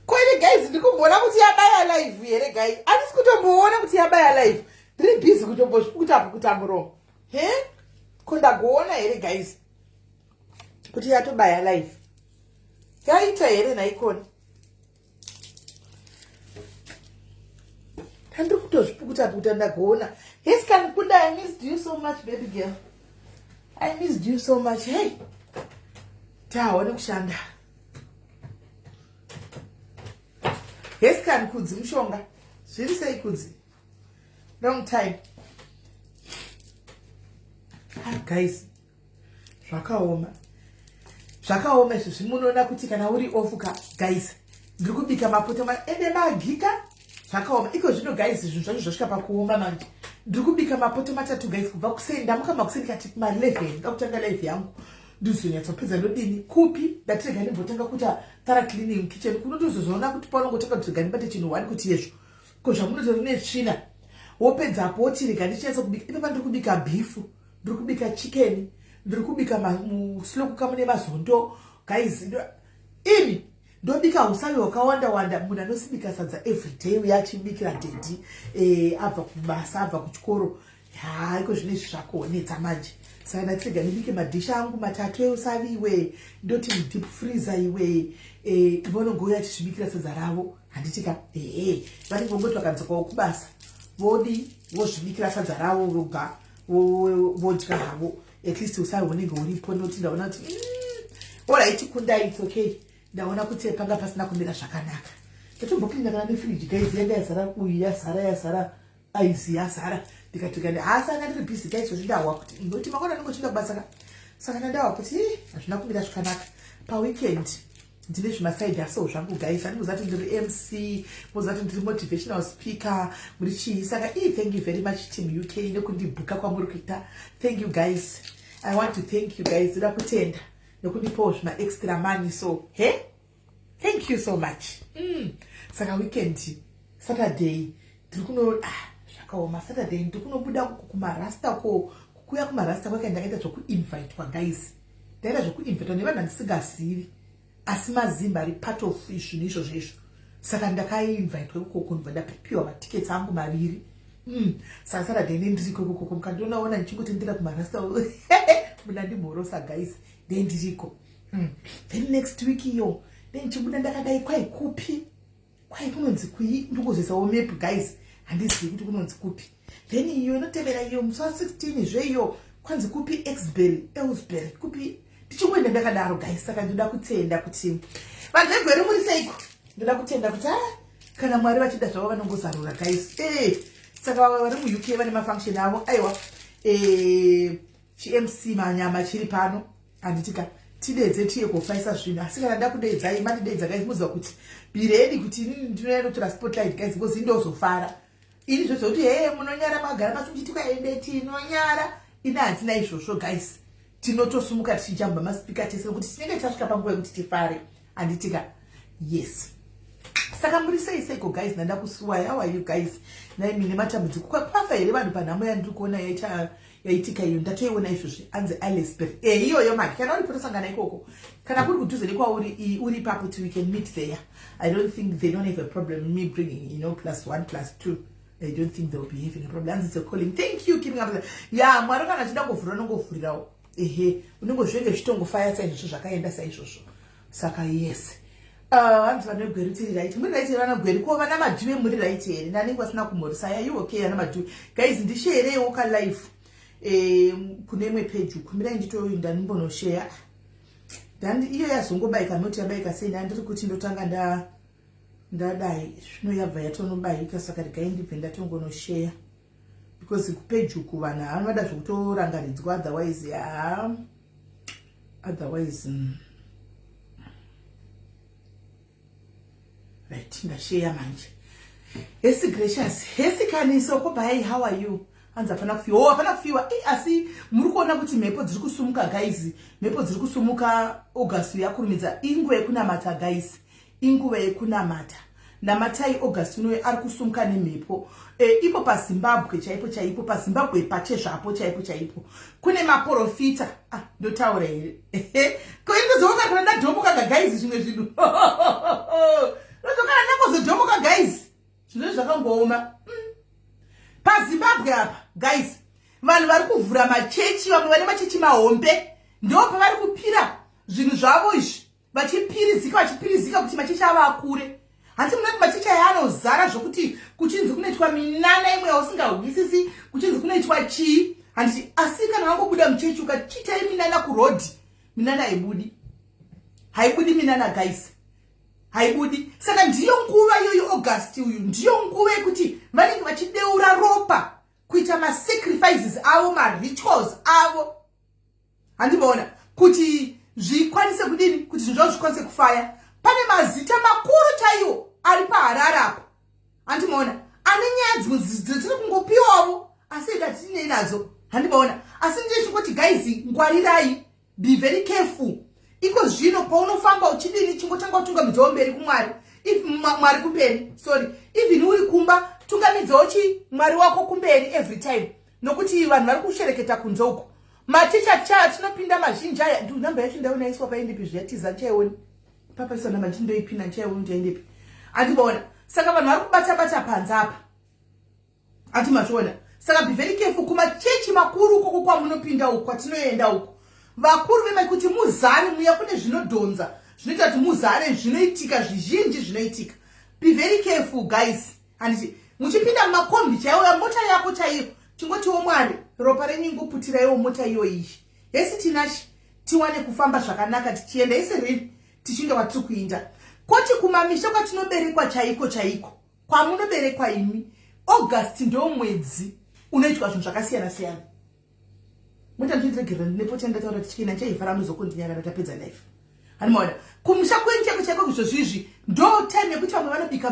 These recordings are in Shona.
Kwete guys, ndikumboona kuti yabaya live here guys. Handisi kutomboona kuti yabaya live. Ndiri busy kutombozvipukuta pukuta muromo. He? Ko ndagoona here guys? Kuti yatobaya live. Yaita here naikoni? Handiri kutozvipukuta pukuta ndagoona. Yes, can Kunda, I missed you so much baby girl. I missed you so much. Hey. Taone kushanda. Yes, can Kudzi mushonga. Zviri sei Kudzi? Long time. Ah, guys. Zvakaoma. Zvakaoma izvi zvimunoona kuti kana uri off ka guys. Ndiri kubika mapoto ma ende magika. Zvakaoma. Iko zvino guys zvinhu zvacho zvasvika pakuoma manje. Ndiri kubika mapoto matatu guys kubva kuseni ndamuka makuseni kati kuma 11 ndakutanga live yangu. Ndizonyatsopedza ndodini kupi ndati rega ndimbotanga kuita thorough cleaning kitchen kuno ndozozoona kuti paunongotanga kuti rega ndibate chinhu one kuti yezvo ko zvamunotori netsvina wopedzapo woti rega ndichinyatsa kubika ipapa ndiri kubika beef ndiri kubika chicken ndiri kubika muslow cooker mune mazondo guys imi ndobika usavi hwakawanda wanda munhu anosibika sadza everyday uye achibikira daddy eh, abva kubasa abva kuchikoro haa iko zvino izvi zvakuonetsa manje saka ndati rega ndibike madhishi angu matatu eusavi iwe ndoti mudeep freezer iwe eh, vonongouya achizvibikira sadza ravo handiti ka ehe vanenge vongoti vakadzokawo kubasa vodi vozvibikira sadza ravo voga vodya havo at least usavi hunenge huripo noti ndaona kuti alright kundai its okay ndaona kuti panga pasina kumira zvakanaka ndatomboklinda kana nefridge guys yanga yazara uyu yazara yazara aizi yazara ndikati kani haa saka ndiri busy guys zvezvi ndahwa kuti noti mangwana ndinenge uchinda kubasa ka saka ndandahwa kuti hazvina kumira zvakanaka paweekend ndine zvimaside hustle zvangu guys andikuziva kuti ndiri mc moziva kuti ndiri motivational speaker muri chii saka ii thank you very much team uk nekundibhuka kwamuri kuita thank you guys i want to thank you guys ndoda kutenda nekundipawo zvima extra money so he thank you so much Saka weekend saturday ndiri kuno ah, zvakaoma saturday ndiri kunobuda kumarasta ko kukuya kumarasta kwaka ndakaita zvekuinvitwa guys ndaita zvekuinvitwa nevanhu vandisingazivi asi mazimba ari part of zvinhu izvozvo izvo saka ndakainvitwa ikoko ndibva ndapiwa matickets angu maviri Saka saturday ne ndiriko ikoko mukandionaona ndichingotendera kumarasta munandimhorosa guys nde ndiriko Then next week iyo then ndichibuda ndakadai kwai kupi kwai kunonzi kui ndikuzoisawo map guys handizivi kuti kunonzi kupi then iyo inotevera iyo musi wa 16 zveiyo kwanzi kupi exbury elsbury kupi ndichingoenda ndakadaro guys saka ndinoda kutenda kuti vanhu vegweru muri seiko ndoda kutenda kuti ah, kana mwari vachida zvavo vanongozarura guys eh, saka vamwe vari muuk vane mafunction avo aiwa eh, chimc manyama chiri pano handitika tidedze tiye kofaisa zvinhu asi kana ndakudeedzai mandideedza guys muziva kuti be ready kuti inini ndinoenda ndotora spotlight guys because indozofara ini zvozokuti hee munonyara magara pasi muchiti kwaende tinonyara ini handina izvozvo guys tinotosumuka tichijamba masipika tese nekuti tinenge tasvika panguva yekuti tifare handitika yes saka muri sei seiko guys ndanda kusuwai how are you guys naimi nematambudziko kwafa here vanhu panhamo yandiri kuona yaita yaitika iyo ndatoiona izvozvi anzi Aylesbury e iyoyo manje kana uri potosangana ikoko kana kuri kudhuze nekwauri uri ipapo kuti we can meet there i don't think they don't have a problem me bringing you know plus one plus two i don't think they'll be having a problem anzi it's a calling thank you keeping up ya mwari kana achida kuvhura unongovhurirawo ehe unenge zvinenge zvichitongofaya saizvozvo zvakaenda saizvozvo. Saka yes, hanzi vanhu vegweru tiri right, muri right here vana Gweru? Ko vana Madhuve muri right here? Nanenge vasina kumhorisa ya, you okay vana Madhuve? Guys, ndisherewo kalive kune imwe page. Kumirai nditoinda ndimbonosheya. Iyo yazongobayika noti yabayika sei? Ndandiri kuti ndotanga ndadai zvino yabva yatonobayika. Saka regai ndibve ndatongonosheya because kupage uku vanhu havanoda zvekutorangaridzwa, otherwise ha, otherwise Right, ndasheya manje. Hesi Gracious, hesi Kaniso, kobai, how are you? Hanzi hapana kufiwa. Oh, hapana kufiwa. Asi muri kuona kuti mhepo dziri kusumuka guys, mhepo dziri kusumuka. August yakurumidza, inguva yekunamata guys, inguva yekunamata. Namatai. August unoyo ari kusumuka nemhepo. Ipo paZimbabwe chaipo chaipo, paZimbabwe pachezvapo chaipo chaipo, kune maprofita. Ah, ndotaura here? Ko indodzoka kana ndadhomoka guys, zvimwe zvinhu ndodzoka ndangozodhomoka guys, zvinhu zvakangooma. PaZimbabwe apa guys, vanhu vari kuvhura machechi, vamwe vane machechi mahombe, ndo pavari kupira zvinhu zvavo izvi, vachipirizika, vachipirizika kuti machechi avo akure. Hanti munoti machechi aya anozara zvokuti kuchinzi kunoitwa minana imwe yausingahwisisi, kuchinzi kunoitwa chii, handiti? Asi kana vangobuda muchechi, ukachiitai minana kurodhi, minana haibudi, haibudi minana guys, haibudi. Saka ndiyo nguva iyoyo, August uyu ndiyo nguva yekuti vanenge vachideura ropa kuita masacrifices avo, marituals avo, handimaona, kuti zvikwanise kudini, kuti zvinhu zvavo zvikwanise kufaya. Pane mazita makuru chaiwo ari paHarare apa, handimaona, ane nyaya dzimwe dzatiri kungopiwavo, asi eda titinei nadzo, handimaona. Asi ndechingoti guys, ngwarirai, be very careful. Iko zvino paunofamba uchidini, chingotanga kutungamidzawo mberi kuMwari, if Mwari kumberi, sorry, even uri kumba, tungamidzawo chi Mwari wako kumberi every time, nokuti vanhu vari kushereketa kunze uko. Machechi cha tinopinda mazhinji aya, namba yacho ndaona iswa paendepi zviyatiza, ndichaioni papaiswa namba, ndichindoipina, ndichaioni kuti aendepi, handimaona. Saka vanhu vari kubata bata panze apa, ati mazviona. Saka be very careful kumachechi makuru ukoko kwamunopinda uku, kwatinoenda uku, vakuru vemai, kuti muzare muya kune zvinodhonza zvinoita kuti muzare, zvinoitika zvizhinji zvinoitika. Be very careful guys, handiti? Muchipinda mumakombi chaiwo, mota yako chaiyo, tingotiwo Mwari, ropa renyu ingoputiraiwo mota iyoyi yesi tinachi, tiwane kufamba zvakanaka tichienda isi riri tichinge kwatiri kuinda. Koti kumamisha kwatinoberekwa chaiko chaiko, kwamunoberekwa imi, August ndo mwedzi unoitwa zvinhu zvakasiyana siyana. Mota ndichiregerera ndinepota ndataura tichienda, ndichaivhara, muzokondinyarara tapedza life, handimaona. Kumusha kwenyu chaiko chaiko izvozvizvi ndo time yekuti vamwe vanobika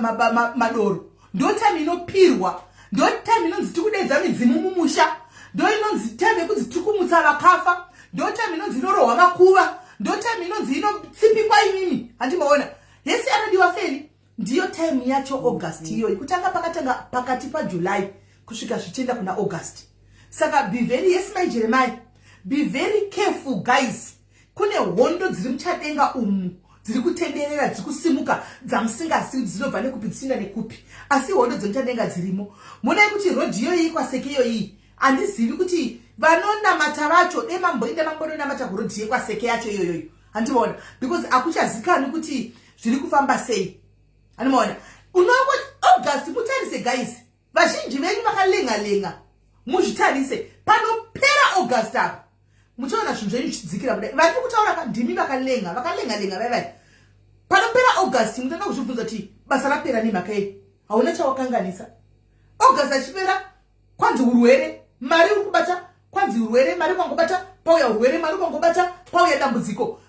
madoro, ndo time inopirwa, ndo time inonzi tikudedza midzimu mumusha, ndo inonzi time yekunzi tiri vakafa, ndo time inonzi inorohwa makuva, ndo time inonzi inotsipikwa imimi, handimaona. Yese anodiwa feli, ndiyo time yacho August iyoyi, kutanga pakatanga pakati paJuly kusvika zvichienda kuna August. Saka be very, yes mai Jeremiah, be very careful guys. Kune hondo dziri muchadenga umu dziri kutenderera, dziri kusimuka, dzamusingazivi dzinobva nekupi, dzichienda nekupi, asi hondo dzemuchadenga dzirimo. Munai kuti rodhi iyoyi kwaSeke iyoyi, handizivi kuti vanonamata vacho de mamboenda mambononamata kurodhi yekwaSeke yacho iyoyoyo, handimaona, because hakuchazikanwi kuti zviri kufamba sei, handimaona. Unongo August mutarise guys, vazhinji venyu vakalenga lenga, muzvitarise, panopera August apa muchaona zvinhu zvenyu zvichidzikira kudai. Vari kutaura ka ndimi vakalenga, vakalenga lenga vaivai. Panopera August mutanga kuzvibvunza kuti basa rapera nemhaka yei, hauna chawakanganisa. August achipera, kwanzi urwere, mari uri kubata, kwanzi urwere, mari ukangobata pauya urwere, mari ukangobata pauya dambudziko.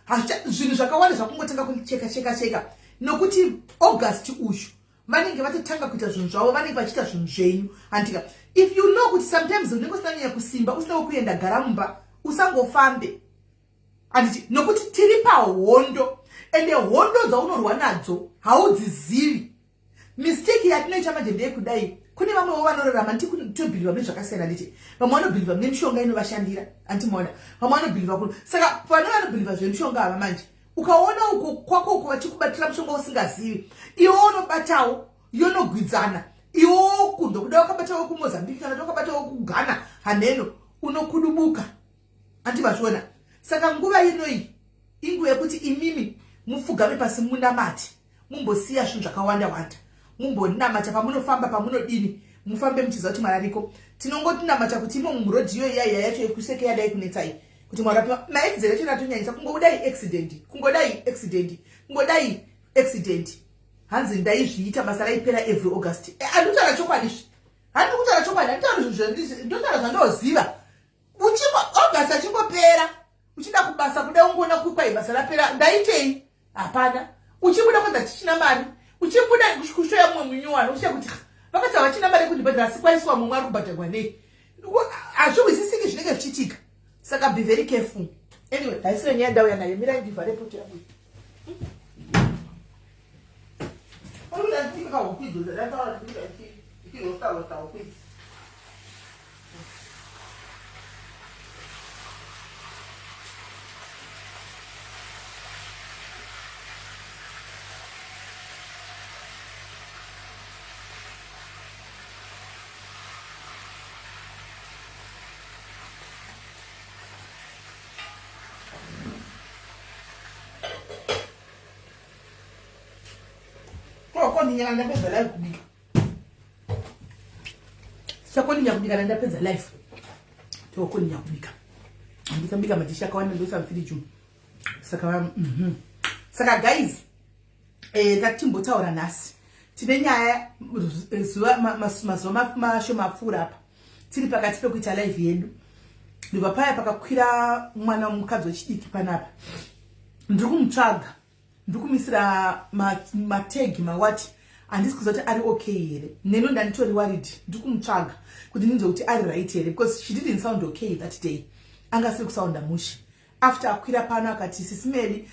Zvinhu zvakawanda zvakungotanga kucheka cheka cheka, nokuti August uyu vanenge vatotanga kuita zvinhu zvavo, vanenge vachiita zvinhu zvenyu, handika? If you know kuti sometimes unenge usina nyanya kusimba, usina kuenda, gara mumba, usangofambe, handiti? Nokuti tiri pahondo, ende hondo dzaunorwa nadzo haudzizivi. Mistake yatinoita manje ndeyekudai, kune vamwewo vanorarama, tobhilivha mune zvakasiyana, nditi vamwe vanobhilivha mune mishonga inovashandira, andimaona, vamwe vanobhilivha kuno. Saka vane vanobhilivha zvemishonga ava manje, ukaona uko kwako uko vachikubatira mushonga usingazivi, iwe unobatawo yonogwidzana, iwo kundo kuda wakabatawo kuMozambique kana kuti wakabatawo kuGhana, hanheno unokudubuka, andivazviona. Saka nguva inoyi inguva yekuti imimi Mupfugame pasi munamate, mumbosiya zvinhu zvakawanda wanda, mumbonamata pamunofamba, pamunodini, mufambe muchiziva kuti Mwari ariko. Tinongotinamata kuti imo murodhi iyo iya iya yacho yekuseke yadai kunetsai, kuti Mwari api maaccident acho atonyanyisa. Kungodai accident, kungodai accident, kungodai accident. Hanzi ndaizviita basa raipera every August. Handikutaura chokwadi zvi, handiri kutaura chokwadi, handitauri zvinhu, ndotaura zvandoziva. Uchingo August achingopera, uchida kubasa kuda ungoona kukwai basa rapera, ndaitei? Hapana. Uchibuda kwanza tichina mari, uchibuda kushoya mumwe munyowani, uchiya kuti vakati havachina mari yekundibhadhara, asi kwaiswa mumwe ari kubhadharwa nei? Hazvihwisisiki zvinenge zvichiitika. Saka be very careful. Anyway, haisiro nyaya ndauya nayo. Mirai ndivhare poto yangu. Tokoninya ndapedza live kubika. Chakoninya kubika ndapedza live. Tokoninya kubika. Ndikabika madhishi akawanda ndoisa mufiriji. Saka Saka guys, tatimbotaura nhasi. Tine nyaya zuva mazuva mashoma apfuura apa. Tiri pakati pekuita live yedu. Ndibva paya pakakwira mwana mukadzi wechidiki panapa. Ndiri kumutsvaga. Ndiri kumisira mategi mawati, handisi kuziva kuti ari okay here. Neno ndanditori worried. Ndiri kumutsvaga kuti ndinzwe kuti ari right here, because she didn't sound okay that day. Anga asiri kusounda mushe. After akwira pano akati, "Sisimeli,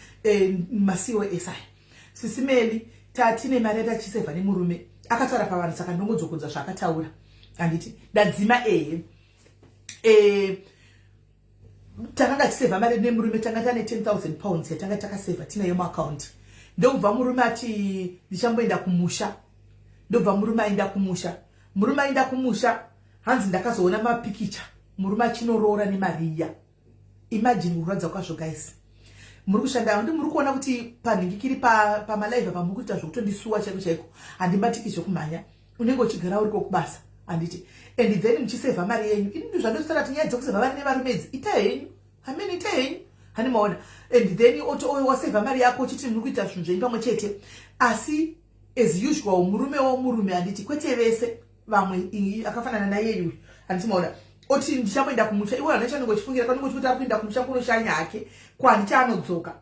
masiwo esai Sisimeli, tatine mari yatachisevha nemurume." Akataura pavanhu, saka ndongodzokodza zvaakataura, handiti? Ndadzima ehe. Takanga tisevha mari nemurume, tanga tane £10,000 yatanga takasevha tinayo muakaunti. Ndokubva murume ati, "Ndichamboenda kumusha." Ndobva murume aenda kumusha. Murume aenda kumusha, hanzi ndakazoona mapikicha murume achinoroora nemari iya. Imagine kurwadza kwazvo, guys. Muri kushanda, ndi muri kuona kuti panhingikiri pamalive pa muri kuita zvekutondisuwa chaiko chaiko. Handibatiki zvekumhanya. Unenge uchigara uriko kubasa, handiti? And then muchisevha mari yenyu. Ini zvandosara ti nyaya dzekusevha mari nevarume idzi, itai henyu hamene, itai henyu, hani maona? And then wasevha mari yako uchiti muri kuita zvinhu zvenyu pamwe chete, asi as usual murume womurume, handiti? Kwete vese, vamwe akafanana naiye uyu, handiti maona? Oti, "Ndichamboenda kumusha." Iwe hana chanenge uchifungira, kanenge uchikuti ari kuenda kumusha kunoshanya hake, ko handicha anodzoka.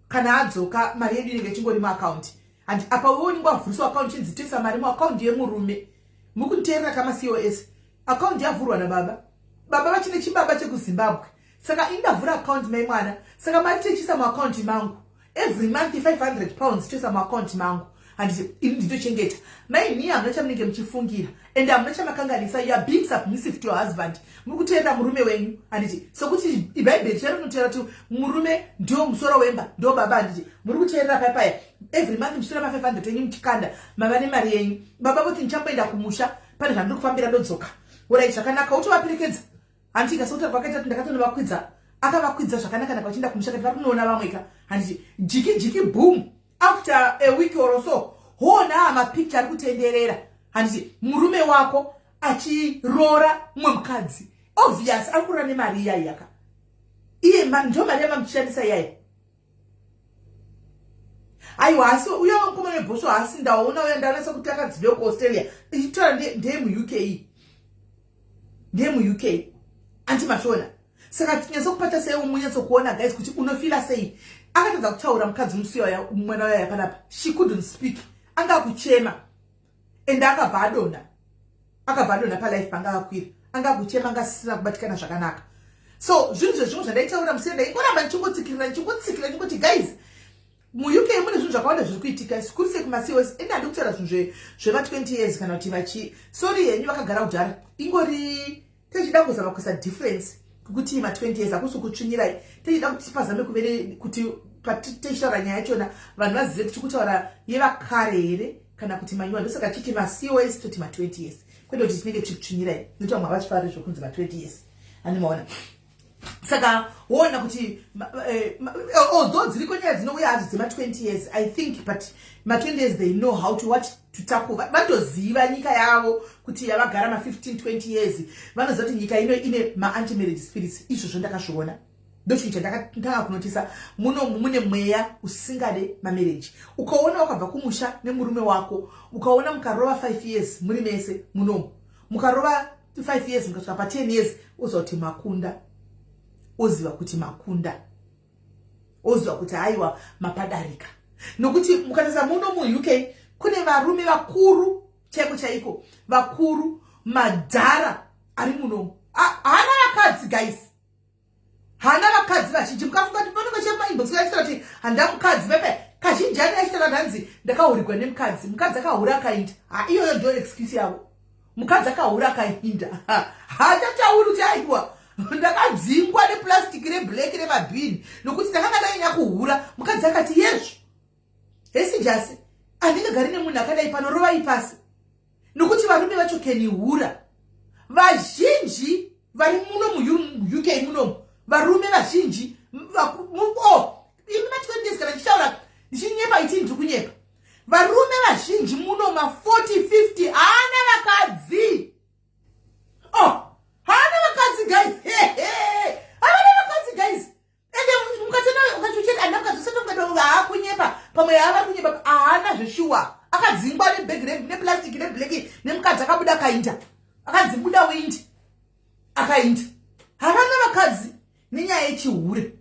Kana adzoka, mari yedu inenge ichingori muakaunti. Handi apa iwe unenge wavhuriswa akaunti, chinzi toisa mari muakaunti yemurume. Muri kunditeerera kamaCOS? Akaunti yavhurwa nababa, baba vachine chibaba chekuZimbabwe. Saka indavhura akaunti mai mwana, saka mari tichiisa muakaunti mangu every month, £500 toisa muakaunti mangu, handiti? Ini nditochengeta. Mai nhiya, hamuna chamunenge muchifungira and hamuna chamakanganisa. You are being submissive to your husband. Muri kuteerera murume wenyu, handiti? Sokuti ibhaibheri charo rinoteera kuti murume ndio musoro wemba, ndo baba, handiti? Muri kuteerera paipaya, every month muchitora ma500 enyu muchikanda, mava nemari yenyu. Baba voti, "Ndichamboenda kumusha, pane zvandiri kufambira, ndodzoka." Urai, zvakanaka, utovaperekedza, handiti? Kasekuti kwakaita kuti ndakatonovakwidza, akavakwidza zvakanaka naka vachienda kumusha, kati vari kunoona vamwe ka, handiti? Jiki jiki boom, after a week or so, hona mapicture ari kutenderera, handiti? Murume wako achiroora mumwe mukadzi. Obvious ari kuroora nemari iyai yaka iye, ndo mari yamamuchishandisa iyai. Aiwa, asi uyo mukomana webhosvo haasi ndaona uya, ndaona sekuti akadzidwe kuAustralia, ichitora ndeyemuUK, ndeyemuUK, anti mashona. Saka tinyatsokupata sei, munyatsokuona guys, kuti unofila sei. Akatadza kutaura mukadzi musi mwana uya panapa. She couldn't speak, anga akuchema and akabva adonha, akabva adonha palive panga akwira. Anga akuchema, anga asisina kubatikana zvakanaka. So zvinhu zvezvimwe zvandaitaura musi, ndaingoramba ndichingotsikirira, ndichingotsikira, ndichingoti, guys, muUK mune zvinhu zvakawanda zviri kuitika, zvikuru sei kumaCOS. Ende handi kutaura zvinhu zveva20 years kana kuti vachi, sorry henyu, vakagara kudhara. Ingori tichida kuzama kuisa difference kuti ma20 years hakusi kutsvinyirai. Tichida kuti pazame kuve kuti patichitaura nyaya yachona, vanhu vazive kuti kutaura yevakare here kana kuti manyuwa. Ndosaka chiti maCOS toti ma20 years, kwete kuti tinenge tichikutsvinyirai, nekuti vamwe havachifari zvokunzi ma20 years, handimaona? Saka woona kuti although dziriko nyaya dzinouya hadzo dzema20 years, I think, but ma20 years, they know how to what to tackle. Vanotoziva nyika yavo kuti yavagara ma15 20 years, vanoziva kuti nyika ino ine maanti-marriage spirits. Izvozvo ndakazviona, ndochinhu chandakatanga kunotisa. Muno mune mweya usingade mamarriage. Ukaona wakabva kumusha nemurume wako, ukaona mukarova 5 years muri mese munomu, mukarova 5 years, mukasvika pa10 years, uziva kuti makunda, oziva kuti makunda, oziva kuti haiwa, mapadarika. Nokuti mukatarisa muno muUK kune varume vakuru chaiko chaiko, vakuru madhara ari munomu, haana vakadzi, guys, haana vakadzi vazhinji. Mukafunga kuti panenge chemainbox achitaura kuti handa mukadzi pepe, kazhinji ane achitaura kuti hanzi ndakahurigwa nemukadzi, mukadzi akahura akainda. Ha, iyoyo ndo excuse yavo, mukadzi akahura akainda. Haachatauri kuti aiwa, ndakadzingwa neplastic reblack remabhini nokuti ndakanga ndanyanya kuhura. Mukadzi akati yezvo hesi jasi, handingagari nemunhu akadai pano, rovai pasi. Nokuti varume vacho kenihura vazhinji vari muno muUK munomu, varume vazhinji oh, imi ma20 years, kana ndichitaura ndichinyepa, iti ndiri kunyepa. Varume vazhinji muno ma40 50 haana vakadzi. Oh, haana vakadzi, guys, havana vakadzi, guys. Ende mukatena ukachocheti handina mukadzi, usati haakunyepa, pamwe haava kunyepa, haana zveshuwa. Akadzingwa nebhegi neplastic reblack nemukadzi akabuda akainda, akanzi buda windi, akainda. Havana vakadzi nenyaya yechihure.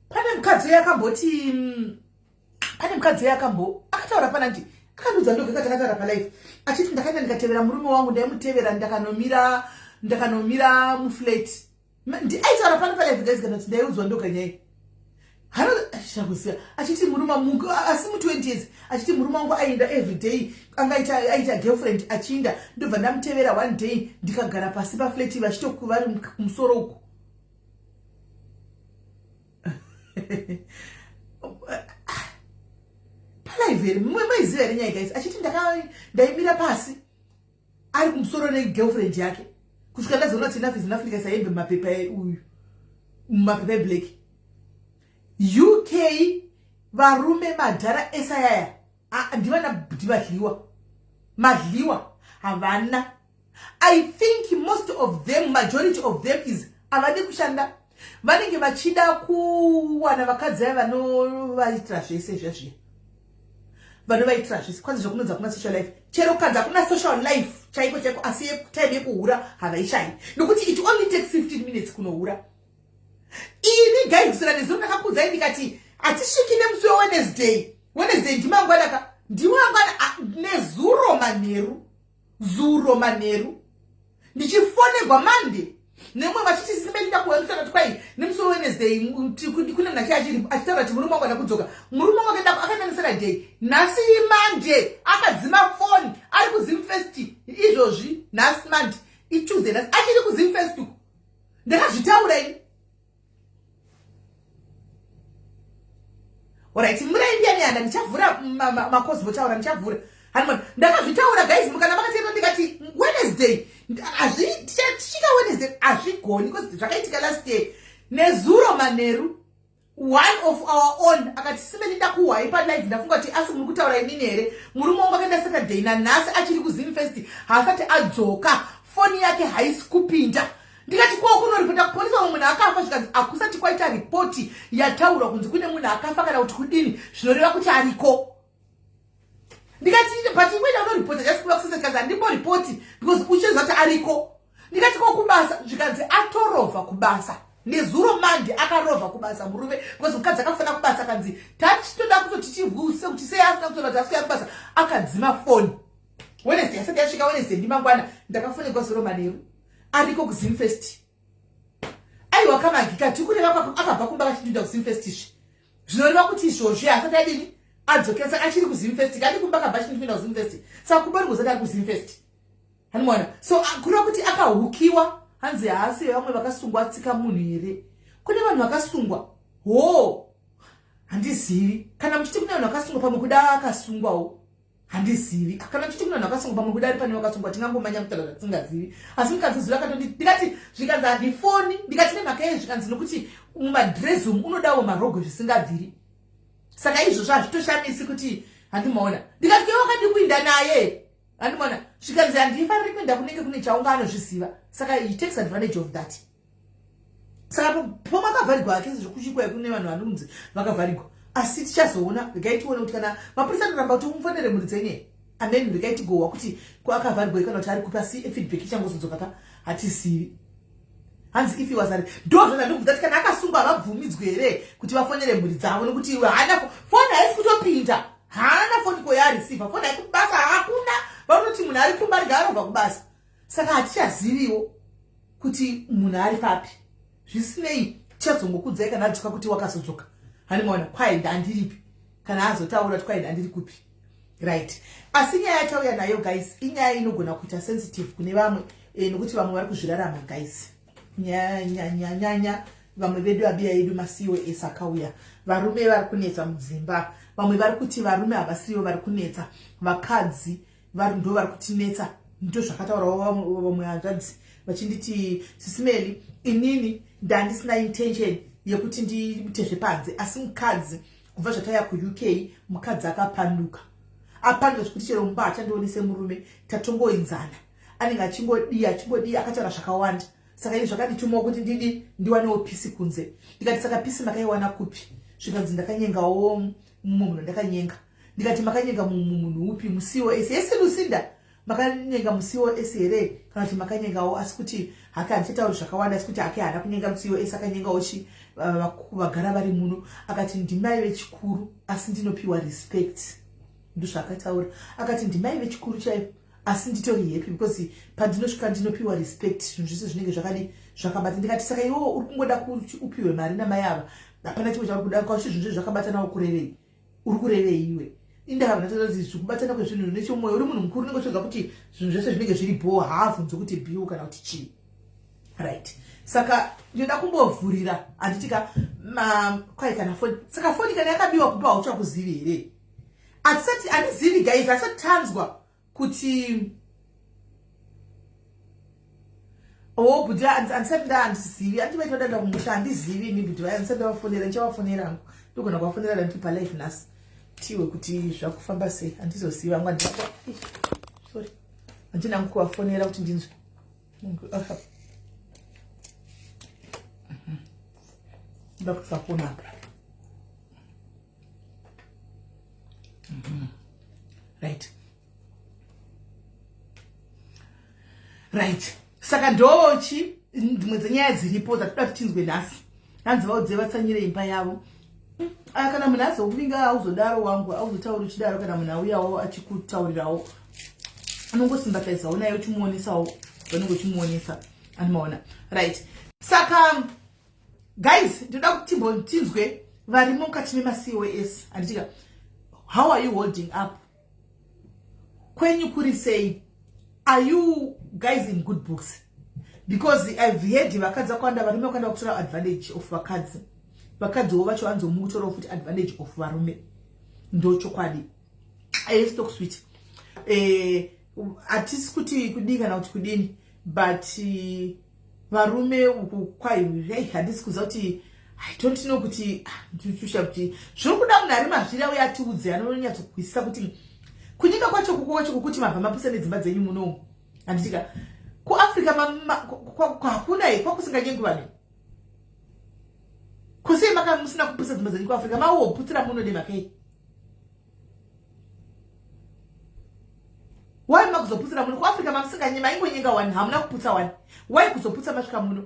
Pane mukadzi uye akamboti, pane mukadzi uye akambo akataura pana ndi akandiudza ndoga takataura palive achiti ndakaenda ndikatevera murume wangu, ndaimutevera, ndakanomira muflat. Aitaura pano palive, guys, kana kuti ndaiudzwa ndoga nyaya hanochakuziva, achiti murume asi mu20 years, achiti murume wangu aienda everyday, angaita aita girlfriend achiinda, ndobva ndamutevera one day, ndikagara pasi paflat vachitokuvari kumusoro uku. Palive here? Maiziva here nyaya, guys? Achiti ndaimira pasi ari kumusoro negirlfriend yake kusvika ndazoona kuti enough is enough, ndikaisa mumapepa uyu, mumapepa eblack. UK varume madhara esayaya ndivana ndivadliwa madliwa, havana. I think most of them, majority of them is havadi kushanda, vanenge vachida kuwana vakadzi aya vanovaitira zvese zvezviya, vanovaitira zvese. Kwanzi zvakunonzi hakuna social life, chero kanzi hakuna social life chaiko chaiko, asi time yekuhura havaishayi, nokuti it only takes 15 minutes kunohura. Ini, guys, kusera nezuro ndakakuudzai ndikati hatisviki nemusi weWednesday. Wednesday ndimangwanaka, ndimangwana. Nezuro manheru, zuro manheru, ndichifonegwa Monday nemwe vachiti simbe kuhambisana kuti kwai nemusi weWednesday kune munhu achiri achitaura kuti murume wangu ada kudzoka, murume wangu akaenda akaenda day, nhasi Monday akadzima foni, ari kuZimfest izvozvi. Nhasi Monday, iTuesday nhasi, achiri kuZimfest uku. Ndakazvitaura ini. Alright, murai ndiyani anda ndichavhura makozi votaura, ndichavhura hanimona. Ndakazvitaura, guys, mukana makatenda, ndikati Wednesday tisvika Wednesday hazvigoni because zvakaitika last year. Nezuro manheru one of our own akati simbe ndakuhwai palive, ndafunga kuti asi muri kutaura inini here? Murume wangu akaenda Saturday, nanhasi achiri kuZimfest, haasati adzoka, foni yake haisi kupinda. Ndikati ko kunoripota kupolisa mumwe munhu akafa? Zvikanzi hakusati kwaita ripoti yataurwa kunzi kune munhu akafa kana kuti kudini, zvinoreva kuti ariko. Ndikati but imweni unoripota just kuva kusesa. Kanzi handimboripoti because uchiziva kuti ariko. Ndikati ko kubasa? Zvikanzi atorovha kubasa nezuro Monday, akarovha kubasa murume because mukadzi akafona kubasa, kanzi tachitoda kutoti tivhuse kuti sei asina kutora kuti asikuya kubasa, akadzima foni. Wednesday asati yasvika, Wednesday ndimangwana, ndakafonegwa zuro manheru, ariko kuZimfest. Aiwa, kamagika tikureva akabva kumba kachindinda kuZimfest izvi, zvinoreva kuti izvozvi asati adini adzokera, saka achiri kuZimfest. Kadi kumba kabva achindipinda kuZimfest, saka kumba rigozati ari kuZimfest, hanimona. So kureva kuti akahukiwa. Hanzi haasi vamwe vakasungwa tsika munhu here? Kune vanhu vakasungwa ho, handizivi. Kana muchiti kune vanhu vakasungwa, pamwe kuda akasungwawo. Handizivi kana tichiti kune vanhu vakasungwa, pamwe kudari pane vakasungwa, tingangomanya kutaura zvatisingazivi. Asi mukadzi zuva akatondi ndikati, zvikanzi handifoni. Ndikati nemhaka yei? Zvikanzi nokuti mumadress umu unodawo marogo zvisingabviri, saka izvozvo hazvitoshamisi kuti handimaona. Ndikati kuye wakadi kuinda naye? Handimaona. Zvikanzi handifaniri kuenda kunenge kune chaunga, anozviziva, saka he takes advantage of that. Saka pomakavharigwa hake zvekuchikwa kune vanhu vanonzi vakavharigwa, asi tichazoona. Regai tione kuti kana mapurisa anoramba kuti umufonere mhuri dzenye, amen. Regai tigohwa kuti kuakavharigwa kana kuti ari kupi, asi feedback ichangozodzoka ka, hatizivi. Hanzi if he was, ndo zvandandikubvunza kuti kana akasungwa havabvumidzwi here kuti vafonere mhuri dzavo? Nokuti iwe haana foni, haisi kutopinda, haana foni koyareceiver foni haikubasa, hakuna. Vanoti munhu ari kumba, rega arobva kubasa, saka hatichaziviwo kuti munhu ari papi. Zvisinei, tichazongokudzai kana adzoka kuti wakazodzoka. Handimaona kwai ndandiripi, kana azotaura kuti kwai ndandiri kupi. Right, asi nyaya yatauya nayo guys, inyaya inogona kuita sensitive kune vamwe nokuti vamwe vari kuzvirarama guys, nyanyanyanya vamwe vedu abiya yedu maCOS akauya, varume vari kunetsa mudzimba. Vamwe vari kuti varume havasirivo vari kunetsa, vakadzi vari ndo vari kutinetsa. Ndo zvakataurawo vamwe hanzvadzi vachinditi, "Sis Melly, inini ndandisina intention yekuti ndiite zvepanze, asi mukadzi kubva zvatauya kuUK mukadzi akapanduka, apanduka zvekuti chero mumba achandionese murume, tatongoenzana, anenge achingodii achingodii." Akataura zvakawanda, saka ini zvakanditumawo kuti ndidi ndiwanewo peace kunze. Ndikati, "Saka peace makaiwana kupi?" Zvikanzi, "Ndakanyengawo mumwe munhu, ndakanyenga." Ndikati, "Makanyenga munhu upi muCOS?" Yese Lucinda, makanyenga muCOS here kana kuti makanyengawo? Asi kuti hake handichatauri zvakawanda, asi kuti hake haana kunyenga muCOS, akanyengawo chi vagara vari muno. Akati ndimai vechikuru, asi ndinopiwa respect. Ndozvaakataura, akati ndimai vechikuru chaivo, asi nditori happy because pandinosvika ndinopiwa respect, zvinhu zvese zvinenge zvakadi zvakabata. Ndikati, "Saka iwowo uri kungoda kuti upiwe mari namai ava, hapana chimwe chauri kuda kwachi? Zvinhu zvese zvakabatanawo kurevei? Uri kurevei iwe?" Indakabva ndatoza zvikubatana kwezvinhu nechomwoyo. Uri munhu mukuru, unenge uchiziva kuti zvinhu zvese zvinenge zviri bho, haabvunzi kuti bill kana kuti chii. Right, saka ndinoda kumbovhurira, handitika kwai kana foni. Saka foni kana yakabiwa kupa hauchakuzivi here? Hatisati, handizivi guys, hasati tanzwa kuti o bhuti, handisati nda, handizivi, anditi vaiti vadanda kumusha, handizivi ini bhuti vaya, handisati ndavafonera. Ndichavafonera hangu, ndogona kuvafonera ndandiri palive nhasi, tiwe kuti zvakufamba sei. Handizoziva hangu, handina, sorry, handina hangu kuvafonera kuti ndinzwe. Ndakusafona apa. Right, saka ndochi dzimwe dzenyaya dziripo dzatoda kuti tinzwe nhasi. Hanzi vaudze vatsanyire imba yavo. Kana munhu azokuvinga, auzodaro wangu, auzotauri uchidaro. Kana munhu auyawo achikutaurirawo, unongosimbatizawo naye, uchimuonesawo vanenge uchimuonesa, animaona. Right, saka guys, ndoda kuti tinzwe varimo mukati memaCOS, handitika? How are you holding up? Kwenyu kuri sei? Are you guys in good books? Because I've heard vakadzi vakawanda, varume vakawanda vakutora advantage of vakadzi, vakadziwo vacho vanzomutorawo futi advantage of varume. Ndo chokwadi. Stock sweet, hatisi kuti kudii kana kuti kudini, but varume uku kwai hey, handisi kuziva kuti, I don't know kuti ndichusha kuti zviri kuda munhu ari mazviri auye atiudze, anonyatsokwisisa kuti kunyika kwacho kuko kwacho kukuti mabva mapisa nedzimba dzenyu munomu, handitika? KuAfrica hakuna he kwakusinganyengi vanhu. Kusei maka musina kupisa dzimba dzenyu kuAfrica, mauoputsira muno nemakei? Why makuzoputsira muno? KuAfrica mamusinganyi maingonyenga wani, hamuna kuputsa wani. Why kuzoputsa masvika muno?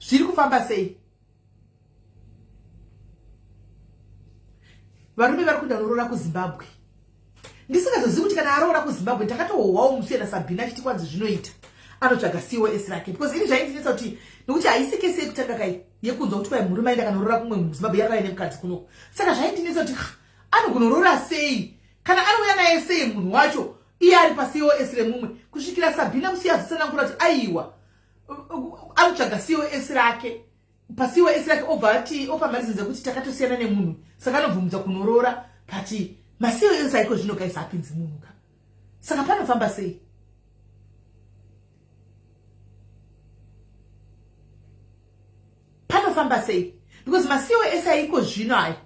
Zviri kufamba sei? Varume vari kuenda norora kuZimbabwe, ndisingazozivi kuti kana aroora kuZimbabwe, ndakatohohwawo musiyana Sabhina achiti kwanzi zvinoita anotsvaga COS rake, because ini zvaindinetsa kuti nokuti haisi kesi yekutanga kai yekunzwa kuti kwai murume aenda kanorora kumwe muZimbabwe, yakauya nemukadzi kunoko. Saka zvaindinetsa kuti anogonorora sei, kana anouya naye sei munhu wacho iye ari paCOS remumwe, kusvikira Sabhina musiya azotsanangura kuti aiwa, anotsvaga COS rake paCOS rake, obva ati opa mareasons ekuti takatosiyana nemunhu, saka anobvumidza kunoroora. But Masiyo ese aiko zvino guys hapinzi munhu ka. Saka panofamba sei? Panofamba sei? Because masiyo ese aiko zvino aya.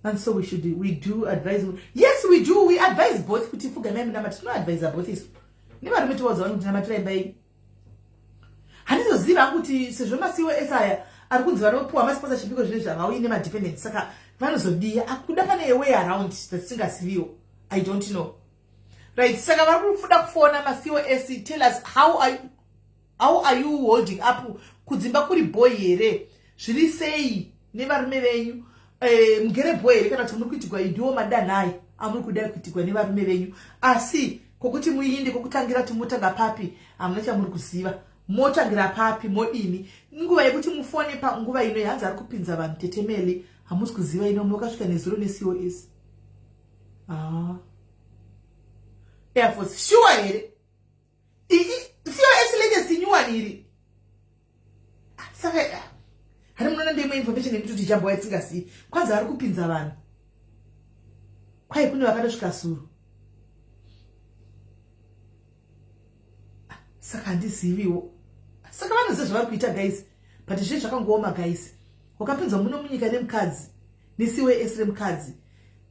And so we should we do advise. Yes, we do. We advise both kuti fugamai munamati. Tinoadvisa both isu. Nevarume tivaudza vanhu kuti namatirai imba yenyu. Handizoziva hangu kuti sezvo masiwo ese aya ari kunzi vanopiwa masponsorship iko zvinezvi havauyi nemadependent, saka vanozodiya akuda pane a way around dzatisingaziviwo. I don't know. Right, saka vari kuda kufona maCOS, tell us how are you holding up kudzimba kuri boy here? Zviri sei nevarume venyu? Mugere boy here kana kuti muri kuitigwa ndiwo madanhai amuri kuda kuitigwa nevarume venyu? Asi kwokuti muinde kwokutangira kuti motanga papi, hamuna chamuri kuziva. Motangira papi? Modini? Nguva yekuti mufone panguva ino. Hanzi ari kupinza vanhu tetemeli, hamusi kuziva ino makasvika nezuro neCOS. Ah. Air Force sure here? COS latest new one iri. Ah, saka hari munoona ndeimwe information yenditoti jambo yatingazivi. Kwanzi ari kupinza vanhu, kwai kune vakatosvika suru. Ah, saka handiziviwo. Saka vanoziva zvavari kuita guys, but zvinhu zvakangooma guys. Wakapinzwa muno munyika nemukadzi, neCOS remukadzi,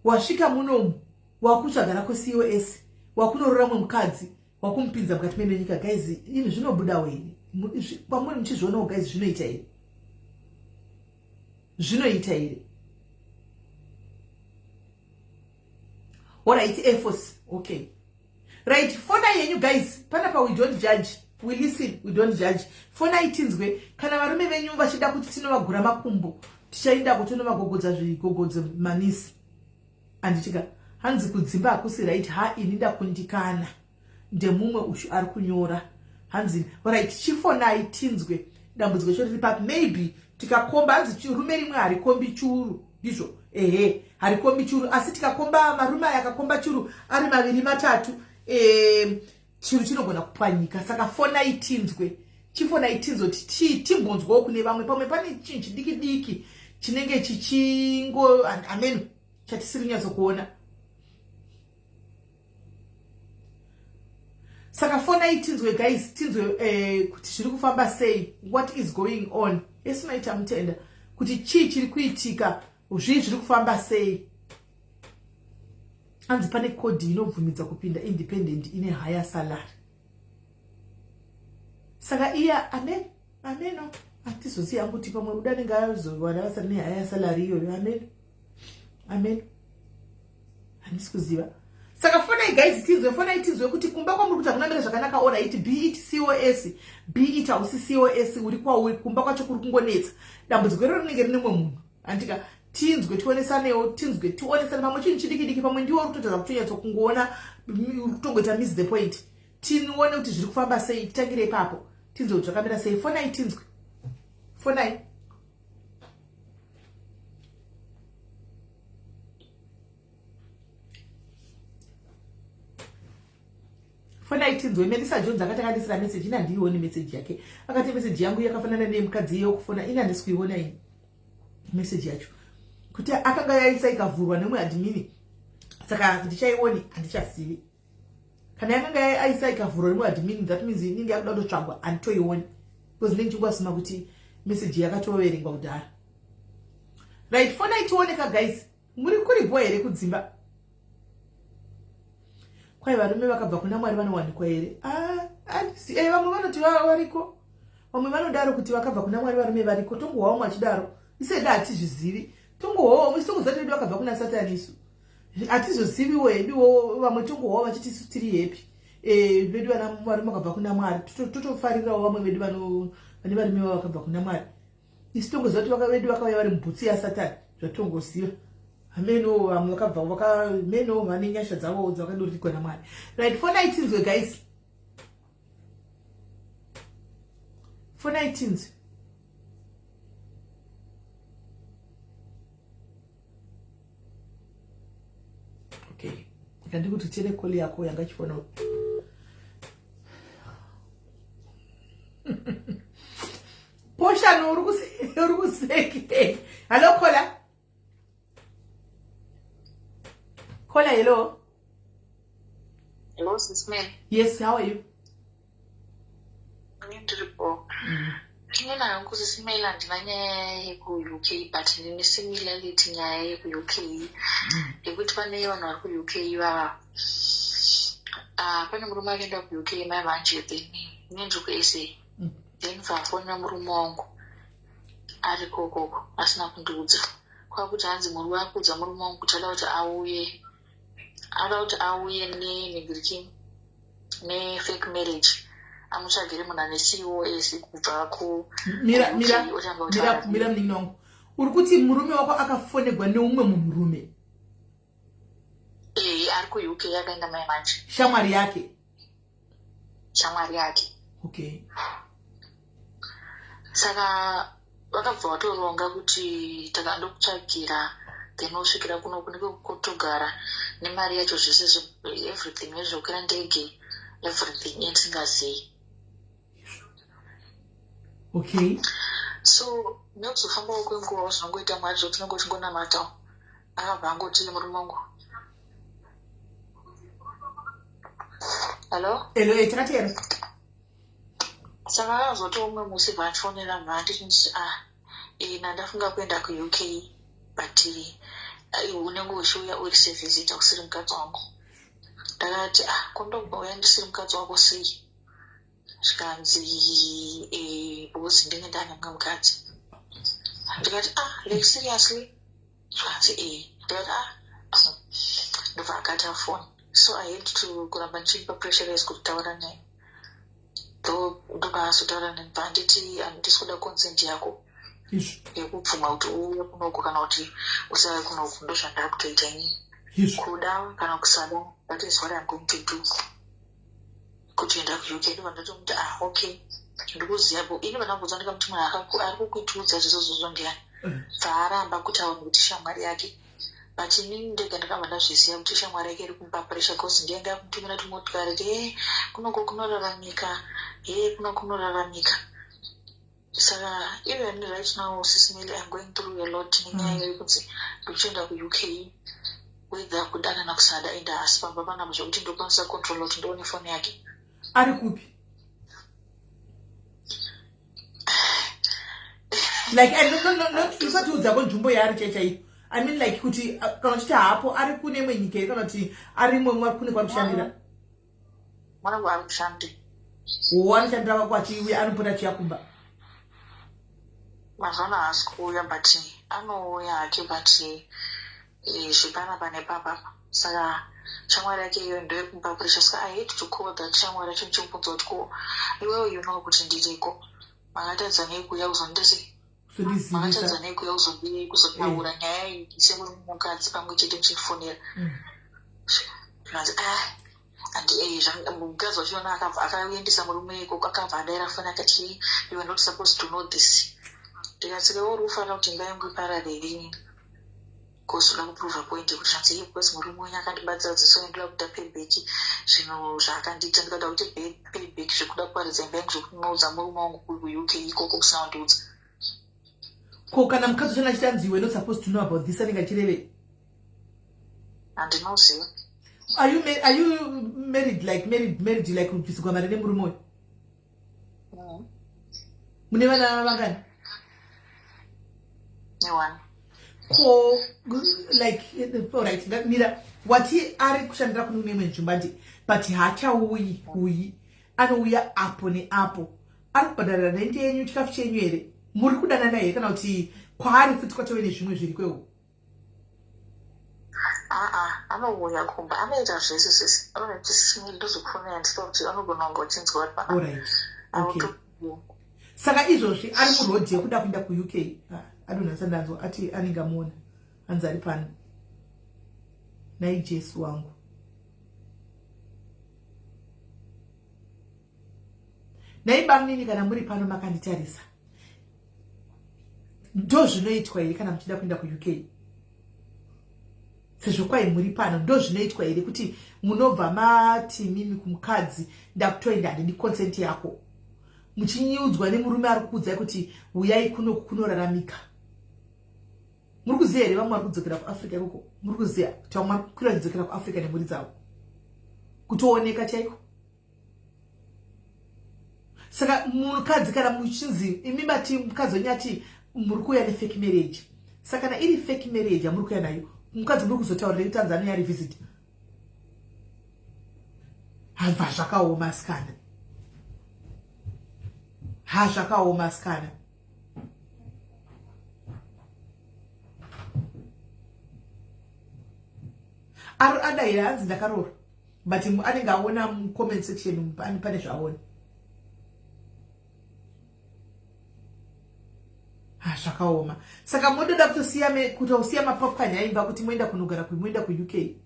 wasvika munomu wakutsvaga rako COS, wakunorora mwe mukadzi, wakumupinza mukati menyika. Guys, ini zvinobudawo here kwamuri muchizvionawo guys? Zvinoita here? Zvinoita here? Alright, Air Force, okay, right. Fona yenyu guys panapa. We don't judge, we listen, we don't judge. Fonai tinzwe kana varume venyu vachida kuti tinovagura makumbo, tichaenda kutonovagogodza zvigogodzo manisi, handitika? Hanzi kudzimba hakusi right. Ha, ini ndakundikana. Ndemumwe ushu ari kunyora. Hanzi right, chifonai tinzwe dambudziko cho riri papi. Maybe tikakomba, hanzi rume rimwe harikombi churu, ndizvo? Ehe, harikombi churu, asi tikakomba marume aya akakomba churu ari maviri matatu, churu chinogona kupwanyika. Saka fonai tinzwe, chifonai tinzwe kuti timbonzwawo kune vamwe. Pamwe pane chinhu chidiki diki chinenge chichingo amen chatisiri kunyatsokuona. Saka fonai tinzwe guys, tinzwe kuti zviri kufamba sei, what is going on. Esi maita mutenda kuti chii chiri kuitika, zvii zviri kufamba sei. Hanzi pane code inobvumidza kupinda independent ine higher salary. Saka iya amen ameno hatizoziva kuti pamwe ruda anenge azowana basa rine higher salary iyoyo. Ameno, ameno, handisi kuziva. Saka fonai guys tinzwe, fonai tinzwe kuti kumba kwamuri kuti hakuna mira zvakanaka. Alright, be it COS, be it hausi COS, uri kwauri kumba kwacho kuri kungonetsa, dambudziko iroro rinenge rine mumwe munhu, handika? Tinzwe, tionesanewo, tinzwe, tionesane. Pamwe chinhu chidiki diki, pamwe ndiwo uri kutotadza kutonyatso kungoona, uri kutongoita miss the point. Tione kuti zviri kufamba sei, titangire ipapo, tinzwe kuti zvakamira sei. Fonai tinzwe, fonai. Fonai tinzwe. Melissa Jones akati akandisira meseji, ina handiioni meseji yake. Akati meseji yangu yakafanana neyemukadzi yekufona, ina handisi kuiona ini meseji yacho, kuti akanga yaisa ikavhurwa nemwe admin, saka ndichaioni, handichazivi. Kana yakanga aisa ikavhurwa nemwe admin, that means inenge yakuda kutotsvagwa, handitoioni because ndinenge chingwasima kuti meseji yakatoverengwa kudhara. Right, fonai tioneka guys. Muri kuripo here kudzimba? Kwai varume vakabva kuna Mwari vanowanikwa here? Ah, vamwe vanoti variko, vamwe vanodaro kuti vakabva kuna Mwari varume variko. Tongohwa vamwe vachidaro, iseda hatizvizivi. Tongohwawo isu, tongoziva kuti vedu vakabva kuna Satani, isu hatizoziviwo heduwo. Vamwe tongohwawo vachiti isu tiri happy, vedu vana varume vakabva kuna Mwari. Totofarirawo vamwe vedu vane varume vavo vakabva kuna Mwari. Isu tongoziva kuti vedu vakauya vari mubhutsi yaSatani, zvatongoziva. Hameno vamwe vakabva vakameno vane nyasha dzavo dzakadurikwa naMwari. Right, fonai tinzwe guys, fonai tinzwe. Okay, ndandikuti tere call yako yanga chifona. Poshano uri kusekei? Hallo caller. Caller, hello. Hello, Sis Mel. Yes, how are you? Ini ndiripo. Ini hangu Sis Mel handina nyaya yekuUK but ndine similarity nyaya yekuUK yekuti pane vanhu vari kuUK ivava. Ah, pane murume akaenda kuUK mai manje then ini ndiri kuSA. Then vafonera murume wangu ari kokoko asina kundiudza. Kwakuti hanzi murume akuudza murume wangu kuti ada kuti auye anoda kuti auye nenhingiriki nefake marriage amutsvagire munhu ane cos kubva ku Mira, mira, otanga mira, mira munin'ina wangu. Uri kuti murume wako akafonegwa neumwe munhurume, ee ari kuUK akaenda mai manje. Shamwari yake. Shamwari yake. Saka vakabva vatoronga kuti takandokutsvagira then osvikira kuno kunenge kotogara nemari yacho zvese everything nezvokwira ndege everything endisingazivi. So nekuzofambawo kwenguva zvinongoita Mwari zvotinonge uchingonamatawo akabva angoti murume wangu hallo. Hello, takatera. Saka akazoti umwe musi bvandifonera bva nditi ah ina ndafunga kuenda kuUK but unenge uchiuya uri sevisitor usiri mukadzi wangu. Ndakati ah kondobva ndisiri mukadzi wako sei? Zvikanzi because ndinge ndane mumwe mukadzi. Ndikati ah, like seriously? Zvikanzi eh. Ndikati ah, ndobva akata phone. So I had to kuramba ndichipa pressurize kuti taura naye ndobva azotaura neni bva nditi handisi kuda consent yako yekubvuma kuti uuye kunoku kana kuti usauye kunoku. Ndozvandakutoita inini kuda kana kusada, that is what I'm going to do, kutoenda kuUK. Ndobva ndatomuti ah okay, ndikuziva bo ini vandambudza ndikamuti munhu ari kukuitiudza zvese ndiani. Bvaaramba kutaura kuti shamwari yake but inini ndega ndakabva ndazviziva kuti shamwari yake iri kumupa pressure cause ndiye akumutumira tumotokari kuti e kunoko kunoraramika, he kuno kunoraramika. Saka even right now, Sis Mel, I'm going through a lot nenyaya yekunzi ndikutoenda kuUK whether kuda kana kusada and haasi pamba panapa zvekuti ndokwanisa control kuti ndione foni yake. Ari kupi? Like no, usatiudzako nzvimbo yaari chai chaiyo. I mean like kuti kana uchiti hapo ari kune imwe nyika here kana kuti ari imwe kune kwari kushandira? Mwanangu ari kushandi. Wo anoshandira wako achiuya anopota achiya kumba? Mazuva ano haasi kuuya but anouya hake but zvepanapa nepapapa. Saka shamwari yake iyo ndoyekumupa pressure. Saka I had to call that shamwari yacho ndichimubvunza kuti ko iwewe you know kuti ndiriko, makatadza nei kuuya kuzonditi kuzondizivisa? Makatadza nei kuuya kuzotaura nyaya iyi semukadzi pamwe chete muchifonera? Zvikanzi ah and mukadzi wachona akabva akaendesa murume ikoko akabva adaira foni akati you are not supposed to know this. Ndikati saka uri kufanira kuti imba yangu iparare rini kuzoda kuprova point yekuti zvanzi iye because murume wenyu akandibatsira dziso ndoda kuita payback zvinhu zvaakandiita ndikada kuti payback zvekuda kuparidza imba yangu zvekunoudza murume wangu kuUK ikoko musina kundiudza. Ko kana mukadzi wachona achiti anzi you were not supposed to know about this anenge achirevei? Handinoziva. Are you married, like married married, like kubvisigwa mari nemurume uyu? Mune vana vangani? Neone. Ko like alright, mira, wati ari kushandira kune imwe nzvimbo andi but haachauyi uyi anouya apo neapo. Ari kubhadharira rent yenyu, chikafu chenyu here? Muri kudanana here kana kuti kwaari futi kwatove nezvimwe zviri kwewo? Aa anouya kumba anoita zvese zvese anoti ndozokufonera ndisika kuti anogona kunge uchinzwa vari panapa. Alright, okay. Saka izvozvi ari muroad yekuda kuenda kuUK. Adonhasa ndanzwa ati anenge amuona anzi ari pano. Nai Jesu wangu, nai bamunini, kana muri pano makanditarisa, ndo zvinoitwa here kana muchida kuenda kuUK? Sezvo kwai muri pano, ndo zvinoitwa here kuti munobva mati mimi kumukadzi ndakutoenda handidi consent yako? Muchinyudzwa nemurume ari kukuudzai kuti uyai kuno kunoraramika. Muri kuziva here vamwe vari kudzokera kuAfrica ikoko? Muri kuziva kuti vamwe vari kukwira vachidzokera kuAfrica nemhuri dzavo? Kutooneka chaiko. Saka mukadzi kana muchinzi imi mati mukadzi wenyu ati muri kuuya nefake marriage. Saka kana iri fake marriage yamuri kuuya nayo, mukadzi muri kuzotaurira kuti anzi anouya ari visit. Habva zvakaoma asikana. Ha zvakaoma asikana. Ari adaira hanzi ndakaroora. But anenge aona mucomment section pane zvaaona. Ha zvakaoma. Saka motoda kutosiya kutosiya mapapwanya aimba kuti moenda kunogara moenda kuUK.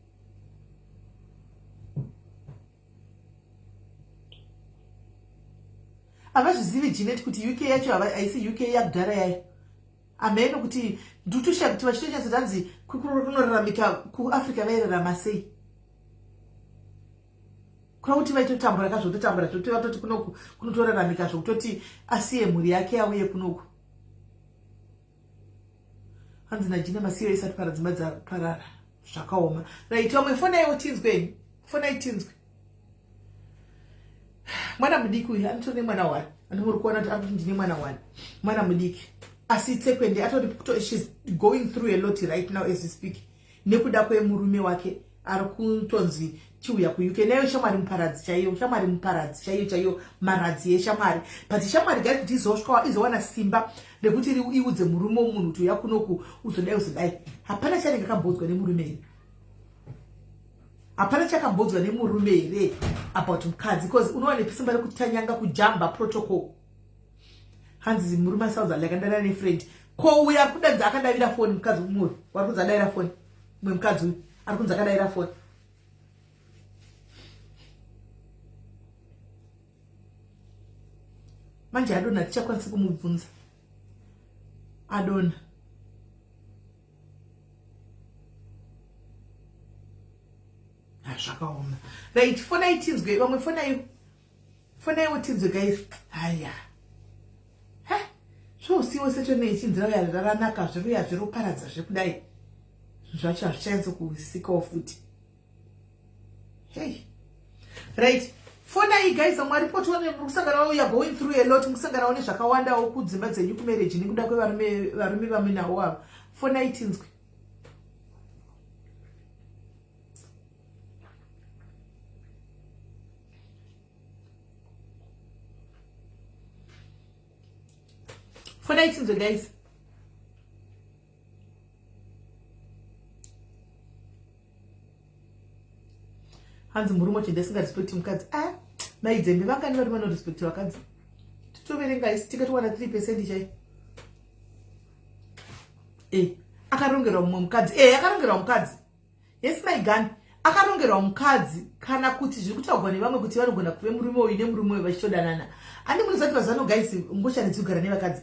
Havazvizivi Jeanette kuti UK yacho haisi UK yakudhara yayo. Ameno kuti ndutushaya kuti vachitonyatso tanzi kunoraramika kuAfrica vairarama sei. Kuna kuti vaitotambura ka zvototambura zvoti vatoti kunoku kunotoraramika zvokutoti asiye mhuri yake auye kunoku. Hanzi naJina masiyo isati para dzimba dzaparara. Zvakaoma. Right, vamwe fonai utinzwe. Fonai tinzwe. Mwana mudiki uyu anotori nemwana wani. Andimuri kuona kuti akuti ndine mwana wani. Mwana mudiki. Asi tsekwende atori kuto she's going through a lot right now as we speak. Nekuda kwemurume wake ari kutonzi chiuya kuUK. Nayo shamwari muparadzi chaiyo, shamwari muparadzi chaiyo chaiyo, maradzi yeshamwari. But shamwari guys kuti izosvika izowana simba rekuti iudze murume womunhu kuti uya kunoku uzodai uzodai. Hapana chanenge akambodzwa nemurume here? Hapana chakambodzwa nemurume here about mukadzi? Because unowana simba rekutanyanga kujamba protocol. Hanzi murume asaudza like andadana nefriend. Ko uya ari kudanza akadavira foni mukadzi mumwe wari kunzi adavira foni. Mumwe mukadzi uyu ari kunzi akadavira foni. Manje adona tichakwanisi kumubvunza. Adona. Zvakaoma. Right, fonai tinzwe vamwe fonai. Fonai utinzwe guys. Haya. Ha? Zvousiwo secho nechinzira uya raranaka zviruya zviroparadza zvekudai. Zvacho hazvichaenzo kusikawo futi. Hey. Right. Fonai guys, vamwe varipo tione muri kusangana we are going through a lot, muri kusanganawo nezvakawandawo kudzimba dzenyu kumarriage nekuda kwevarume varume vamunawo ava. Fonai tinzwe. Fonai tinzwe guys. Hanzi murume wacho ndisingarespecti mukadzi. Ah, maidzembe vangani vari vanorespecti vakadzi? Titoverenga isi tikatowana 3% chai. Akarongerwa mumwe mukadzi. Akarongerwa mukadzi. Yes my gun. Akarongerwa mukadzi kana kuti zviri kutaurwa nevamwe kuti vanogona kuve murume uyu nemurume uyu vachitodanana. Andi munoziva kuti mazano guys ngochani dzigara nevakadzi.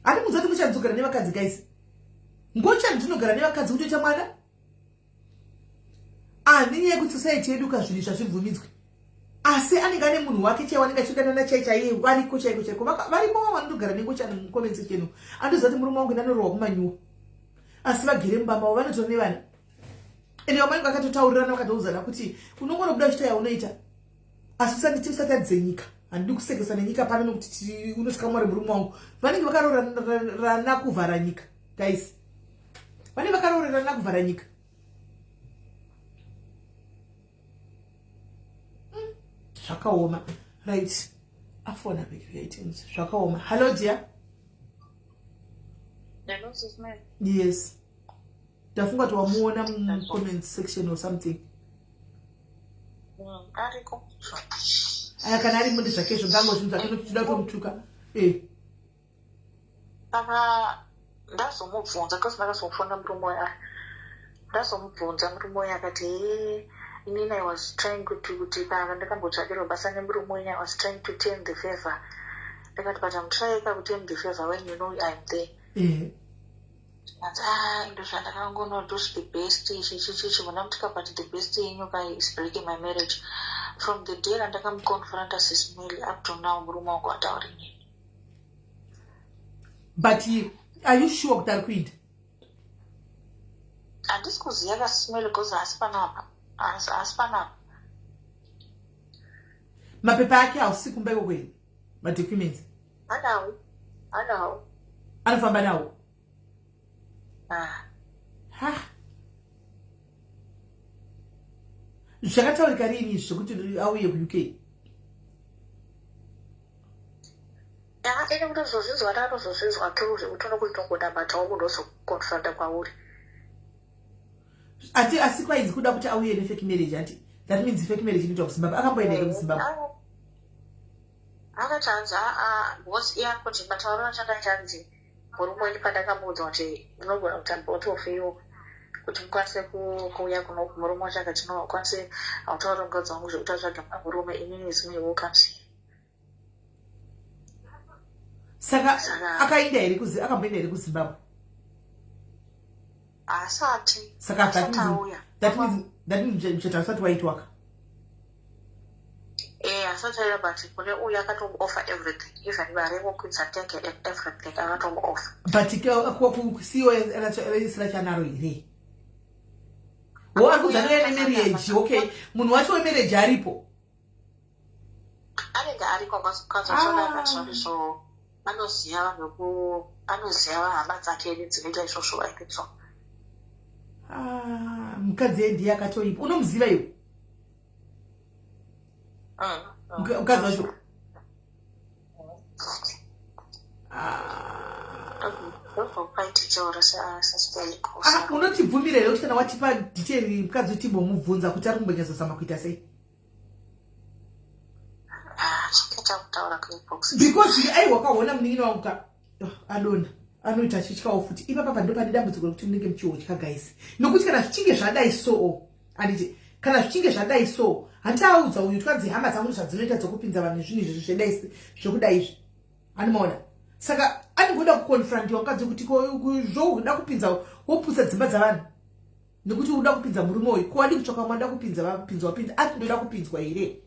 Andi munoziva kuti ngochani dzigara nevakadzi guys. Ngochani dzinogara nevakadzi kutoita mwana. Nenyaya yekuti society yedu ka zvinhu zvazvibvumidzwe. Asi anenge ane munhu wake chaiwo anenge achidanana chai chaiye variko chaiko chaiko. Varimo vanotogara nengochani mucomment section. Andoziva kuti murume wangu ndanorohwa kumanyuwa. Asi vagere mumba mavo vanotora nevana. Ende vamwe vanenge vakatotaurirana vakatoudzana kuti unongonobuda uchiita yaunoita. Asi usanditi usatadze nyika. Handidi kusekesa nenyika pano nekuti unosvika mwari murume wangu. Vanenge vakaroorana kuvhara nyika guys. Vanenge vakaroorerana kuvhara nyika. Zvakaoma. Right. Afona items. Zvakaoma. Hello dear. Hello, sis Mary. Yes. Ndafunga kuti wamuona mu comment section or something. Ariko. Aya kana ari mundi zvake izvo ngangozvinhu zvake nokuti toda kutomutuka. Saka ndazomubvunza because ndakazomufona murume uya. Ndazomubvunza murume uya akati hee inini I was trying kuti pandakambotsvakirwa basa nemurume uya I was trying to turn the favor. Ndakati but I'm trying to turn the favor when you know I'm there. Ndikati ah ndozvandakangoona kuti the best ichi ichi ichi muna mutika but the best yenyu ka is breaking my marriage. From the day randakamuconfronta, Sis Melly, up to now murume wangu atauri nini. But are you sure kuti ari kuinda? Handisi kuziva ka, Sis Melly, because haasi panapa, haasi panapa. Mapepa ake hausi kumba ikoko here, madocuments? Anawo, anawo. Anofamba nawo? Ah. Ha, zvakataurika rini izvi zvekuti auye kuUK? Ya, ine kutozozvinzwa, ndakatozozvinzwa through zvekuti unokutongodamatawo munhu ozoconfronta kwauri. Ati asi kwainzi kuda kuti auye nefake marriage. Ati that means fake marriage inoitwa kuZimbabwe. Akamboenda here kuZimbabwe? Akati hanzi aa, because iye akuti matauriro achakaita, hanzi murume wenyu pandakamuudza kuti munogona kuita both of you kuti mukwanise kuuya kuno, murume wacho akati no, ukwanise hautauri mukadzi wangu zvekuti atsvage murume, inini is me who comes here. Saka akaenda here, akamboenda here kuZimbabwe? Haasati. Saka that Asati means, auya. that means muchato asati waitwaka. Eh, asati auya, but kune uyu akatomuoffer everything, even mari yekukwidza ndege and everything akatomuoffer. But kusiwo isina chanaro here? Wo ari kudza noya nemarriage. Okay, munhu wacho wemarriage aripo? Anenge ariko kazosonakati so anoziva vanhu anoziva hama dzake dzinoita izvozvo, I think so. Ah, mukadzi ye ndiye akatoipa. Unomuziva iwe? Mukadzi wacho? Ah. Ah, unotibvumira here kuti kana watipa detail mukadzi utimbomubvunza kuti ari kumbonyatsozama kuita sei? Because aiwa, kaona munin'ina wangu ka, oh, adona anoita achityawo futi ipapa. Ndo pane dambudziko rekuti munenge muchiotya, guys, nokuti kana zvichinge zvadai so, handiti, kana zvichinge zvadai so, handiaudza uyu twanzi hama dzangu zvadzinoita dzokupinza vanhu zvinhu izvi zvedai zvekudai izvi, anomaona. Saka anongoda kuconfrontiwa mukadzi kuti zvoda kupinza, woputsa dzimba dzavanhu nekuti uda kupinza murume uyu. Ko wadi kutsvaka mwana kupinza, vapinzwa, wapinza, ati ndoda kupinzwa here?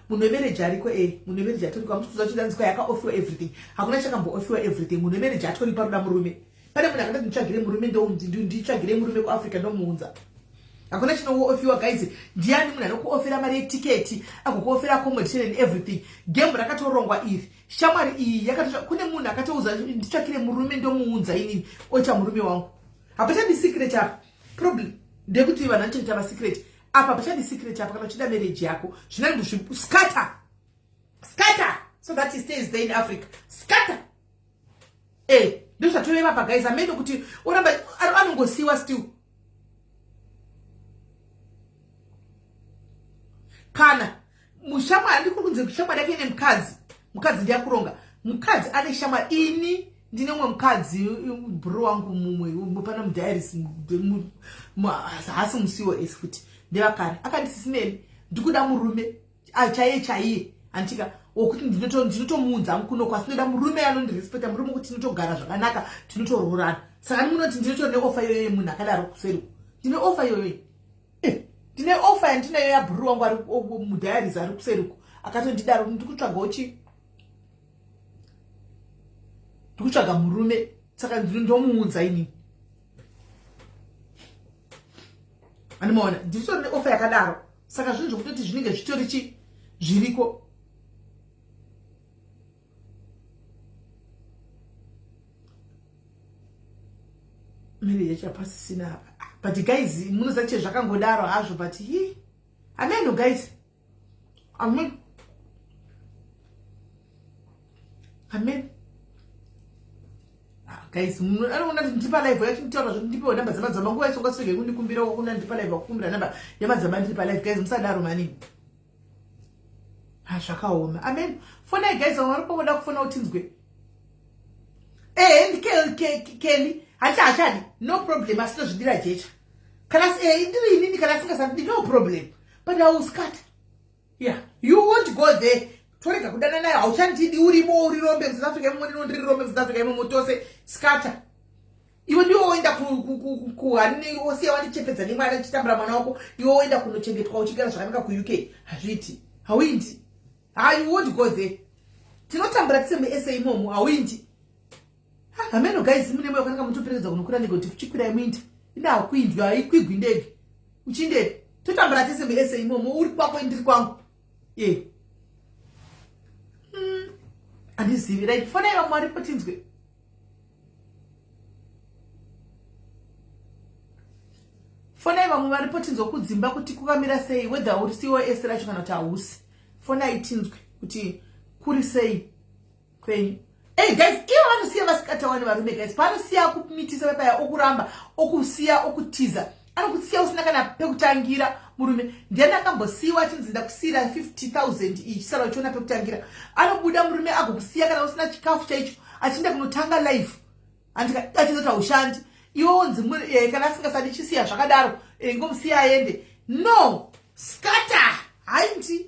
Munhu wemarriage ariko e, munhu wemarriage atoriko. Amusi kuziva yakaoffiwa everything. Hakuna chakambooffiwa everything. Munhu wemarriage atoripo, aroda murume. Pane munhu akatati nditsvagire murume, nditsvagire murume kuAfrica, ndomuunza. Hakuna chinooffiwa, guys. Ndiani munhu anokuoffera mari yetiketi, agokuoffera accommodation and everything? Game rakatorongwa iri. Shamwari iyi yakatosva kune munhu akatouza nditsvakire murume, ndomuunza inini, oita murume wangu. Hapachadi secret apa. Problem ndekuti vanhu vanotoita masecret apa. Hapachadi secret apa. Kana uchida marriage yako, zvinani scatter, scatter, so that he stays there in Africa. Scatter. E, ndozvatoreva pa, guys. Amene kuti oramba anongosiyiwa still. Kana mushamwari, andikuri kunze shamwari yake ine mukadzi, mukadzi ndiyakuronga, mukadzi ane shamwari. Ini ndine umwe mukadzi, bro wangu mumwe pana mudiaries, haasi musiwo esi futi, ndevakare. Akati, "Sis Melly, ndikuda murume chaiye chaiye, anditika wokuti ndinotomuunza mukunoko, asi ndoda murume anondirespecta, murume wekuti tinotogara zvakanaka, tinotoroorana." Saka ndimunoti ndinotori neoffer iyoyo yemunhu akadaro kuseri. Ndine offer iyoyo. Ndine offer yandinayo yabhuru wangu ari mudiaries, ari kuseriku, akatondidaro. Ndiri kutsvagawo chi, ndiri kutsvaga murume, saka ndomuunza inini. Andimaona nditori neoffer yakadaro. Saka zvinhu zvokutoti zvinenge zvitori chi, zviriko. Marriage yacho hapasisina apa. But guys, munoziva che zvakangodaro hazvo, but hi, ameno, guys. Amen, amen. Ah, guys, anoona kuti ndipa live yacho, nditaura zvoti ndipewo namba dzamadzama. Nguva yacho ungasirege kundikumbira kuna ndipa live, akukumbira namba yamadzama ndiri palive. Guys, musadaro manini. Ha, zvakaoma. Amen. Fonai, guys, vamwe vari povoda kufona utinzwe. Ehe, ndikeli hachi hachadi, no problem, asi tozvidira jecha. Kana ndiri inini, kana asingasandidi, no problem, but I will scatter. Yeah, you won't go there. Torega kudana nayo. Hauchandidi, urimo, uri rombe muSouth Africa imomo, ndino ndiri rombe muSouth Africa imomo, tose scatter. Iwe ndiwe woenda kuhani, wosiya wandichepedza nemwana, chitambura mwana wako, iwe woenda kunochengetwa uchigara zvakanaka kuUK. Hazviiti, hauindi. Ha, you won't go there. Tinotambura tise muSA imomo, hauindi. Hameno guys, mune moyo wakanaka, mutoperekedza kunokwira ndege kuti chikwirai muindi. Ina hakuindwi, haikwigwi ndege. Uchindepi? Totambura tese muSA imomo, uri kwako, ndiri kwangu. E handizivi. Right, fonai vamwe varipo tinzwe. Fonai vamwe varipo tinzwe kudzimba kuti kukamira sei, whether uri cos racho kana kuti hausi. Fonai tinzwe kuti kuri sei kwenyu. Hey guys, ivo vanosiya vasikatawani varume guys, paanosiya kumitisa pepaya, okuramba, okusiya, okutiza, anokusiya usina kana pekutangira. Murume ndiani akambosiyiwa achinzi ndakusiyira 50 000 ichisara uchiona pekutangira? Anobuda murume agokusiya kana usina chikafu chaicho, achienda kunotanga life, andikachizoti haushandi. Iwe wonzi kana asingasadi, chisiya zvakadaro, ngomusiya aende. No, scatter, haindi.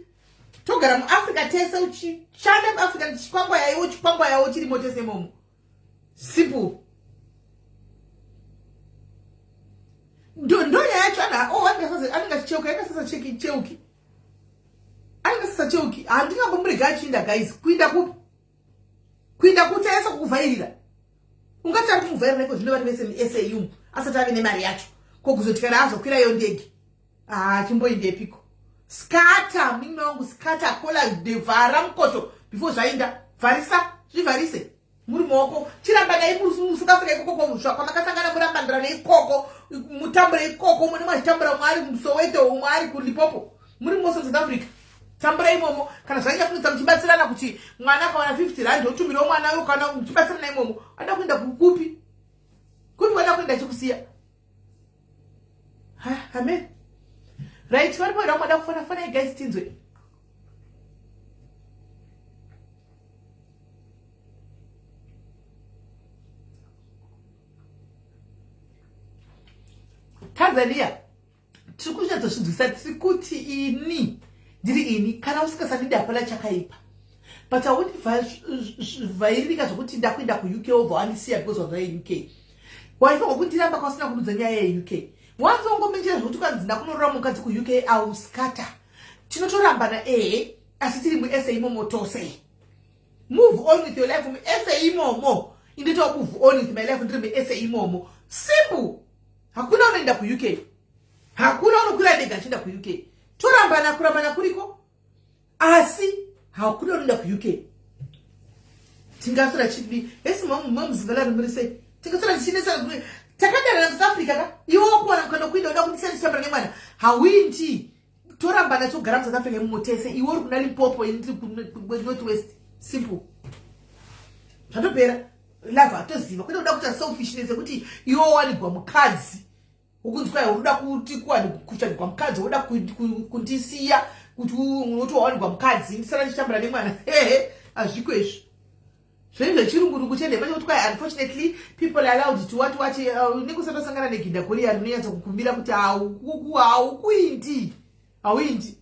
Togara muAfrica tese, uchishanda muAfrica, chikwangwa yaiwo, chikwangwa yawo, chirimo tese imomo. Simple. Ndo nyaya yacho. Oh, anenge achicheuka, anenge asisacheuki, anenge asisacheuki. Handingambomurega achiinda guys. Kuinda kupi? Kuinda kuti aisa kukuvhairira? Ungati ari kumuvhairira iko zvino vari vese muSA asati ave nemari yacho, ko kuzoti kana azokwira iyo ndege? Ah, chimboindepiko? Scatter, munin'ina wangu, scatter, kola vhara mukoto before zvainda. Vharisa, zvivharise murume wako, chiramba naye muSouth Africa ikoko kwamakasangana, murambandirane ikoko, mutambure ikoko. Mune mwachitambura, umwe ari muSoweto, umwe ari kuLimpopo, muri mose muSouth Africa, tambura imomo. Kana zvaita kunetsa, muchibatsirana kuti mwana akawana 50 rand otumirawo mwana uyo, kana muchibatsirana imomo. Ada kuenda kupi? Kupi wada kuenda chikusiya? Amen. Right, varipo here vamwe kufona? Fonai guys, tinzwe. Tanzania tiri kunyatsozvinzwisa. Tiri kuti ini ndiri ini, kana usingasandidi hapana chakaipa, but haundivhairirika zvokuti ndakuenda kuUK wobva wandisiya because wanzwa yeUK. Waifanirwa kundiramba kwasina kundudza nyaya yeUK. Wanzongomenjera zvokuti kwanzi ndakunorora mukadzi kuUK, auscatter. Tinotorambana ehe, asi tiri muSA imomo tose. Move on with your life muSA imomo. Indoitawo move on with my life ndiri muSA imomo. Simple. Hakuna unoenda kuUK, hakuna unokwira ndege achienda kuUK. Torambana, kurambana kuriko, asi hakuna unoenda kuUK. Tingasora chidii? Esi mamuzinga lari, muri sei? Tingasora tichinetsana takadara naSouth Africa ka. Iwe wakuwana kana kuinda, uda kundisiya ndichitambura nemwana? Hawindi. Torambana, togara muSouth Africa imomo tese. Iwe uri kuna Limpopo, ini ndiri kuNorth West. Simple, zvatopera. Love hatoziva kwete kuda kuita selfishness yekuti iwe wawanigwa mukadzi wokunzi kwai unoda kuti kutsvagirwa mukadzi, woda kundisiya kuti unoti wawanigwa mukadzi, ndisara ndichitambura nemwana. Hehe, hazviko izvi zvenyu zvechirungurungu chenhema chekuti kwai unfortunately people are allowed to what what. Unenge usati wasangana neginda goriya rinonyatsa kukumbira kuti haukuindi, hauindi,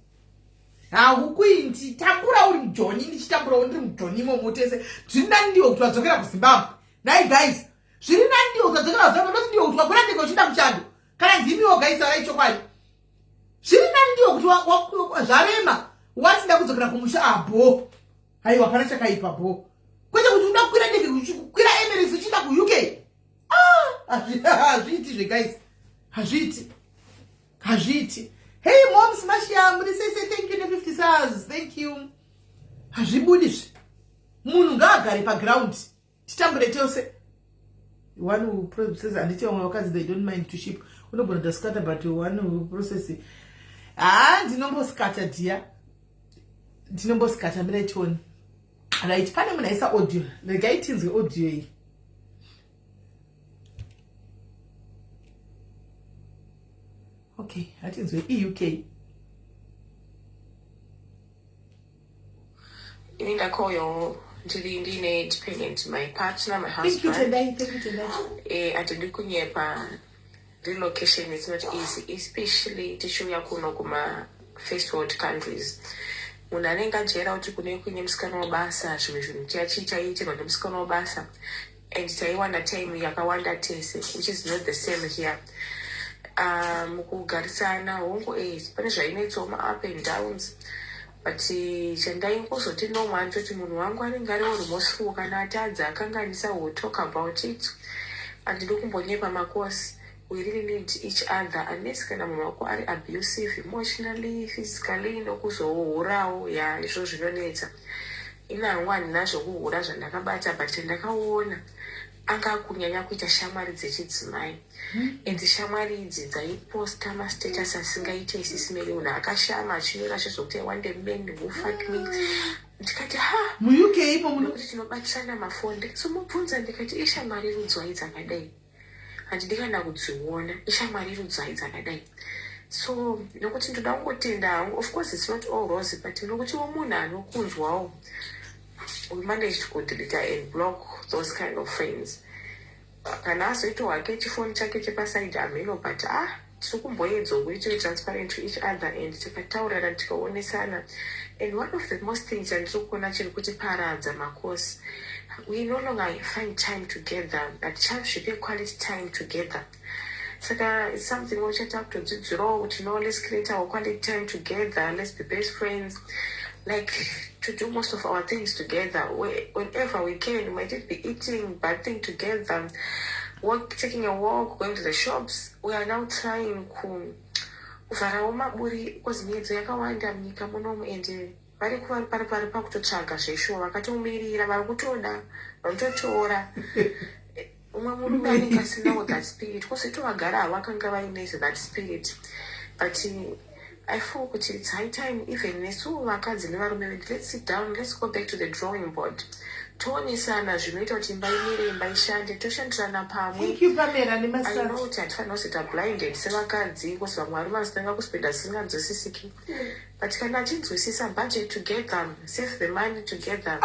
haukuindi. Tambura uri mujoni, ndichitamburawo ndiri mujoni imomo tese. Zviri nani ndiwo kuti wadzokera kuZimbabwe. Nai guys, zviri nani ndiwo kuti wadzokera kuZimbabwe, ndoti ndiwo kuti wakwira ndege uchienda kuchando. Kana ndimiwo guys, tarai chokwadi. Zviri nani ndiwo kuti zvarema, wati ndakudzokera kumusha abo. Haiwa, hapana chakaipa bo, kwete kuti uda kukwira ndege, kukwira Emirates uchienda kuUK. Ah, hazviiti zve guys, hazviiti, hazviiti. Hey moms mashia, muri sei sei? Thank you ne50 stars, thank you. Hazvibudi zve. Munhu ngaagare paground, titambure tose. One who process, handiti vamwe vakadzi they don't mind to ship. Unogona kutascatter, but one who process, ha, ndinomboscatter dear, ndinomboscatter. Mirai tione. Right, pane munhu aisa audio, regai tinzwe audio iyi. Okay, hatinzwe eUK. Ini ndakoyo ndiri ndine dependent, my partner, my Thank you. husband. Tendai, thank you, Tendai. Hatidi kunyepa, relocation is not easy, especially tichiuya kuno kuma first world countries. Munhu anenge ajaira kuti kune kuine musikana webasa, zvimwe zvinhu chaitirwa nemusikana webasa. And taiwana time yakawanda tese, which is not the same here. Mukugarisana hongu, pane zvainetsawo, ma-up and downs, but chandaingozoti nomwe ndoti munhu wangu anenge ariwo remorseful. Kana atadza, akanganisa, will talk about it. Handidi kumbonyepa, makosi, we really need each other, unless kana munhu wako ari abusive emotionally, physically, nokuzohurawo. Ya, izvo zvinonetsa. Ina hangu handina zvokuhura zvandakabata, but chandakaona, anga kunyanya kuita shamwari dzechidzimai, and shamwari idzi dzaiposta mastatus asingaite isisimeri. Munhu akashama achinyora zvezvokuti, "I want a man who fuck me." Ndikati, "Ha." MuUK imo muno. Nekuti tinobatirana mafoni. Ndikazomubvunza ndikati, "Ishamwari rudzwai dzakadai? Handidi kana kudziona. Ishamwari rudzwai dzakadai?" So nokuti ndoda kungotenda hangu. Of course it's not all rosy, but nokutiwo munhu anokunzwawo, we managed kudelete and block those kind of friends. Kana azoitawo hake chifoni chake chepasaidi, hameno, but ah, tiri kumboedzawo kuitire transparent to each other and tikataurana, tikaonesana. And one of the most things chandiri kuona chiri kutiparadza, makosi, we no longer find time together. Hatichazvipe quality time together. Saka it's something uchata kutodzidzirawo kuti, no, let's create our quality time together. Let's be best friends, like to do most of our things together whenever we can. Might it be eating, bathing together, walk, taking a walk, going to the shops. We are now trying kuvharawo maburi because miedzo yakawanda munyika munomu, and vari vari pakutotsvaga zveshuwa, vakatomirira, vari kutoda, vanototora. Umwe murume anenge asinawo that spirit, kwozoito vagara havakanga vaine that spirit. But I feel kuti it's high time, even nesu vakadzi nevarume vedu, let's sit down, let's go back to the drawing board, toonesana zvinoita kuti imba imire, imba ishande, toshandirana pamwe. Thank you, Pamela. I know nemastats. Kuti hatifanira kuzoita blinded sevakadzi, because vamwe varume vanozotanga kuspenda zvisinganzwisisiki, but kana achinzwisisa, budget together, save the money together,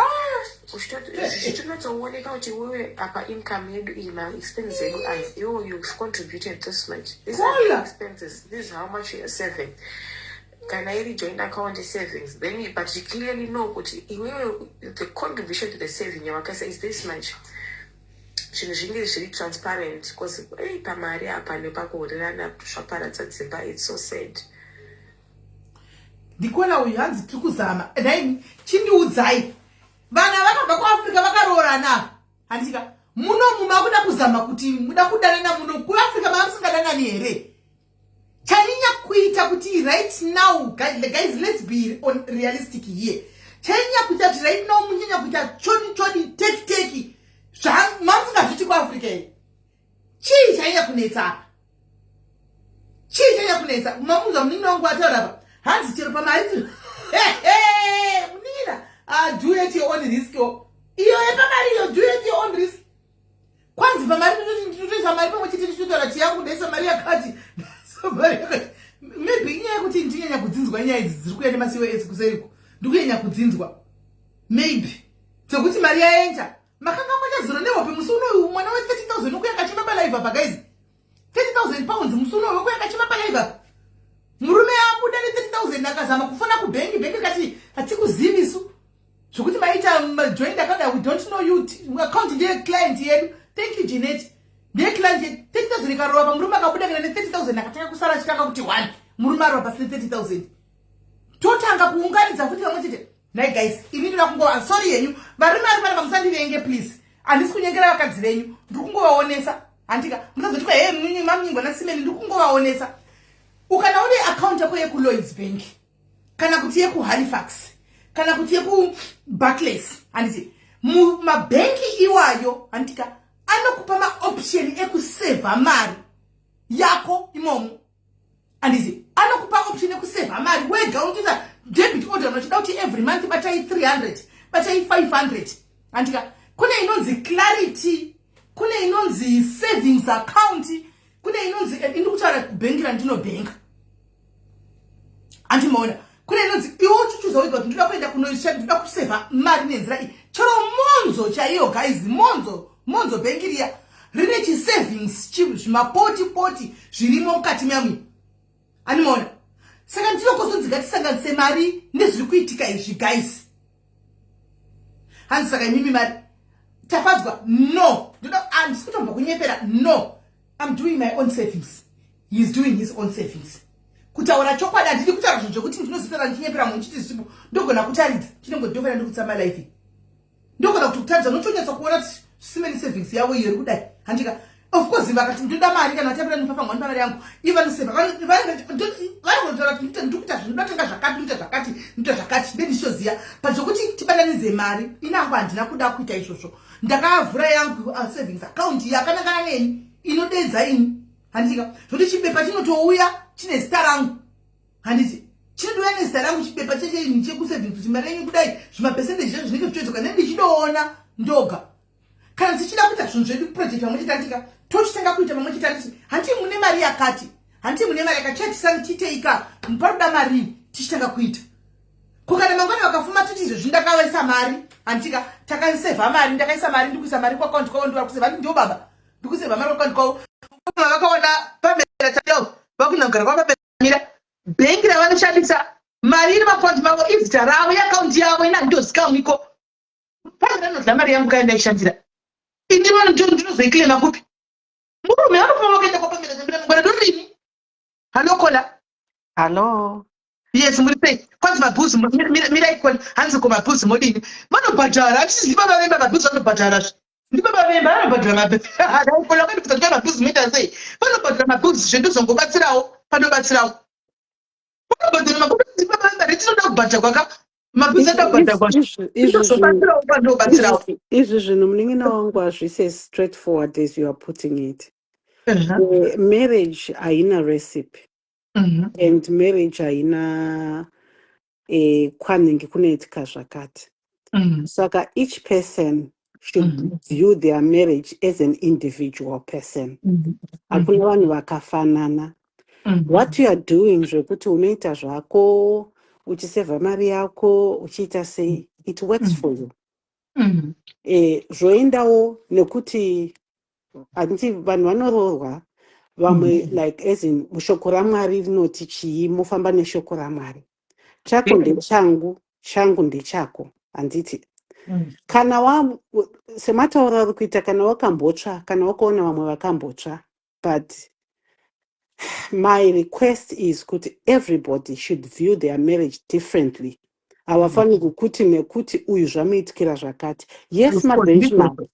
zvichitonatsooneka kuti iwewe apa income yedu iyi, maexpenses edu aya, iwo you've contributed this much. These are the Kola. expenses, this is how much you are saving. Kana iri joint account savings, then but you clearly know kuti iwewe the contribution to the saving yawakaisa is this much. Zvinhu zvinge zviri transparent, because ei, pamari apa nepakuhurirana zvaparadza dzimba. It's so sad. Ndikuona uyu hanzi tiri kuzama. Nhaimi, chindiudzai, vana vakabva kuAfrica vakaroorana, handitika munomu makuda kuzama kuti muda kudanana muno. KuAfrica mava musingadanani here? Chanyanya kuita kuti right now, guys, let's be on realistic here, chanyanya kuita kuti right now munyanya kuita choni choni, teki teki, mamusingazviti kuAfrica here? Chii chanyanya kunetsa apa? Chii chanyanya kunetsa? Mamunzwa munin'ina wangu ataura apa, hanzi chero pamari. Munin'ina, do at your own risk. Iyo yepamari iyo, do at your own risk. Kwanzi pamari ndinotoisa mari pamwe chete, tichitotaura chiyangu, ndaisa mari yakati, ndaisa mari yakati. Maybe inyaya yekuti ndinyanya kudzinzwa nyaya idzi dziri kuya nemaCOS kuseriko, ndikunyanya kudzinzwa maybe dzekuti mari yaenda. Makanga machaziro nehope musi unoyu, mwana we30 000 ukuya kachima palive apa, guys. £30,000 musi unoyu ukuya kachima palive apa. Murume abuda ne30 000, akazama kufona kubhengi, bhengi kati, "Hatikuzivisu zvokuti maita joint account, we don't know you. Account ndeye client yedu." Thank you, Janet. Ndeye client yedu. 30 000 ikarova pamurume, akabuda kana ne30 000, akatanga kusara achitanga kuti one murume arova pasi ne30 000, totanga kuunganidza futi pamwe chete. Nai guys, ini ndoda kungova sorry yenyu, varume vari panapa, musandivenge please. Handisi kunyengera vakadzi venyu, ndiri kungovaonesa. Handika musazoti kwa he mamunyingwa nasimeni, ndiri kungovaonesa. Ukana une account yako yekuLloyds Bank, kana kuti yekuHalifax, kana kuti yekuBarclays, handiti mabhengi iwayo, handitika anokupa maoption ekusevha mari yako imomo? Handiti anokupa option ekusevha mari wega, unotoita debit order, unochida kuti every month batai 300, batai 500, handika kune inonzi Clarity, kune inonzi savings account, kune inonzi, indi kutaura kubhengi randinobhenga, handimaona, kune inonzi, iwe uchichuza wega kuti ndoda kuenda kunoda kusevha mari nenzira iyi. Chero Monzo chaiyo, guys, Monzo, Monzo bhengi riya rine chisavings, zvimapoti poti zvirimo mukati mamwe, animaona. Saka ndinokozonzi ngatisanganise mari nezviri kuitika izvi, guys. Hanzi saka imimi mari Tafadzwa, no, ndoda, handisi kutomba kunyepera. No, I'm doing my own savings, he is doing his own savings. Kutaura chokwadi, handidi kutaura zvinhu zvekuti ndinozitaura ndichinyepera munhu chiti zvipo. Ndogona kutaridza chinongodofera ndikutsama life, ndogona kuti kutaridza notonyatsa kuona kuti simeni savings yavo iyo iri kudai, handika? Of course vakati ndoda mari, kana vatambira ndipapangwa ndipa mari yangu, ivo vanoseva, vanotaura kuti ndikuita zvinhu, ndotenga zvakati, ndoita zvakati, ndoita zvakati, ndendichoziva. But zvokuti tibatanidze mari inangu, handina kuda kuita izvozvo. Ndakavhura yangu savings account yakanangana neni, inodedza ini, handika? Zvokuti chibepa chinotouya chine zita rangu, handiti? Chinotouya nezita rangu chibepa chechinhu chekusavings, kuti mari yenyu kudai, zvimapercentage zvacho zvinenge zvichitoedzoka, nendichidoona ndoga. Kana tichida kuita zvinhu zvedu, project pamwe chete, handika? Tochitanga kuita pamwe chete, handiti? Handiti mune mari yakati, handiti mune mari yakati, chatisani tiiteika, paroda mari, tichitanga kuita. Ko kana mangwana vakafuma, titi izvezvi ndakavaisa mari, handitika? Takasevha mari, ndakaisa mari, ndikuisa mari kuakaunti kwavo, ndivari kusevha, ndiwo baba, ndikusevha mari kuakaunti kwavo. Vakaona Pamela Tadel vakunogara kwaPamela, bhengi ravanoshandisa, mari iri maakaunti mavo, izita ravo, yeakaunti yavo, ina handitozikamwiko. Pamela anodya mari yangu kaenda ishandira ini, ndinozoiclaima kupi? Murume vanofamba vakaenda kwaPamela Tandira mangwana, ndorini? Hallo, caller. Hallo. Yes, muri sei? Kwanzi mabhuzi, mirai caller, hanzi ko mabhuzi modini? Vanobhadhara, handisi baba vemba, mabhuzi vanobhadhara zve. Ndibaba vemba, vanobhadhara mabhuzi. Caller kwandibvunza kuti mabhuzi moita sei? Vanobhadhara mabhuzi zve, ndozongobatsirawo, panobatsirawo. Vanobhadhara mabhuzi, ndibaba vemba, retinoda kubhadharwa ka. Mabhuzi akabhadharwa. Ndinozobatsirawo panobatsirawo. Izvi zvinhu, munin'ina wangu, hazvisi straightforward as you are putting it. Marriage haina recipe and marriage haina kwanenge kunoitika zvakati. Saka each person should view their marriage as an individual person. Hakuna vanhu vakafanana. What you are doing zvekuti unoita zvako, uchisevha mari yako, uchiita sei, it works for you. Zvoendawo nekuti handiti vanhu vanoroorwa vamwe, like as in shoko raMwari rinoti chii, mofamba neshoko raMwari. Chako ndechangu, changu ndechako, handiti? Kana wa sematauro ari kuita, kana wakambotsva, kana wakaona vamwe vakambotsva, but my request is kuti everybody should view their marriage differently. Havafaniri kuti nekuti uyu zvamuitikira zvakati. Yes, Of course, mabenchmark ndizvozvo.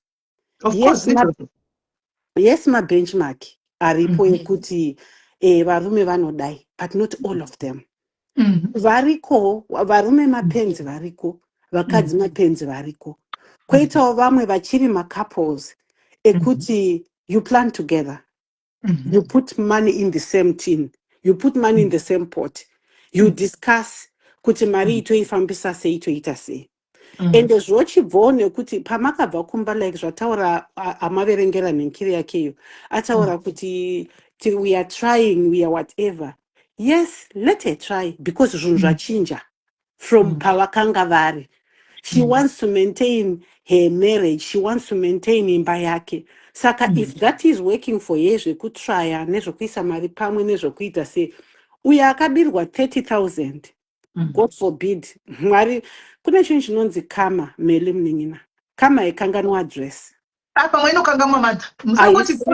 Of yes, course, ndizvozvo. Yes, mabenchmark aripo ekuti varume vanodai, but not all of them. Variko varume mapenzi, variko vakadzi mapenzi, variko. Kwoitawo vamwe vachiri macouples ekuti you plan together, you put money in the same tin, you put money in the same pot, you discuss kuti mari itoifambisa sei, toita sei. Ende zvochibvawo nekuti pamakabva kumba, like zvataura amaverengera nhenkiri yakeyo, ataura kuti we are trying, we are whatever. Yes, let her try, because zvinhu zvachinja from pavakanga vari. She wants to maintain her marriage, she wants to maintain imba yake. Saka if that is working for her, zvekutraya nezvekuisa mari pamwe nezvekuita sei, uyo akabirwa 30 000, God forbid, Mwari, kune chinhu chinonzi karma, meli munin'ina, karma ikanganwa address. Ah, pamwe inokangamwa, madha, musangoti Haisi.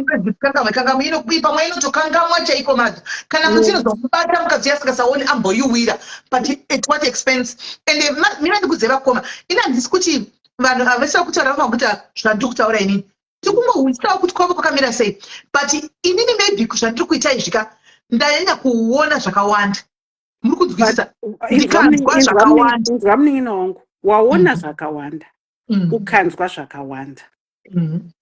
Kangamwa, kangamwa, pamwe inotokangamwa chaiko, madha, kana No. kuti inozomubata mukadzi asingasaoni amboiwira, but at what expense? And mina ndikudze vakoma, ini handisi kuti vanhu havasi kutaura vava kuita zvandiri kutaura inini, tikungohwisawo kuti kwavo kwakamira sei. But inini maybe zvandiri kuita izvika, ndanyanya kuona zvakawanda, muri kunzwisisa? Ndikanzwa zvakawanda. Inzwa, munin'ina wangu, waona zvakawanda, ukanzwa zvakawanda,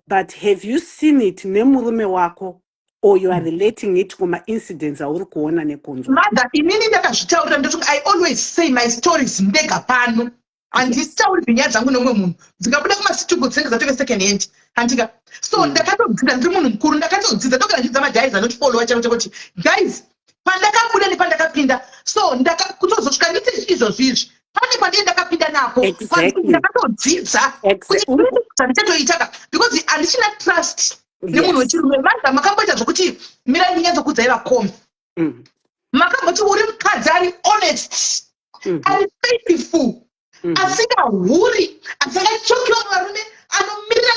but have you seen it nemurume wako, or you are relating it kuma-incidents auri kuona nekunzwa? Mother, inini ndakazvitaurira, ndoti I always say my stories ndega pano, handitauri zvenyaya dzangu nemumwe munhu. Dzikabuda kumasituko dzinenge dzatove second hand, handika? So ndakatodzidza, ndiri munhu mukuru, ndakatodzidza, ndogara ndichidza maguys anotifollowa chavo chekuti guys, pandakabuda nepandakapinda, so kutozosvika nditi izvozvi izvi, pane pandii ndakapinda napo. Ndakatodzidza kuti zvandichatoitaka, because handichina trust nemunhu wechirume. Madha, makamboita zvokuti, mirai ndinyatsokudzai vakomi, makamboti uri mukadzi ari honest, ari faithful, asingahuri, asingachoki vamwe varume, anomirira.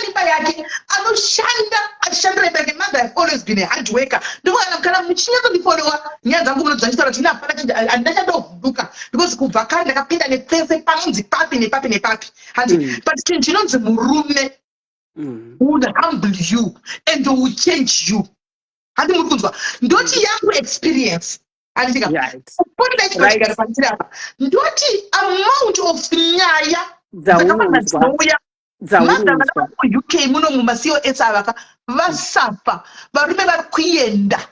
Anoshanda achishandira imba yake. Mother, have always been a hard worker. Ndokana kana muchinyatsondi-followa nyaya dzangu, munonzwa ndichitaura kuti ine hapana handina chandovhunduka, because kubva kare ndakapinda nepese panonzi papi nepapi nepapi, handi? But chinhu chinonzi murume would humble you and will change you, handi? Muri kunzwa? Ndoti yangu experience, handitika? Poti chigaro pandiri apa, ndoti amount of nyaya dzakawanda dzinouya. Dzaunonzwa. UK muno mumaCOS avaka vasafa. Varume vari kuenda,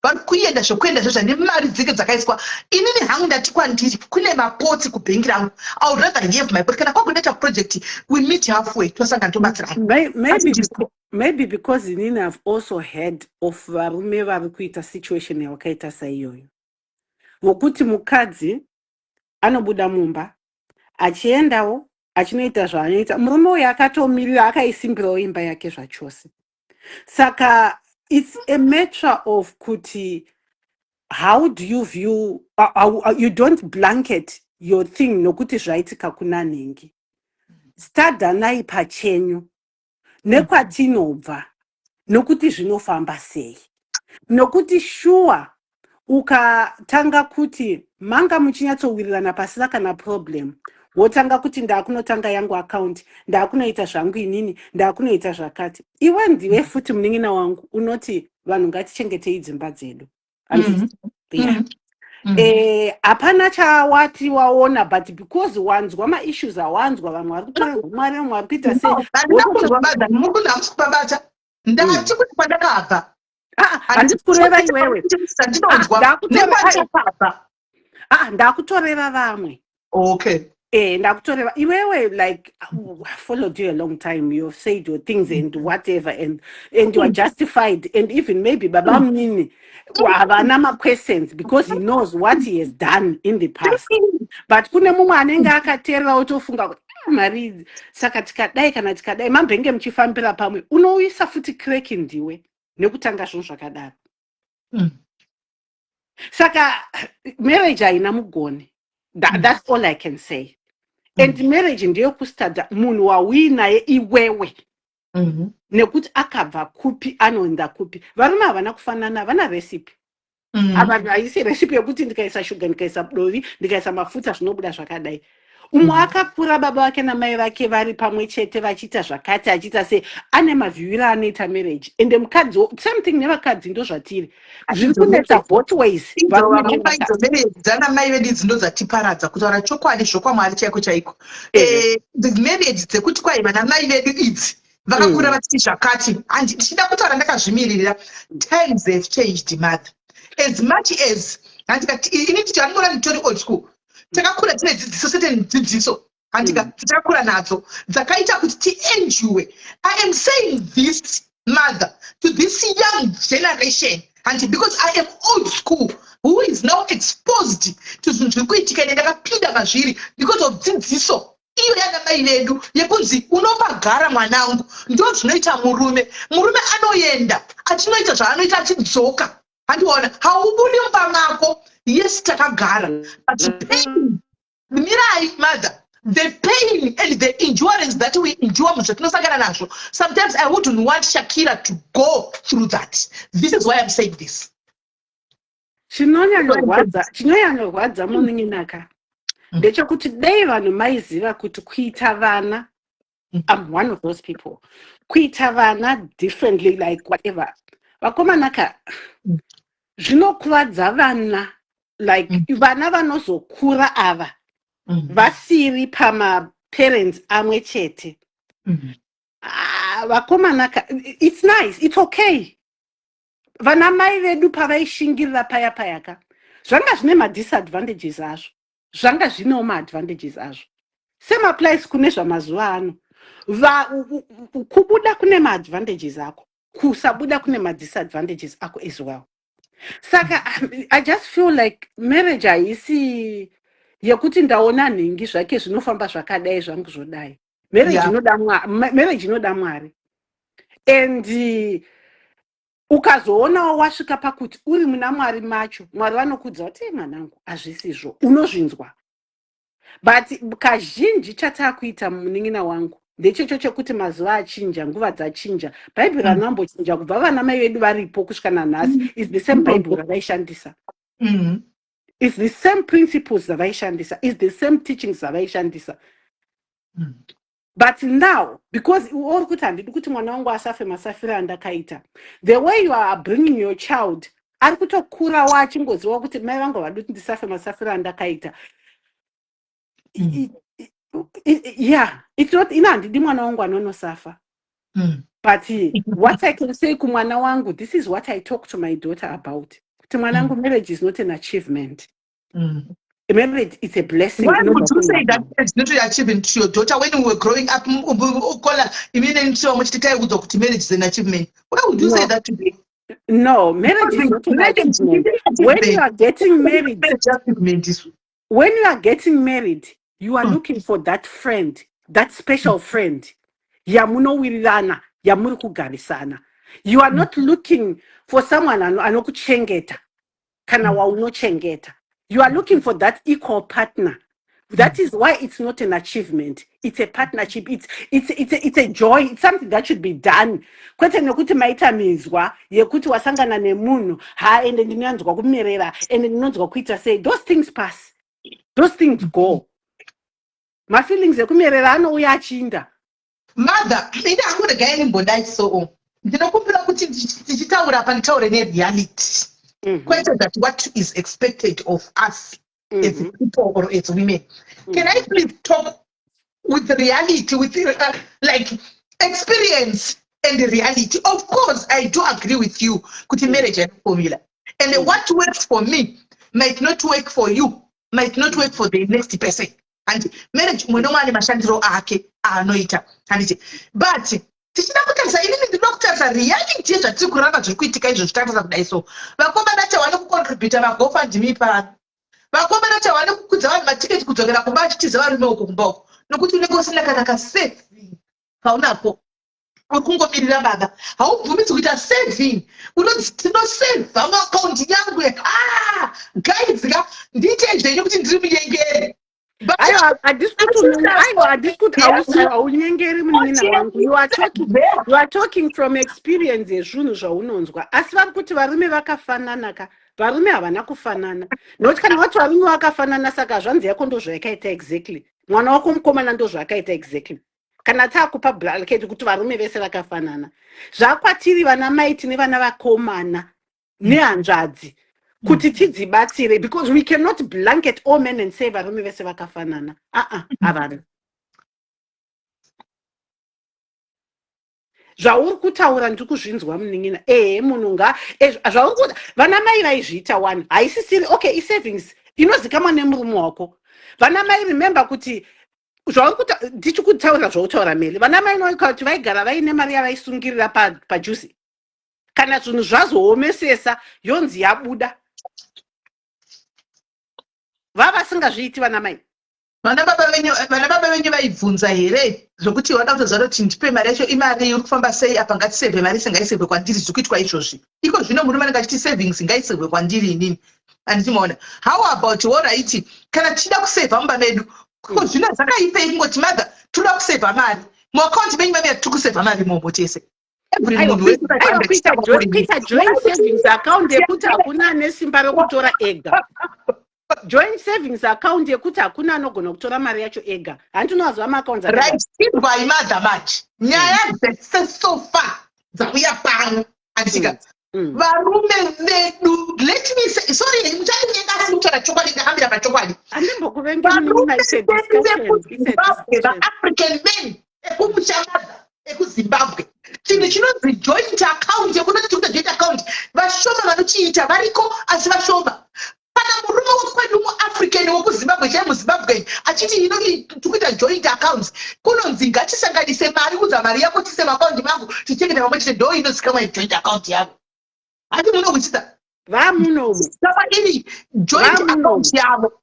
vari kuenda zvekuenda zvezva nemari dzinge dzakaiswa. Inini hangu ndati kwandiri kune mapotsi kubhengi rangu. I would rather have my pot. Kana kwakundaita project, we meet halfway, tosangana, tobatsirana. Maybe because inini have also heard of varume vari kuita situation yawakaita saiyoyo, vokuti mukadzi anobuda mumba achiendawo achinoita zvaanoita, murume uyu akatomirira, akaisimbirawo imba yake zvachose. Saka it's a matter of kuti how do you view, you don't blanket your thing nokuti zvaitika kuna nhingi. Stadhanai pachenyu nekwatinobva, nokuti zvinofamba sei, nokuti shuwa ukatanga kuti manga muchinyatsowirirana pasina kana problem, wotanga kuti ndaakunotanga yangu account, ndaakunoita zvangu inini, ndaakunoita zvakati, iwe ndiwe futi munin'ina wangu unoti vanhu ngatichengetei dzimba dzedu. Yeah. Hapana chawati waona, but because wanzwa maissues awanzwa, vamwe vari kutorerwa mari, vamwe vari kuita sei. Handina kunzwa badha muri kunzi hamusi kupabata. Ndati kuti kwandakabva. Ah, handisi kureva iwewe. Ndinonzwa. Nekwandakabva. Ah, ndakutoreva vamwe. Ndakutoreva iwewe. Like, I followed you a long time. You've said your things and whatever, and you are justified, and even maybe baba munini havana ma-questions because he knows what he has done in the past. But kune mumwe anenge akateerera otofunga kuti, "Ah, mari idzi, saka tikadai kana tikadai mambenge muchifambira pamwe." Unouyisa futi crack ndiwe nekutanga zvinhu zvakadaro. Saka marriage haina mugoni. That's all I can say. And marriage ndeyekustadha munhu wauinaye iwewe, nekuti akabva kupi, anoenda kupi. Varume havana kufanana, havana recipe. Ava haisi recipe yekuti ndikaisa shuga, ndikaisa dovi, ndikaisa mafuta, zvinobuda zvakadai. Umwe akakura baba vake namai vake vari pamwe chete vachiita zvakati, achiita sei, ane mavhiwiro anoita marriage. Ende mukadzi, same thing nevakadzi, ndo zvatiri, zviri kunetsa both ways, varume nevakadzi. Idzo marriage dzana mai vedu idzi ndo dzatiparadza, kutaura chokwadi, zvokwamwari chaiko chaiko. The marriage dzekuti kwai vana mai vedu idzi vakakura vachiti zvakati, handi ndichida kutaura ndakazvimiririra. Times have changed, mother. As much as, handika, ini ndicho handingona nditori old school. Takakura tine dzidziso, certain dzidziso, handika, takakura nadzo dzakaita kuti tienjoy. I am saying this, mother, to this young generation, handi, because I am old school who is now exposed to zvinhu zviri kuitika. Ine ndakapinda mazviri because of dzidziso iyo yana mai vedu yekunzi unopagara mwanangu, ndo zvinoita murume. Murume anoenda achinoita zvaanoita, achidzoka, handiona, haubudi mumba mako. Yes, takagara, but pain, mirai mother, the pain and the endurance that we endure muzvatinosangana nazvo, sometimes I wouldn't want Shakira to go through that. This is why I'm saying this. Chinonyanyorwadza, munin'inaka, ndechekuti dei vanhu maiziva kuti kuita vana, I'm one of those people, kuita vana differently, like whatever, vakomanaka, zvinokuvadza vana, like vana vanozokura ava vasiri pamaparents amwe chete. Ah, vakomanaka, it's nice, it's okay. Vana mai vedu pavaishingirira paya payaka, zvanga zvine madisadvantages azvo, zvanga zvinewo maadvantages azvo. Same applies kune zvamazuva ano. Kubuda kune maadvantages ako, kusabuda kune madisadvantages ako as well. Saka I just feel like marriage haisi yekuti ndaona nhingi zvake zvinofamba zvakadai, zvangu zvodai. Marriage inoda marriage inoda Mwari. And ukazoonawo wasvika pakuti uri muna Mwari macho, Mwari vanokudza kuti, "Ei, mwanangu, hazvisizvo." Unozvinzwa. But kazhinji chataakuita, munin'ina wangu. Ndechecho chekuti mazuva achinja, nguva dzachinja. Bhaibheri rinambochinja kubva vana mai vedu varipo kusvika nanhasi. Is the same Bible ravaishandisa. Is the same principles dzavaishandisa, is the same teachings dzavaishandisa. But now, because uri kuti handidi kuti mwana wangu asafe masafiro andakaita, the way you are bringing your child, ari kutokurawo achingoziva kuti mai vangu havadi kuti ndisafe masafiro andakaita. Yeah, it's not ina handidi mwana wangu anonosafa. But what I can say kumwana wangu, this is what I talk to my daughter about, kuti mwanangu, marriage is not an achievement. Marriage is a blessing. Why would inobva you say kuna that it's not an achievement to your daughter when we were growing up? Ukola imine nithiwa muchiti taiudzwa kuti marriage is an achievement. Why would you say No. that today? No, marriage is not an Marriage is achievement. an When you achievement. are getting married, Marriage achievement is when you are getting married, you are looking for that friend, that special friend yamunowirirana, yamuri kugarisana. You are not looking for someone anokuchengeta kana waunochengeta. You are looking for that equal partner. That is why it's not an achievement, it's a partnership. It's a joy. It's something that should be done, kwete nekuti maita minzwa yekuti wasangana nemunhu, ha, ende ndinonzwa kumerera, ende ndinonzwa kuita sei. Those things pass, those things go. Mafeelings ekumerera anouya achinda. Mother, ini hangu regai ndimbodai. So ndinokumbira kuti tichitaura apa nditaure nereality, kwete that what is expected of us as people or as women. Can I please talk with reality, with like experience and reality? Of course, I do agree with you kuti marriage haina formula, and what works for me might not work for you, might not work for the next person. And marriage, mumwe nomwe ane mashandiro ake aanoita, handiti? But tichida kutarisa, inini ndinoda kutarisa reality yezvatiri kuramba, zviri kuitika izvo. Zvitarisa kudai, so vakomana chavane kucontributa maGoFundMe pano, vakomana chavane kukudza vanhu matiketi kudzokera kumba achitiza varume uko kumba uko, nokuti unenge usina kana kasaving kaunako. Uri kungomirira baba, haubvumidzi kuita saving. Unonzi tinosevha muakaunti yangu. Ah, guys ka, ndiite zvenyu kuti ndiri munyengeri. Aiwa, handisi kuti aiwa, handisi kuti haunyengeri, munin'ina wangu. You are talking from experience yezvinhu zvaunonzwa, asi vari kuti varume vakafanana ka. Varume havana kufanana, nokuti kana vati varume vakafanana, saka zvanzi yako ndo zvayakaita exactly, mwana wako mukomana ndo zvaakaita exactly. Kana taakupa blanket kuti varume vese vakafanana, zvakwatiri vana mai tine vana vakomana nehanzvadzi kuti tidzibatsire, because we cannot blanket all men and say varume vese vakafanana. Aa, havana zvauri kutaura, ndiri kuzvinzwa, munin'ina. Ehe, munhu nga zvauri kuta, vana mai vaizviita one haisisiri okay. Isavings inozikamwa nemurume wako. Vana mai, remember kuti zvauri kuta, ndichikutaurira zvautaura meli, vana mai noika kuti vaigara vaine mari yavaisungirira pajuzi. Kana zvinhu zvazoomesesa, yonzi yabuda, vavasingazviiti vana mai. Vana baba venyu vaibvunza here zvokuti vada kutoziva kuti ndipe mari yacho, imari iri kufamba sei apa, ngatisevhe mari, singaisevhe kwandiri? Zviri kuitwa izvozvi iko zvino, murume anenge achiti savings ngaisevhe kwandiri inini, handichimaona? How about, alright, kana tichida kusevha mumba medu ko zvino zvakaipei kungoti, mother, toda kusevha mari muakaunti menyu, mamiya tiri kusevha mari imomo tese, every Aiwa, munhu wese. aiwa, kuita joint savings account yekuti hakuna ane simba rokutora ega, joint savings account yekuti hakuna anogona kutora mari yacho ega. Handinowaziva maaccounts akadaro. Right, inzwai mother, manje nyaya dzese so far dzauya pano, handitika? Varume vedu, let me say sorry, muchandinyenga, asi kutaura chokwadi, ndakambira pachokwadi. Handimbokuvengi. Varume Munin'ina, it's a vedu discussion, it's a vekuZimbabwe, discussion. vaAfrican men ekumushamadha ekuZimbabwe, chinhu chinonzi joint account, yekunoti tikuita joint account, vashoma vanochiita. Variko, asi vashoma. Kana murume wekwedu muAfrican wekuZimbabwe chai muZimbabwe achiti ino tikuita joint accounts, kunonzi ngatisanganise mari, udza mari yako tise maakaunti mangu, tichengeta pamwe chete, ndo inozikamwa joint account yavo. Hati munokuchita Vamunomu. Saka iri joint Vamunomu. account yavo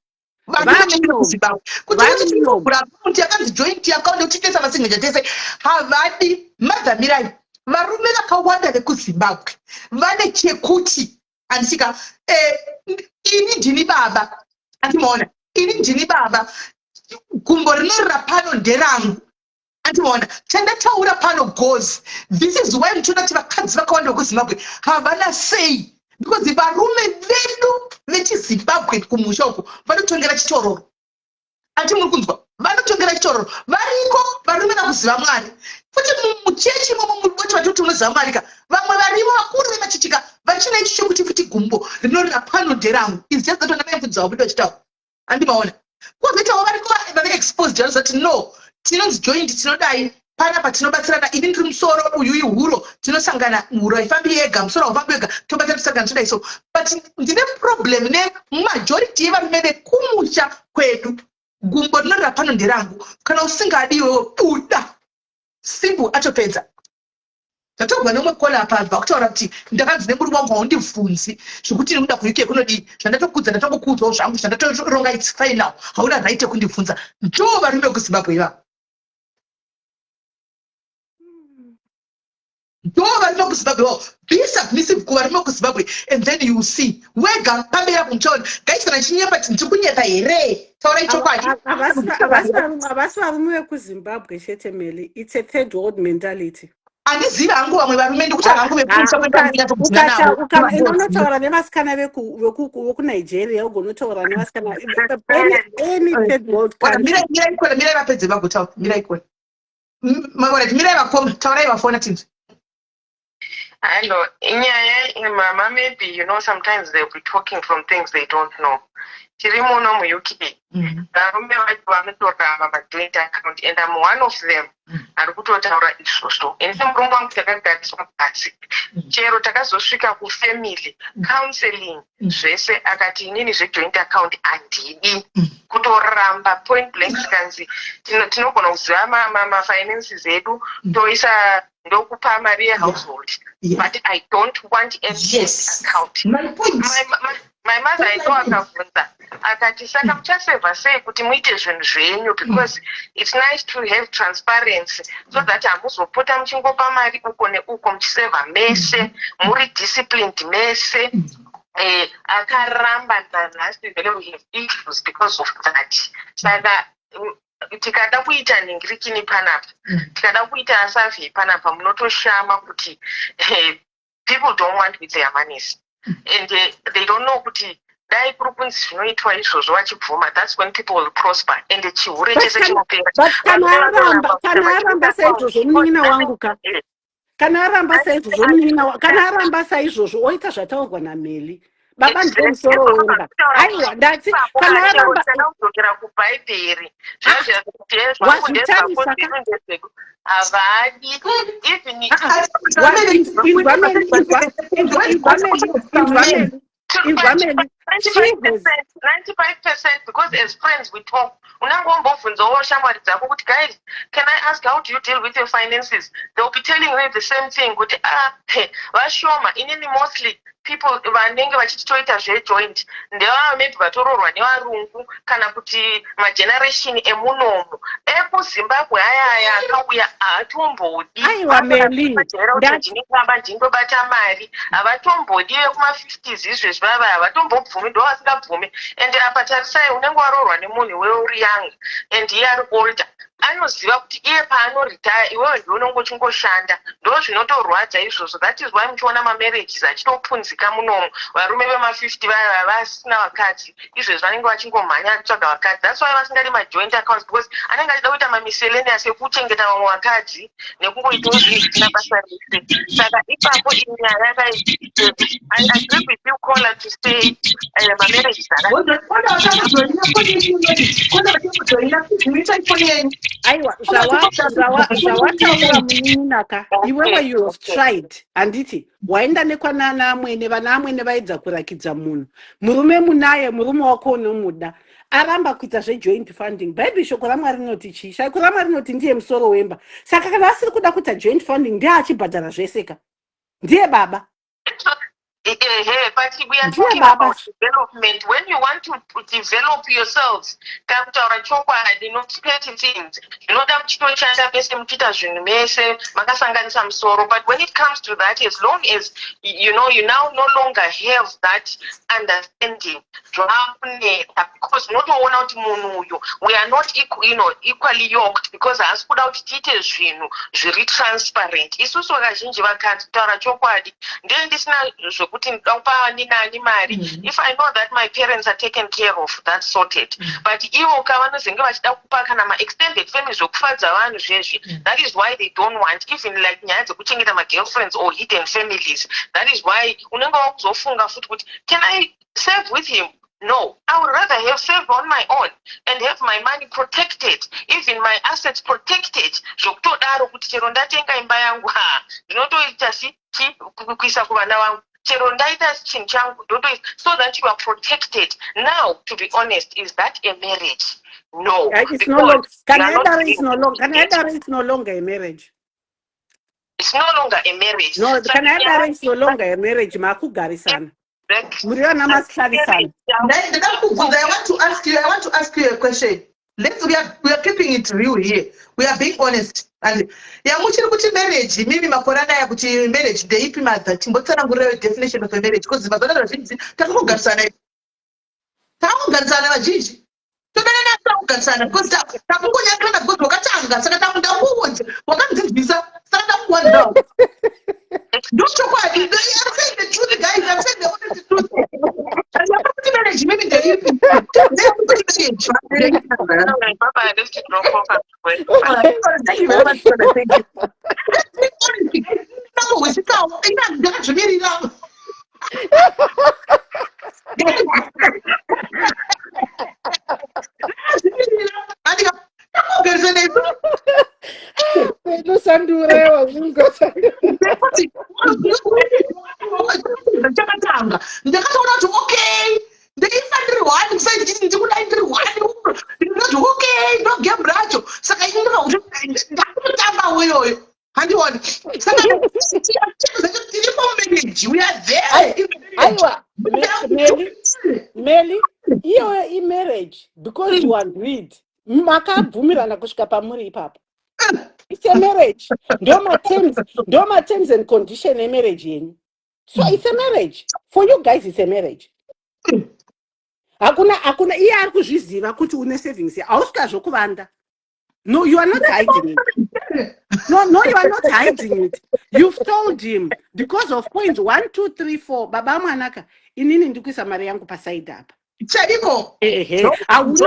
vanhu vachengeta Vamunomu. kuZimbabwe, kuti kuti Vamunomu. tinovhura akaunti yakanzi joint account yekuti tinoisa masignature tese, havadi. Mother, mirai. Varume vakawanda vekuZimbabwe vane chekuti, handisika, ini ndini baba, andimaona, ini ndini baba, gumbo rinorira pano nderangu. Andimaona chandataura pano goes. This is why muchiona kuti vakadzi vakawanda vekuZimbabwe havana sei, because varume vedu vechiZimbabwe kumusha uku vanotongera chitororo. Ati muri kunzwa, vanotongera chitororo. Variko varume vakuziva Mwari futi muchechi imomo, muboti vatoti unoziva Mwari ka. Vamwe varimo vakuru vemachichika vachina ichi chokuti futi gumbo rinorira pano nderangu. Is just that vana vaimfudzi vabuda vachitaura. Andimaona kwozoitawo variko vave exposed, vanozati no, tinonzi joint, tinodai panapa, tinobatsirana, ini ndiri musoro, uyu ihuro, tinosangana, huro haifambi yega, musoro haufambi wega, tobatana, tosangana, todai. So but ndine problem nemajority yevarume vekumusha kwedu. Gumbo rinorira pano nderangu, kana usingadi iwewe buda. Simple. Atopedza. Zvatogwa neumwe caller apa, abva kutaura kuti ndakanzi nemurume wangu, haundibvunzi zvekuti ndinoda kuUK kunodii, zvandatokudza ndatongokuudzawo zvangu, zvandatoronga, it's final, hauna right yekundibvunza. Ndo varume vekuZimbabwe ivavo, ndo varume vekuZimbabwe ivavo. Be submissive kuvarume vekuZimbabwe and then you see wega pamberi apo muchaona. Guys, kana chinyepa, ndiri kunyepa here? Taurai chokwadi. Havasi varume vekuZimbabwe chete, Meli. It's a third world mentality. Handizivi hangu vamwe varume, ndikuti hangu vekumusha kwedu navo. Unotaura nevasikana vekuNigeria, ugonotaura nevasikana any third world country. Mirai kona, mirai vapedze vagotaura. Mirai kona. Alright, mirai vakoma, taurai vafona tinzwe. Hello, inyaya mama, maybe sometimes they'll be talking from things they don't know. Tiri muno muUK, varume vacho vanotoramba majoint account and I'm one of them ari kutotaura izvozvo. Ini semurume wangu takagariswa pasi, chero takazosvika kufamily counseling, zvese, akati inini zvejoint account handidi, kutoramba point blank. Zvikanzi tinogona kuziva mafinances edu, toisa, ndokupa mari yehousehold, but I don't want any account. My point. My mother in law akabvunza akati, saka muchasevha sei kuti muite zvinhu zvenyu? Because it's nice to have transparency so that hamuzopota muchingopa mari uko neuko, muchisevha mese, muri disciplined mese. Akaramba. Nanhasi vele we have issues because of that. Saka tikada kuita nhingirikini panapa, tikada kuita survey panapa, munotoshama kuti people don't want with their monies and they don't know kuti dai kuri kunzi zvinoitwa izvozvo vachibvuma, that's when people will prosper and chihure chese chinopera. But kana aramba saizvozvo, munin'ina wangu ka, kana aramba saizvozvo, munin'ina, kana aramba saizvozvo, oita zvataurwa naMeli, baba ndiwo musoro wemba. Aiwa, ndati kana aramba Kudzokera kubhaibheri. Wazvitarisa ka? Havadi even. Inzwa Meli, inzwa, inzwa Meli, inzwa Meli, inzwa Meli. 95%, because as friends we talk, unange wambobvunzawo shamwari dzako kuti, "Guys, can I ask, how do you deal with your finances?" They will be telling you the same thing kuti, ah, vashoma. Inini mostly people vanenge vachiti toita zvejoint ndevava maybe vatoroorwa nevarungu kana kuti mageneration emunomu. EkuZimbabwe ayaya akauya haatombodi. Aiwa, Meli. Ndinofamba ndindobata mari, havatombodi. Vekuma50s izvezvi vava havatombobvumi, ndo vasingabvumi. And apa tarisai, unenge waroorwa nemunhu, iwewe uri young and iye ari older, anoziva kuti iye paanoretire iwewe ndiwe unonge uchingoshanda. Ndo zvinotorwadza izvozvo. That is why muchiona mamarriages achitopunzika munomu. Varume vema50 vaya vasina vakadzi izvezvi vanenge vachingomhanya kutsvaga vakadzi. That's why vasingadi majoint accounts, because anenge achida kuita mamiscellaneous ekuchengeta vamwe vakadzi nekungoitawo zvinhu zvisina basa rese. Saka ipapo inyaya kai, I agree with you, caller, to say mamarriages. Aiwa, zvawataura munin'inaka, iwewe you have tried, handiti? Waenda nekwanana amwene, vana amwene vaedza kurakidza munhu murume, munaye murume wako unomuda, aramba kuita zvejoint funding. Bhaibheri, shoko raMwari rinoti chii? Shoko raMwari rinoti ndiye musoro wemba. Saka kana asiri kuda kuita joint funding, ndiye achibhadhara zvese ka, ndiye baba. Ehe, but we are Ndiye talking baba. About development. When you want to develop yourselves, kana kutaura chokwadi, not petty things, zvinoda muchitoshanda mese, muchiita zvinhu mese makasanganisa musoro. But when it comes to that, as long as you now no longer have that understanding, zvakunetsa, because unotoona kuti munhu uyu, we are not equally yoked, because haasi kuda kuti tiite zvinhu zviri transparent. Isusu kazhinji vakadzi, kutaura chokwadi, ndee ndisina zvokuti ndoda kupa ani nani mari. If I know that my parents are taken care of, that's sorted. But ivo ka vanozenge vachida kupa kana maextended family zvokufadza vanhu zvezvi. That is why they don't want even like nyaya dzekuchengeta magirlfriends or hidden families. That is why unenge wakuzofunga futi kuti, "Can I save with him?" No, I would rather have saved on my own and have my money protected, even my assets protected, zvokutodaro kuti chero ndatenga imba yangu, ha, ndinotoita si chi kuisa kuvana vangu, chero ndaita chinhu changu ndotoisa, so that you are protected. Now, to be honest, is that a marriage? No. It's no longer, kana yadaro it's no longer, kana yadaro it's no longer a marriage. It's no longer a marriage. No, kana yadaro it's no longer a marriage. Makugarisana muri vana masihlarisana. Ndada kubvunza, I want to ask you a question. We are keeping it real here. We are being honest. And yamuchiri kuti marriage, mimi makore anaya, kuti marriage ndeipi? Madha, timbotsanangurira definition of a marriage, because mazuva anaya vazhinji takangogarisana, takangogarisana vazhinji todanana, takugarisana because takungonyangana, because wakatanga, saka ndakuudza, wakandidzidzisa, saka ndakuwanzawo. Ndochokwadi. I'm saying the truth, guys. I'm saying the honest truth. Kuti marriage mimi ndeipi? Ndeipi marriage? Baba, I have to drop off. Thank you very much, brother. Thank you. Ndakahwisikawo, ina ndakazvimirira. Ndakazvimirira. Andika takugarisana isu. Penusandurewa zvingosandura. Nekuti chakatanga ndakatoona kuti okay, ndeifa ndiri one, kusai ndichiti ndikudai ndiri one, ndinoti okay, ndo game racho. Saka ini ndakutotambawo iyoyo, handioni? Saka tiripo mumarriage, we are there in the marriage. Aiwa, Meli, Meli, iyoyo imarriage because you agreed, makabvumirana kusvika pamuri ipapo. It's a marriage. Ndo materms and condition emarriage yenyu. So it's a marriage for you guys, it's a marriage. Hakuna iye ari kuzviziva kuti une savings, hausika zvokuvanda. No, you are not hiding it. No, you are not hiding it. You've told him because of points one, two, three, four. Baba mwanaka, inini ndikuisa mari yangu paside apa. Chaiko. Ehe,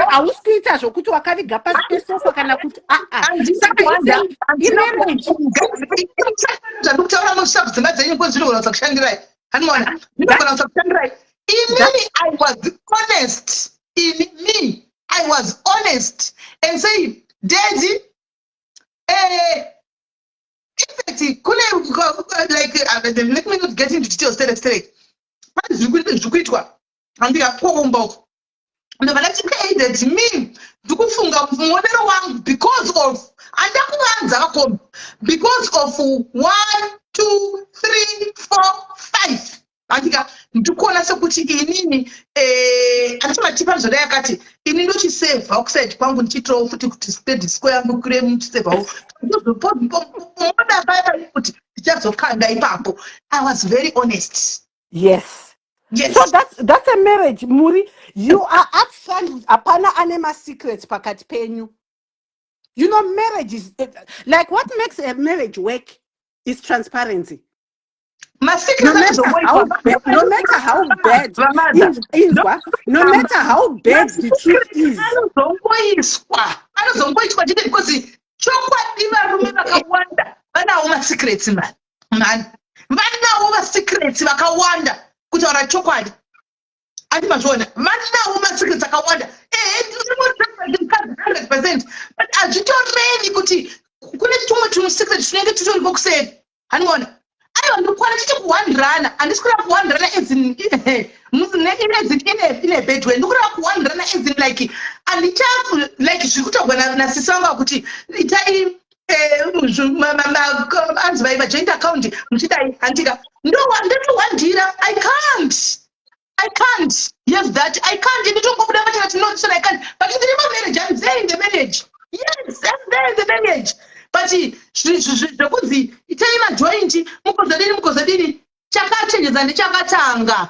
hausi kuita zvokuti wakaviga pasi pesofa kana kuti aa. Saka imarriage. Zvandikutaura mushapu dzimba dzenyu ko zvinogona kusakushandirai, handiona zvinogona kusakushandirai. Inini I was honest. Ini, me, I was honest and say, "Daddy," in fact kune like, let me not get into details, straight straight, pane zviri kuitwa, handikakomba uko, ndobva ndati, "Okay, that me ndikufunga muonero wangu because of," handakuvanza kakomba, "because of one, two, three, four, five, handika ndikuona sekuti inini," handiti zvoda yakati, "ini ndochisevha kuside kwangu, ndichiitirawo futi kuti credit score yangu ikure, muchisevhawo moda paya kuti ndichazokanda ipapo." I was very honest. Yes. So that's a marriage. Muri, you are upfront. Hapana ane masecrets pakati penyu. Marriage is like, what makes a marriage work is transparency. Masecrets No matter how bad, inzwa, no matter how bad the truth is. Anozongoiswa, anozongoitwa chete, because chokwadi varume vakawanda vanawo masecrets, mani mani, vanawo masecrets vakawanda. Kutaura chokwadi, andi mazviona, vanawo masecrets akawanda. Ehe, 100%, but hazvitorevi kuti kune tumwe tumusecret tunenge tutoriko kuseri, handiona? Aiwa, ndikwana chiti kuwandirana, handisi kureva kuwandirana as in in a bad way. Ndikureva kuwandirana as in like handicha like zviri kutaurwa nasisi vanga kuti itai anzi vai majoint account muchidai, handika? Ndotowandira. I can't have that. I can't. Nditongobuda pachena tinodisana. I can't, but ndiri mamarriage. I'm there in the marriage. Yes, I'm there in the marriage, but zvekunzi itai majoint, mukozodini, mukozodini, chakachenjedza ndechakatanga,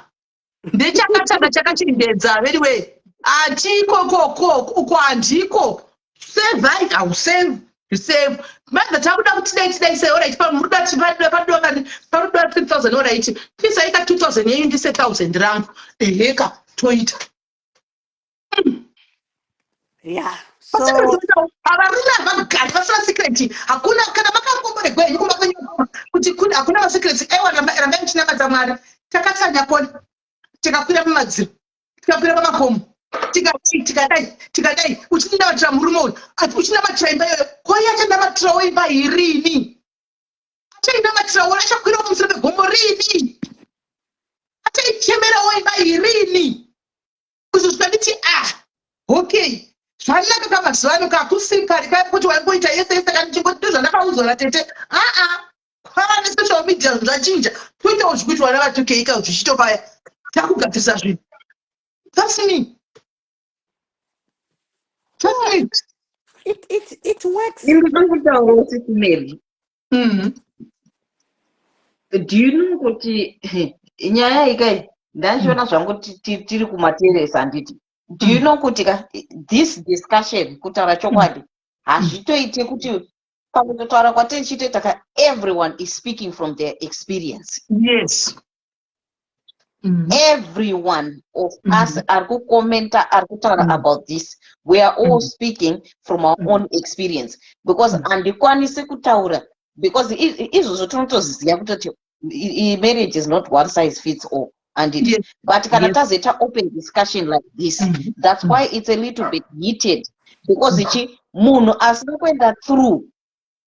ndechakatanga chakachenjedza. Anyway, hatikokoko uko, handiko. Save, hausave, you save. Manje takuda kuti dai tidai sei? Alright, pamuruda paruda 3000. Alright, pisaika 2000 yenyu, ndise 1000 rangu. Eheka, toita. So Varume havagari vasina secret. Hakuna. Kana makamboregwa henyu kumba kwenyu kuti hakuna masecrets, aiwa, rambai muchinamata Mwari. Takatsanya kona, tikakwira pamadziro, tikakwira pamakomo, tikadai, tikadai, tikadai. Uchinamatira murume uyu, uchinamatira imba iyoyo. Koi achanamatirawo imba irini? Achainamatirawo? Achakwirawo pamusoro pegomo rini? Achaichemerawo imba irini? Kuzosvika nditi, "Ah, okay, zvanaka." Kamazuva ano kakusiri kare kaya kuti waingoita yese yese. Kana ndichingoti ndozvandakaudzwa natete, aa, kwava nesocial media, zvinhu zvachinja. Toitawo zvikuitwa navatukeika zvichitopaya, takugadzirisa zvinhu. That's me, that's me. It works. Ndinoda kutaurawo, Sis Mary. Do you know kuti nyaya ikai ndachiona zvangu tiri kumateresi, handiti? Do you know kuti ka this discussion, kutaura chokwadi, hazvitoite kuti pakutotaura kwatiri ka, everyone is speaking from their experience. Everyone of us ari kukomenta, ari kutaura about this, we are all speaking from our own experience, because handikwanisi kutaura, because izvozvo tinotoziva kutoti marriage is not one size fits all, handiti? Yes. But kana tazoita open discussion like this, that's why it's a little bit heated, because ichi munhu asina kuenda through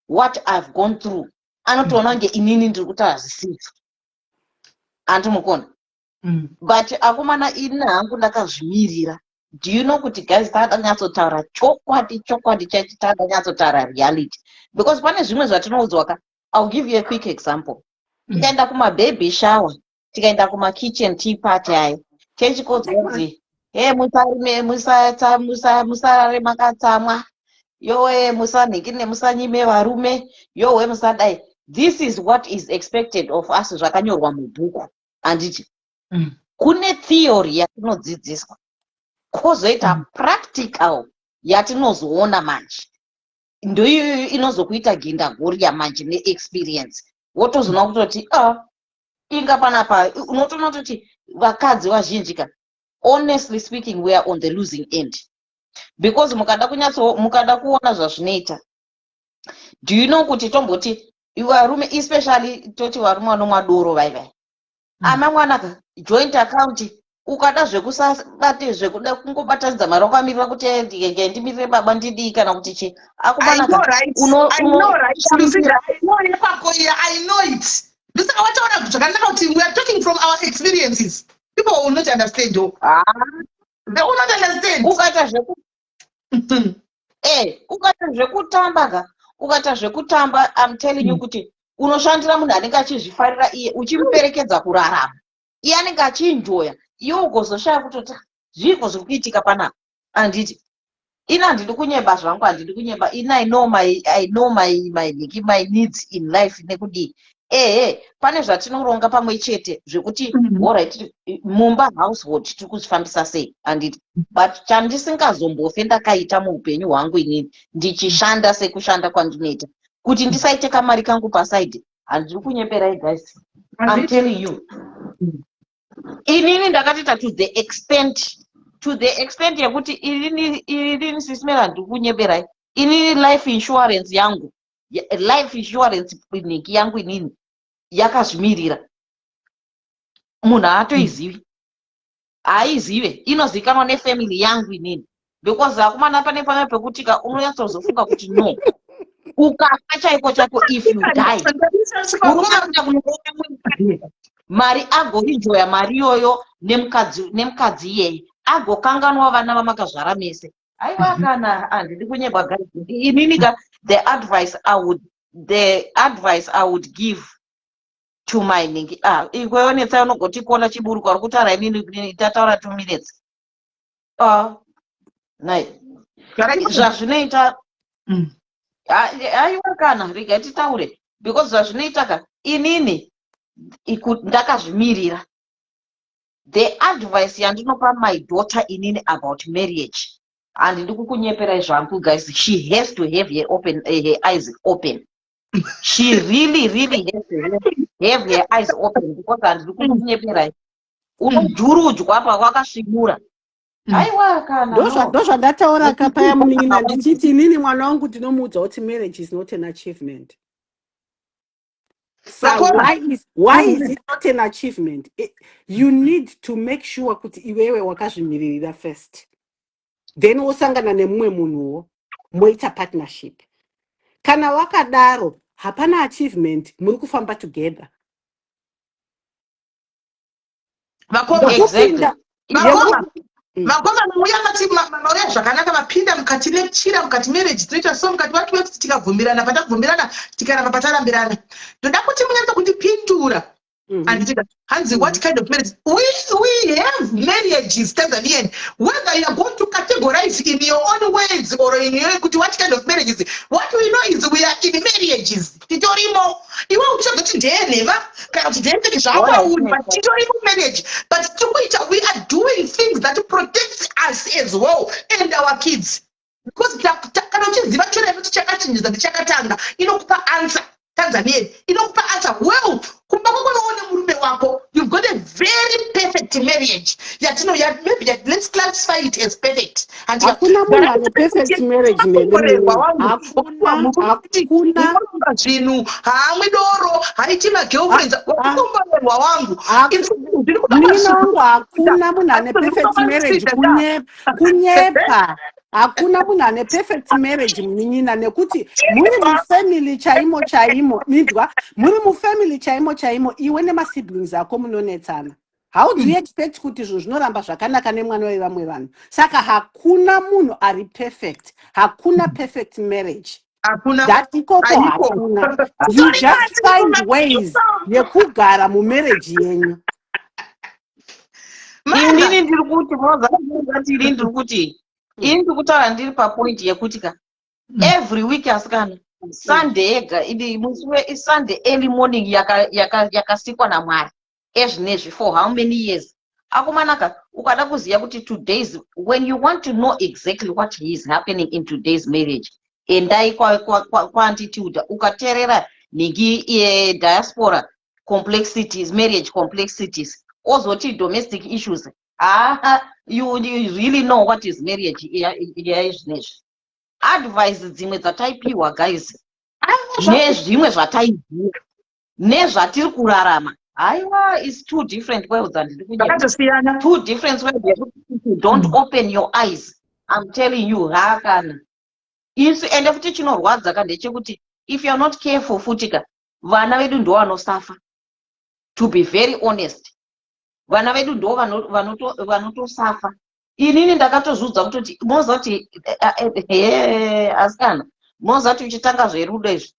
what I've gone through anotoona kunge inini ndiri kutaura zvisizvo, handimukona. But akomana, ini hangu ndakazvimirira. Do you know kuti, guys, taada nyatsotaura chokwadi, chokwadi chaicho, taada nyatsotaura reality, because pane zvimwe zvatinoudzwa ka. I'll give you a quick example. Tikaenda kumababy shower, tikaenda kumakitchen tea party aya, techikodzwa kunzi, "He, musarime, musarare makatsamwa, yowe, musanhingine, musanyime varume, yowe, musadai." This is what is expected of us, zvakanyorwa mubhuku, handiti? Kune theory yatinodzidziswa, kwozoita practical yatinozoona manje. Ndoiyoyo inozokuita ginda goria manje neexperience. Wotozoona kutoti, a, inga panapa unotoona kutoti vakadzi vazhinji ka, honestly speaking, we are on the losing end, because mukada kunyatso, mukada kuona zvazvinoita, do you know kuti tomboti varume, especially toti varume vanomwa doro, vai vai, ama mwanaka, joint account, ukada zvekusabate, zvekuda kungobatanidza mari wakamirira kuti ndinge ndimirire baba ndidii kana kuti chi. I know, right? I know, right? Lucinda, I know yepako iya, I know it. Ndosaka wataura zvakanaka kuti we are talking from our experiences. People will not understand though. Ah, They will not understand. Ukaita zveku ukaita zvekutamba ka, ukaita zvekutamba, I'm telling you kuti unoshandira munhu anenge achizvifarira iye, uchimuperekedza kurarama, iye anenge achienjoya, iwe ugozoshaya kutoti zviiko zviri kuitika panapa, handiti? Ini handidi kunyeba zvangu, handidi kunyeba. Ini I know my needs in life nekudii. Ehe, pane zvatinoronga pamwe chete zvekuti alright, mumba, household, tiri kuzvifambisa sei, handiti? But chandisingazombofe ndakaita muupenyu hwangu inini, ndichishanda sekushanda kwandinoita, kuti ndisaite kamari kangu paside, handiri kunyeperai, guys, I'm telling you. Inini ndakatoita to the extent yekuti inini, Sis Mary, handiri kunyeperai, inini life insurance yangu, life insurance nhingi yangu inini yakazvimirira. Munhu haatoizivi, haaizive, inozivikanwa nefamily yangu inini, because akomana, pane pamwe pekuti ka unonyatsozofunga kuti no, ukafa chaiko chaiko, if you die, murume anoenda kunoona mari, agoenjoya mari iyoyo nemukadzi iyeye, agokanganwa vana vamakazvara mese. Aiwa, kana handidi kunyebwa, guys. Inini ka, the advice I would give To my ningi, ah, ikweyo netsai unogotikola chiburuka uri kutaura inini tataura 2 minutes. Ah, nai zvazvinoita. Aiwa, kana regai titaure, because zvazvinoita ka, inini ndakazvimirira. The advice yandinopa my daughter inini about marriage, handidi kukunyeperai zvangu guys, she has to have her eyes open. She really, really has to have her eyes open, because handidi kukunyeperai, unojurujwa pawakasvibura. Aiwa kana, no. Ndozvandataura kapaya, munin'ina, ndichiti inini mwana wangu ndinomuudza kuti marriage is not an achievement. So Vakoma. why is it not an achievement? You need to make sure kuti iwewe wakazvimiririra first, then wosangana nemumwe munhuwo, moita partnership. Kana wakadaro, hapana achievement, muri kufamba together. Vakoma. Exactly. Yekupinda Vakoma. Vakoma. Vakoma, mauya mati mauya zvakanaka, mapinda mukati nechira mukati marriage tinoita so, mukati what works, tikabvumirana patabvumirana, tikaramba patarambirana. Ndoda kuti munyatso kundipindura. Handitika hanzi what kind of marriage we have? Marriages, Tanzanian, whether you are going to categorize in your own words or in your kuti what kind of marriages, what we know is we are in marriages, titorimo. Iwe uchazoti ndeyenhema kana kuti ndeyefake, zvakwauri, but titorimo marriage. But tiri kuita, we are doing things that protects us as well and our kids, because kana uchiziva chero yekuti chakachinjisa ndichakatanga, inokupa answer. Tanzanian inokupa answer. Well, kumba kwako noone murume wako, you've got a very perfect marriage yatino ya, maybe let's classify it as perfect. Hakuna munhu ane perfect marriage. Nemikorerwa wangu. Hakuna, hakuna. Zvinhu haamwi doro, haiti magirlfriends. Wakukomborerwa wangu. Munin'ina wangu, hakuna munhu ane perfect marriage. Kunyepa. Hakuna munhu ane perfect marriage, munin'ina, nekuti muri mufamily chaimo chaimo, mindwa, muri mufamily chaimo chaimo, iwe nemasiblings ako munonetsana. How do you expect kuti zvinhu zvinoramba zvakanaka nemwana wevamwe vanhu? Saka hakuna munhu ari perfect, hakuna perfect marriage. Hakuna. That ikoko Haiko. hakuna. You just find ways yekugara mumarriage yenyu. Inini ndiri kuti mozati, ini ndiri kuti, ini ndiri kutaura ndiri papoint yekuti ka, every week, asikana, Sunday yega idi musi weSunday early morning yakasikwa naMwari ezvinezvi for how many years, akomanaka, ukada kuziva kuti today's, when you want to know exactly what is happening in today's marriage, endai kwaAuntie Tilda, ukateerera nhingi yediaspora complexities, marriage complexities, ozoti domestic issues, ah, you really know what is marriage yaizvinezvi. Advice dzimwe dzataipiwa guys, nezvimwe zvataiziva nezvatiri kurarama, haiwa, is two different worlds. Handidi kunyepa. Zvakatosiyana. Two different worlds yekuti if you don't open your eyes, I'm telling you, haakana isu. Ende futi chinorwadza ka ndechekuti if you are not careful futi ka, vana vedu ndo vanosafa. To be very honest, vana vedu ndo vanotosafa. Inini ndakatozviudza kutoti moziva kuti asikana, moziva kuti uchitanga zverudo izvi,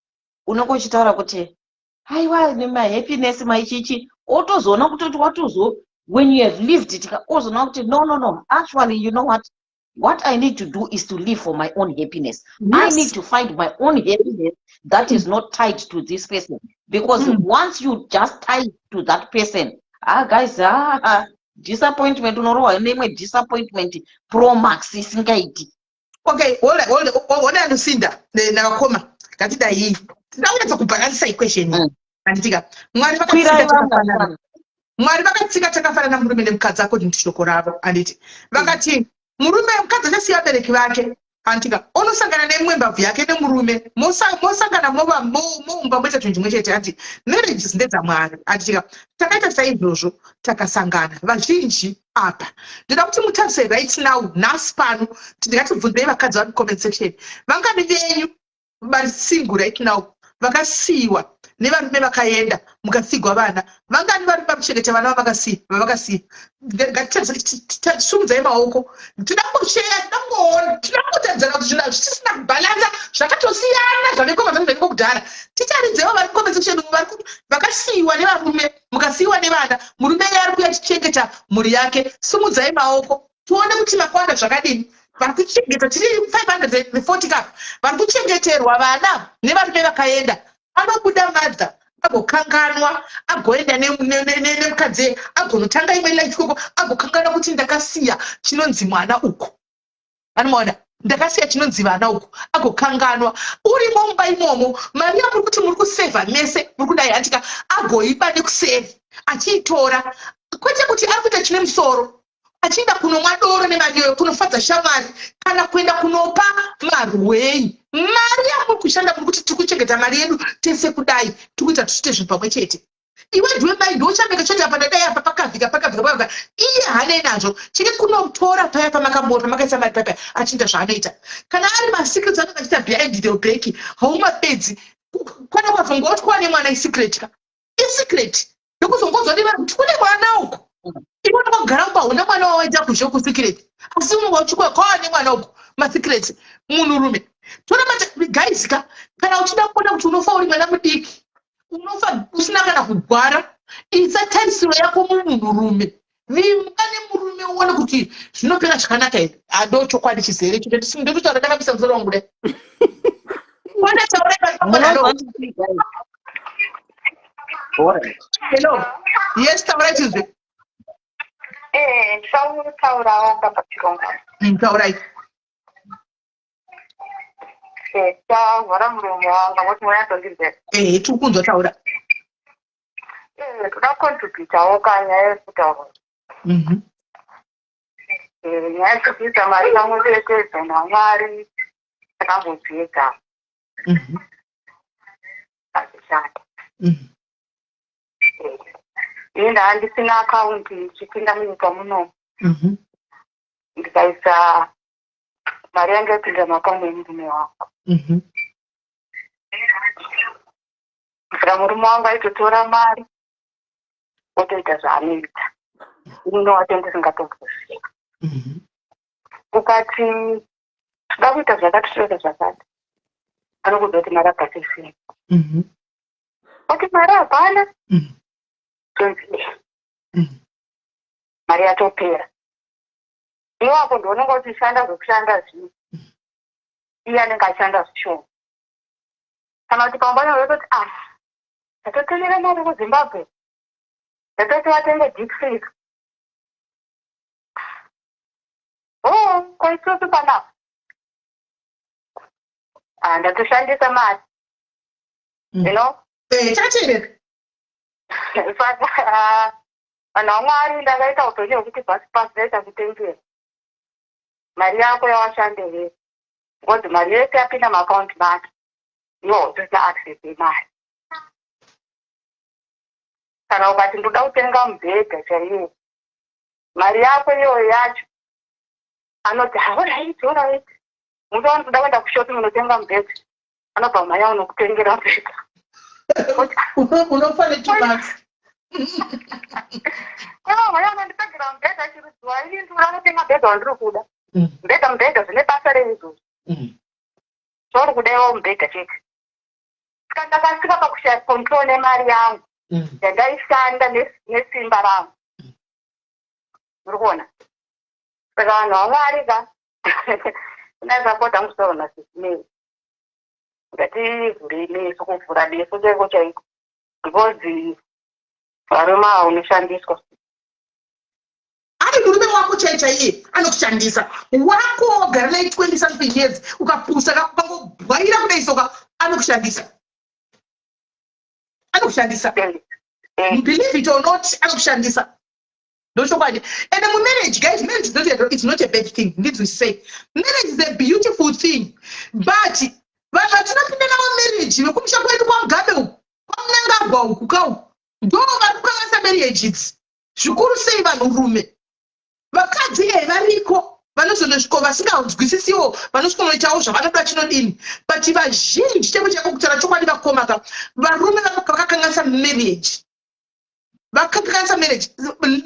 unenge uchitaura kuti aiwa, nemahappiness maichichi, otozoona kutoti watozo, when you have lived it, ozoona kuti no, no, no, actually, you know what I need to do is to live for my own happiness. I need to find my own happiness that is not tied to this person, because once you just tie to that person, ah guys, ah, ah, disappointment, unorohwa neimwe disappointment pro max isingaiti. Okay, hold hold, Lucinda navakoma, ngatidai tida kunyatsa kubhalansisa equation. Handitika Mwari Kwirai vakatsika vamwe takafanana. vana. Mwari vakatsika takafanana, murume nemukadzi, according to shoko ravo, handiti? Vakati murume, mukadzi achasiya vabereki vake, handitika, onosangana nemumwe mbabvu yake nemurume, mosangana mova moumba moita chinhu chimwe chete, handiti? Marriages ndedzamwari, handitika? Takaita saizvozvo, takasangana vazhinji apa. Ndoda kuti mutarise right now, nhasi pano, ndingatibvunzei vakadzi vari mucomment section, vangani venyu vari single right now vakasiyiwa? Nevarume vakaenda, mukasigwa vana, vangani varume vakuchengeta vana vavakasiya? Vavakasiya, ngatisumudzai maoko. Tida kungosheya, tida kungoona, tida kungotaridzana kuti zvinhu hazvisisina kubhalansa, zvakatosiyana zvaveko mazano zvaiko kudhara. Titaridzewo vari comment section vakasiyiwa nevarume, mukasiyiwa nevana, murume iye ari kuya achichengeta mhuri yake. Sumudzai maoko tione kuti makawanda zvakadini vari kuchengeta. Tiri 540 kap vari kuchengeterwa vana nevarume vakaenda. Anobuda madha, agokanganwa, agoenda nemukadzi, agonotanga imwe life ikoko, agokanganwa kuti ndakasiya chinonzi mwana uku. Anomaona, ndakasiya chinonzi vana uku, agokanganwa. Urimo mumba imomo, mari yamuri kuti muri kusevha mese, muri kudai handika, agoiba nekusevha achiitora, kwete kuti ari kuita chine musoro, achienda kunomwa doro nemari iyoyo, kunofadza shamwari, kana kuenda kunopa marwei mari yamuri kushanda. Muri kuti tiri kuchengeta mari yedu tese kudai, tiri kuita tichiite zvinhu pamwe chete. Iwe ndiwe mai, ndochameka chete apa, ndadai apa, pakavhika, pakavhika, pakavhika. Iye hanei nazvo, cheke kunotora paya pamakambora, pamakaisa mari paya, achiita zvaanoita. Kana ari masecrets anenge achiita behind the back, haumapedzi. Kana ukazongotwa nemwana, isecret ka, isecret yokuzongonzwa nevanhu kuti kune mwana uku. Iwe unogara kumba, huna mwana wawaita kuzhe kusecret, asi unonga uchikwa kwava nemwana uku, masecrets. Munhurume tonamata, guys ka. Kana uchida kuona kuti unofa uri mwana mudiki, unofa usina kana kugwara, isa tarisiro yako mumunhurume. Vimba nemurume, uone kuti zvinopera zvakanaka here. Ando chokwadi chizere icho ndototaura ndakabisa musoro wangu dai kwana. Taurai. Hello, yes, taurai tizwe. Ndisautaurawo kapachirongwa. Taurai. Tavhara muromo wanga kuti munyatsondinzera. Ehe, tiri kunzwa, taura. Toda kucontributawo kanyaya yekutaura. Nyaya yekuisa mari pamwe chete naMwari takambodziedza, azvishanda. Ini ndaa ndisina akaunti ndichipinda munyika muno, ndikaisa mari yange yapinda muakaunti yemurume wangu. Saka murume wangu aitotora mari otoita zvaanoita, ini wacho ndisingatomboziva. Ukati toda kuita zvakati, toita zvakati, anokuudza kuti mari abhasisini, oti mari hapana. Tonzi mari yatopera. Iwapo ndionenge uchishanda zvekushanda zvii, iye anenge achishanda zvishoma, kana kuti pamba yototi, ah, ndatotumira mari kuZimbabwe, ndatoti vatenge deep freeze. Oh, kwaitopi panapa? Ah, ndatoshandisa mari. Chateerera. Saka vanhu vaMwari, ndakaita upenyu hwekuti bhasi pasi ndaita kutengera mari yako yawashandei, because mari yese yapinda muakaunti make, iwe usisina access yemari. Kana ukati ndoda kutenga mubhedha chaiwo, mari yako iyoyo yacho anoti, alright, alright. Musi wanotoda kuenda kushopping unotenga mubhedha, anobva mhanya unokutengera mubhedha. Unofa ne2 months. Kaiwa, mhanya unonditsvagira mubhedha chirudziwa, ini ndinoda kunotenga mubhedha wandiri kuda. Mubhedha, mubhedha zvine basa rei izvozvo? Zvauri kuda iwo mubhedha chete. Saka ndakasvika pakushaya control nemari yangu yandaishanda nesimba rangu, uri kuona? Saka vanhu vaMwari ka, ndaisapota musoro nasisimei, ngativhurei meso, kuvhura meso chaiko chaiko, because varume ava unoshandiswa. Ari murume wako chai chaiye anokushandisa, wako wagara naye 20 something years, ukapusa, ukangobwaira kudai soka, anokushandisa, anokushandisa. Believe it or not, anokushandisa, ndochokwadi. And mumarriage, guys, marriage is not a bad thing, ndinzwisisei. Marriage is a beautiful thing, but vanhu vatinopinda navo marriage vekumusha kwedu kwaMugabe uku, kwaMnangagwa uku kauku, ndo vari kukanganisa marriage idzi zvikuru sei vanhurume. Vakadzi e variko. Vanozondosvika vasinganzwisisiwo, vanosvikonoitawo zvavanoda, chinodini. But vazhinji, chaivo chaiko, kutaura chokwadi, vakomaka, varume vakakanganisa marriage, vakakanganisa marriage.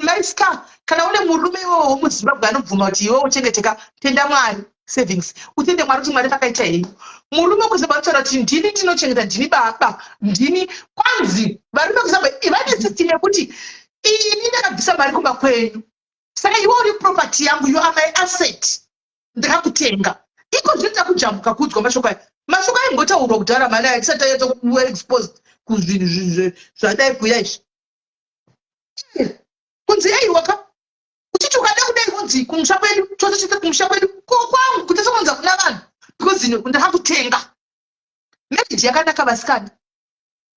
Maiska, kana une murume iwowo womuZimbabwe anobvuma kuti iwe uchengeteka, tenda Mwari, savings, utende Mwari kuti Mwari vakaita henyu. Murume wekuZimbabwe anotaura kuti ndini ndinochengeta, ndini baba, ndini. Kwanzi varume vekuZimbabwe vane system yekuti ini ndakabvisa mari kumba kwenyu, saka iwe uri property yangu, you are my asset, ndakakutenga. Iko zvinoita kujambuka kuudzwa mashoko aya. Mashoko aimbotaurwa kudhara mari aya tisati taita kuva exposed kuzvinhu zvadai kuya izvi. Kunzi aiwaka uchiti ukada kudai, kunzi kumusha kwedu chose chose, kumusha kwedu ko kwangu kuti sokunza kuna vanhu, because ndakakutenga. Marriage yakanaka, vasikana,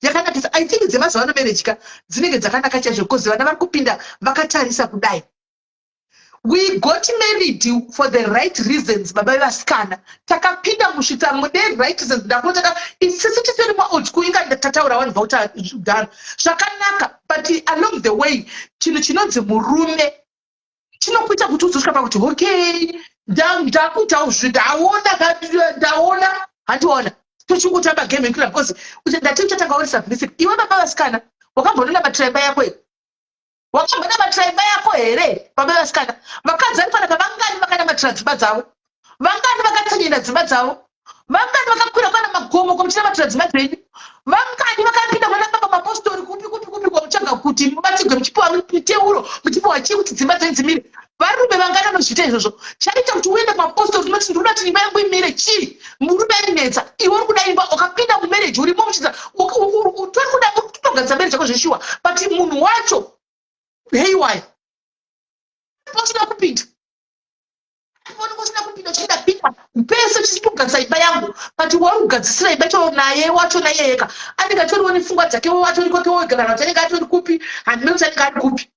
yakanakisa. I think dzemazuva ano marriage ka dzinenge dzakanaka chaizvo, because vana vari kupinda vakatarisa kudai. We got married for the right reasons, baba vevasikana. Takapinda musvitsa mune right reasons. Ndakotaka isisi tiseri maold school, inga tataura vanhu vautadhara zvakanaka. But along the way, chinhu chinonzi murume chinokuita kuti uzosvika pakuti okay, ndakuitawo zvi, ndaona, ndaona, handiona tochingotamba game yekura, because ndati uchatanga uri submissive. Iwe baba vasikana, wakambononamatira imba yako here? Wakambonamatira imba yako here, baba vasikana? Vakadzi vari panapa vangani vakanamatira dzimba dzavo? Vangani vakatsenyera dzimba dzavo? Vangani vakakwira kwana magomo kwamuchinamatira dzimba dzenyu? Vangani vakapinda kwana baba mapostori, kupi kupi kupi, kwamutsvaga kuti mubatsirwe, muchipiwa miteuro, muchipiwa chii, kuti dzimba dzenyu dzimire? Varume vangani vanozviita izvozvo? Chaita kuti uende kumapostori unoti ndinoda kuti imba yangu imire chii? Murume ainetsa, iwe uri kuda imba, ukapinda mumarriage urimo muchidza tori kuda kutogadzisa marriage yako zveshuwa, but munhu wacho heiwai usina kupinda, usina kupinda, uchida pinda pese uchitogadzisa imba yangu, but wauri kugadzisira imba cho naye wacho naiyeyeka anenge atoriwo nepfungwa dzake, atori kwake wega, kana kuti anenge atori kupi, handine kuti anenge ari kupi.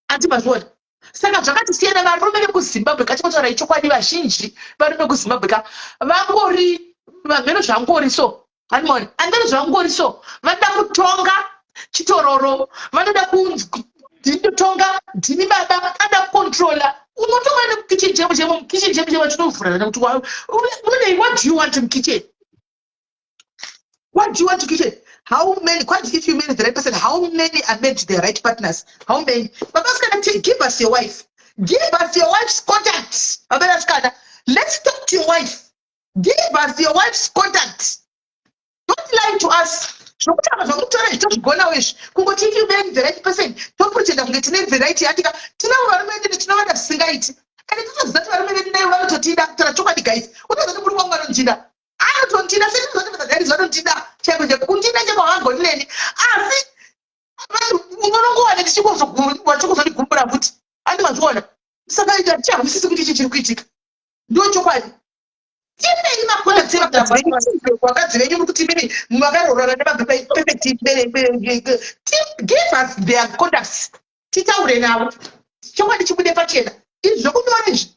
Ati mazviona? Saka zvakati siyana. Varume vekuZimbabwe, katingotaura ichokwadi, vazhinji varume vekuZimbabwe ka vangori vamheno zvangori so, hanimoni andiri zvangori so. Vanoda kutonga chitororo, vanoda ndinotonga, ndini baba, anoda kucontrola. Unotonga nemukitchen chemo chemo, mukitchen chemo chemo chinovhura nekuti unei? What do you want mukitchen? What do you want to kitchen? How many? What if you marry the right person? How many are made to the right partners? How many? Baba Sikana, give us your wife. Give us your wife's contact. Baba Sikana, let's talk to your wife. Give us your wife's contact. Don't lie to us. Zvokutaura zvamutora izvi tozvigonawo izvi. Kungoti if you marry the right person, topretenda kunge tine the right yatika. Tinavo varume vedu, tinovada zvisingaiti. Ende totoziva kuti varume vedu naivo vanototida. Kutaura chokwadi, guys, unoziva kuti murume wangu anondida, anotondida sezvinotoagarisi, vanondida chaiko chaiko, kundida chaiko havagoni neni. Asi unonongowana ndichingozondigumbura futi, andi mazviona? Saka hatichahwisisi kuti ichi chiri kuitika ndo chokwadi. Tipei macontacts evakadzi venyu. Muri kuti mimi makaroorana nemaperfect. Give us their contacts, titaure navo, chokwadi chibude pachena. Izvi zvokunyora izvi,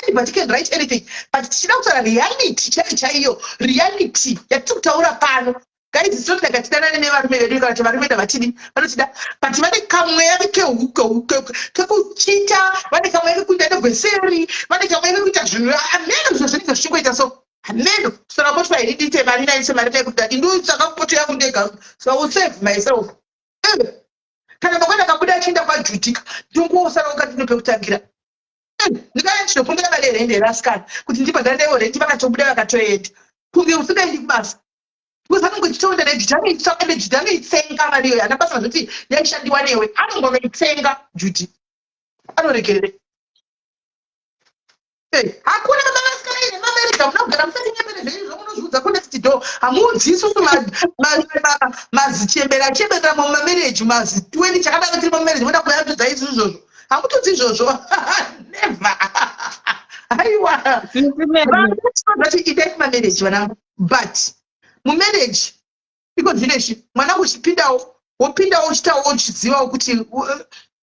anybody can write anything, but tichida kutaura reality chaiyo chaiyo. Reality yatiri kutaura pano, guys, tinoti ngatidanane nevarume vedu, kana kuti varume ndavatidi, vanotida, but vane kamweya kekuchita, vane kamweya kekuita negweseri, vane kamweya kekuita zvinhu hameno zviro zvinenge zvichingoita so hameno. Saka potwa ini ndiite mari, naise mari taikuti ndotsvaka poto yangu ndega, so I will save myself. Kana mangwana akabuda achienda kwaJutika, ndongosara wakati pekutangira. Ndikava ndinokumbira mari yerendi yerasikana kuti ndibhadhare rendi, vakatobuda vakatoenda, kunge usingaendi kubasa, because anonge uchitoenda neJuti, anoitsvaka Juti, anoitsenga mari iyoyo. Hana basa zvoti yaishandiwa newe, anongonoitsenga Juti, anoregerere. Hakuna baba vasikana ine mamarriage munogara musati nyepere zvenyu zvomunozviudza kunext door. Hamuudzi isusu mazichembera achemberera mumamarriage, mazi 20 chakadaro tiri mumamarriage, moda kuyatudza isu izvozvo? Hamutudzi izvozvo, never, aiwa. Vati idai kumamarriage, vanangu, but mumarriage iko zvino izvi, mwanangu, uchipindawo, wopindawo uchitawo uchizivawo kuti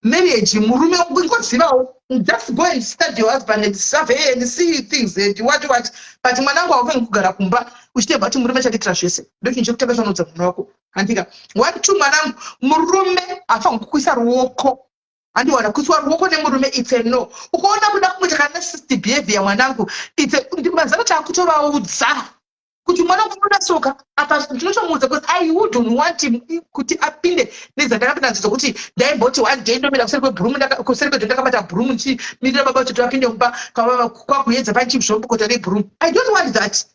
marriage, murume ingozivawo, just go and study your husband and survey and see things and what what. But mwanangu, haufaniri kugara kumba uchitebva kuti murume achandiitira zvese. Ndochinhu chekutanga chanoudza munhu wako, handika? One, two, mwanangu, murume haafaniri kukuisa ruoko. Andiwana kuiswa ruoko nemurume, it's a no. Ukaona kuda kungoita kana narcissist behavior, mwanangu, it's a mazano. Takutovaudza kuti mwana kunoda soka apa, ndinotomuudza because I wouldn't want him kuti apinde nezandakapinda nadzo, dzokuti ndaimboti one day ndomira kuseri kwebhurumu, kuseri kwedo, ndakabata bhurumu, ndichimirira baba kuti vapinde mumba, kwakuedza panchizvombokota nebhurumu. I don't want that,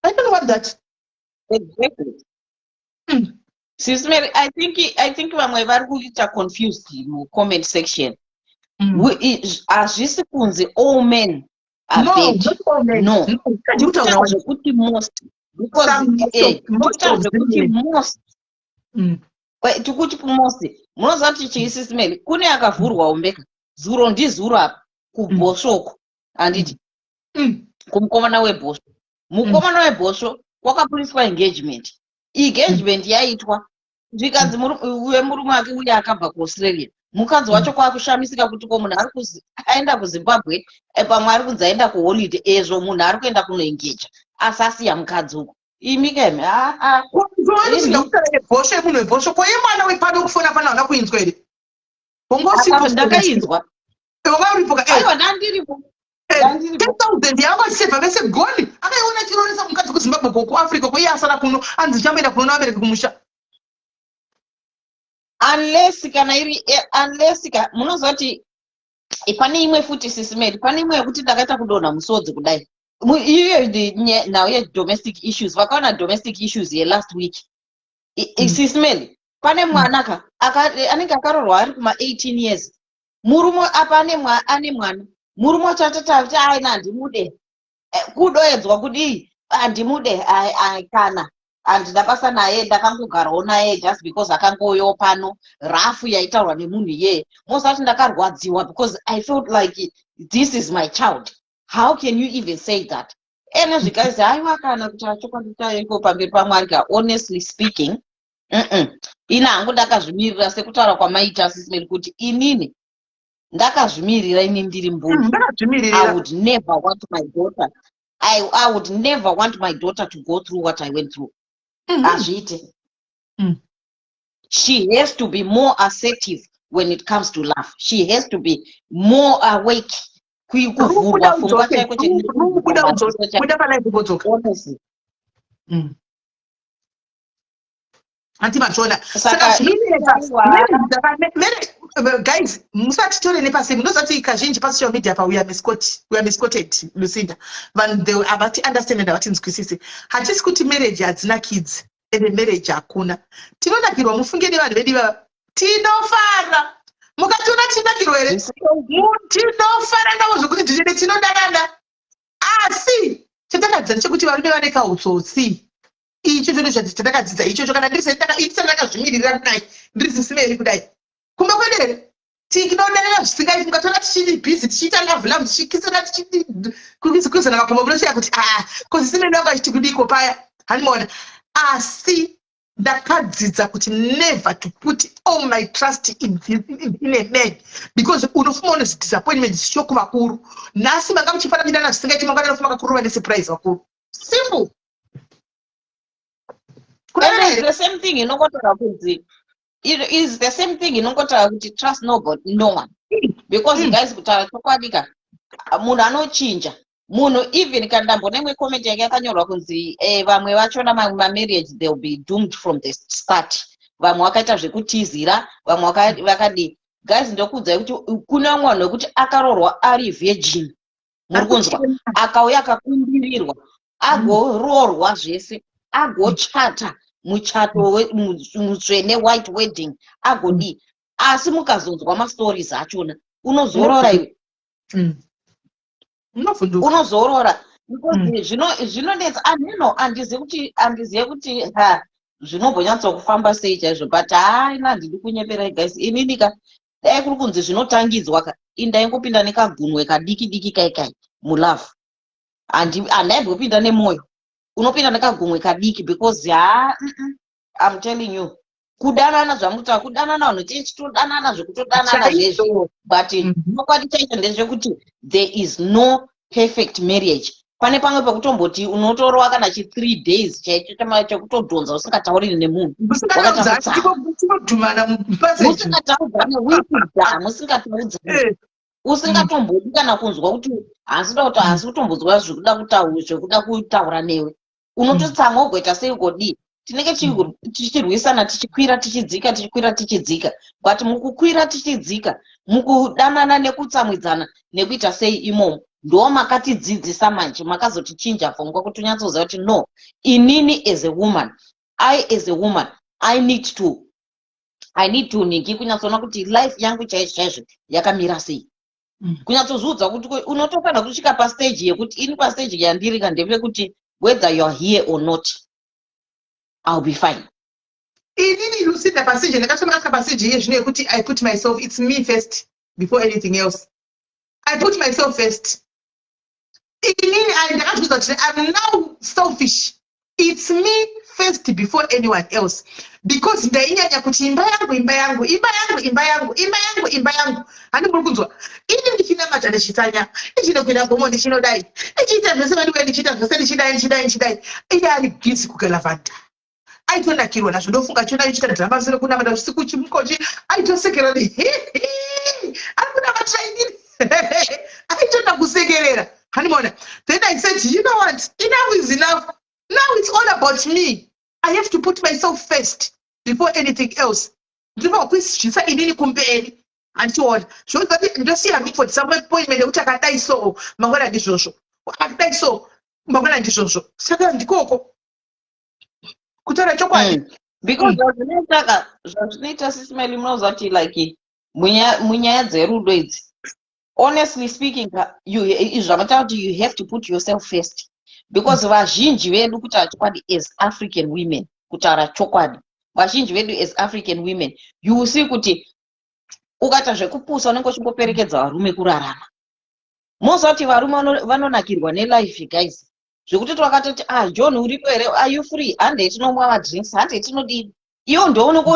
I don't want that. Exactly. Sis Mary, I think vamwe vari kuita confused mucomment section. Hazvisi kunzi all men are No, bad. Not all men. No. No, kutaura zvekuti most, because Some, most tikuta of zvekuti them. most. Tikuti most. Munoziva kuti chii, Sis Mary? Kune akavhurwa umbeka zuro, ndizuro apa kubhosvoko, handiti? Kumukomana webhosvo, mukomana webhosvo kwakaburiswa engagement. Engagement yaitwa, zvikanzi wemurume wake uye akabva kuAustralia. Mukadzi wacho kwakushamisika kuti ko munhu ari aenda kuZimbabwe, pamwe ari kunzi aenda kuholiday, ezvo munhu ari kuenda kunoengeja, asi asiya mukadzi uko. Imi keme, aa. Ndakutaura yebhosvo, yemunhu webhosvo. Ko yemwana wepano kufona pana hauna kuinzwa here? Ndakainzwa. Wanga uripo ka? Aiwa, ndandiripo. Ndandiripo. 10,000 yanga achisevha vese goni, akaiona achiroresa mukadzi kuZimbabwe, ko kuAfrica, ko iye asara kuno, anzi chamboenda kunoona vabereki kumusha. Unless kana iri unless ka munoziva kuti pane imwe futi, Sis Mary, pane imwe yekuti ndakaita kudonha musodzi kudai. Iyo nhau yedomestic issues, vakaona domestic issues yelast week. Sis Mary, pane mwana ka anenge akarorwa ari kuma18 years, murume apa ane mwana. Murume wacho atoti aina handimude. Kudoedzwa kudii, handimude, kana handina basa naye, ndakangogarawo naye just because akangouyawo pano. Rafu yaitaurwa nemunhu iyeye, mozati ndakarwadziwa because I felt like this is my child. How can you even say that? Ene zvikanzi haiwa, kana kuti chokwadi chaiko pamberi paMwari ka, honestly speaking, Ini hangu ndakazvimirira sekutaura kwamaita, Sis Mary, kuti inini ndakazvimirira, ini ndiri mbuni. Ndakazvimirira. I would never want my daughter, I would never want my daughter to go through what I went through. Hazviite. She has to be more assertive when it comes to love. She has to be more awake. Kuvhurwa pfungwa chaiko. Buda udzoke, buda palive ubodzoka. Honestly. Anti machona. Saka saka zvinonetsa. Aiwa. Guys, musatitore nepasi. Munozati kazhinji pasocial media pa we are misquoted. Lucinda, vanhu they havati understand and havatinzwisisi. Hatisi kuti marriage hadzina kids, ende marriage hakuna. Tinonakirwa, mufunge, nevanhu vedu ivava tinofara. Mukationa tichinakirwa here? Tinofara navo zvokuti tinenge tinodanana, asi chatakadzidza ndechekuti varume vane kautsotsi. Icho choto chatakadzidza ichocho. Kana ndiri ndakazvimirira kudai, ndiri Sis Mary kudai, kumba kwedu here, tinodanana zvisingaiti. Mukatora tichiri busy tichiita love love, tichikisana, tichikwizana makumbo, munosvika kuti aa, ko Sis Mary wangu achiti kudiko paya, handimaona. Asi ndakadzidza kuti never to put all my trust in a man, because unofuma une disappointment zvichokuvakuru. Nhasi manga muchifanira kuitana zvisingaiti, mangwana unofuma kakurova nesurprise vakuru. Simple. And it's the same thing inongotaura kunzi, it is the same thing inongotaura kuti trust nobody, no one, because guys, kutaura chokwadi ka, munhu anochinja. Munhu even kana ndambona imwe comment yake yakanyorwa kunzi vamwe vachona mamwe mamarriage, they will be doomed from the start. Vamwe vakaita zvekutizira, vamwe vakadii. Guys, ndokuudzai kuti kune vamwe vanhu vekuti akaroorwa ari virgin, muri kunzwa, akauya akakumbirirwa, agoroorwa zvese, agochata muchato mutsvene, white wedding, agodii, asi mukazonzwa mastories achona, unozorora iwe. Unovhunduka. Unozorora because zvinonetsa. Anheno handizive kuti ha, zvinombonyatsokufamba sei chaizvo, but haina, handidi kunyeperai guys. Inini ka, dai kuri kunzi zvinotangidzwa ka, indaingopinda nekagunwe kadiki diki kai kai mulove. Handaimbopinda nemwoyo, unopinda nekagumwe kadiki, because ha, I'm telling you, kudanana zvamutaura, kudanana, vanhu tichitodanana zvekutodanana zvezvi, but chokwadi chaicho ndezvekuti there is no perfect marriage. Pane pamwe pekutomboti unotorova kana chi 3 days chaicho chekutodhonza usingatauriri nemunhu. Musingatodhumana. Musingataudzane wikuda, musingataudzane, usingatombodi kana kunzwa kuti handisi kuda kuti, handisi kutombonzwa zvekuda kutaura newe. Unototsamwa, ugoita sei, ugodii. Tinenge tichirwisana, tichikwira tichidzika, tichikwira tichidzika, but mukukwira tichidzika, mukudanana nekutsamwidzana nekuita sei imomo, ndo makatidzidzisa manje, makazotichinja pfungwa kuti unyatsoziva kuti no, inini as a woman, I as a woman, I need to niki kunyatsoona kuti life yangu chaizvo chaizvo yakamira sei. Kunyatsozviudza kuti unotofanira kusvika pastage yekuti ini pastage yandiri ka ndepekuti whether you are here or not, I'll be fine. Inini, Lucinda, pastage ndakasvika pastage iye zvino yekuti I put myself, it's me first before anything else. I put myself first. Inini ndakazviudza kuti I'm now selfish. It's me first before anyone else, because ndainyanya kuti imba yangu, imba yangu, imba yangu, imba yangu, imba yangu, imba yangu. Handi muri kunzwa? Ini ndichinamata, ndichitsanya, ndichinokwira gomo, ndichinodai, ndichiita zvese, vandiwe, ndichiita zvese, ndichidai, ndichidai, ndichidai. Iye ari busy kugalavanta, aitonakirwa nazvo. Ndofunga chiona ichiita dhirama sere kunamata usiku, chimukochi aitosekerera, ari kunamatira inini, aitoda kusekerera. Handimaona? Then I said, "You know what? Enough is enough. Now it's all about me. I have to put myself first before anything else." Ndinofanwa kuizvisa inini kumberi. Handichiona zvokuti ndosiya room for disappointment yekuti akadai so mangwana ndizvozvo, akadai so mangwana ndizvozvo. Saka ndikoko kutaura chokwadi. Because zvazvinoita, zvazvinoita, Sis Melly, munoziva kuti like munyaya dzerudo idzi, honestly speaking, you zvamataura kuti you have to put yourself first, because vazhinji vedu, kutaura chokwadi, as African women, kutaura chokwadi, vazhinji vedu as African women, you will see kuti ukaita zvekupusa unenge uchingoperekedza varume kurarama. Moziva kuti varume vanonakirwa nelife, guys, zvekuti twakatoti, "Ah, John, uripo here? Are you free? Handei tinomwa madrinks, handei tinodii." Iwo ndo unenge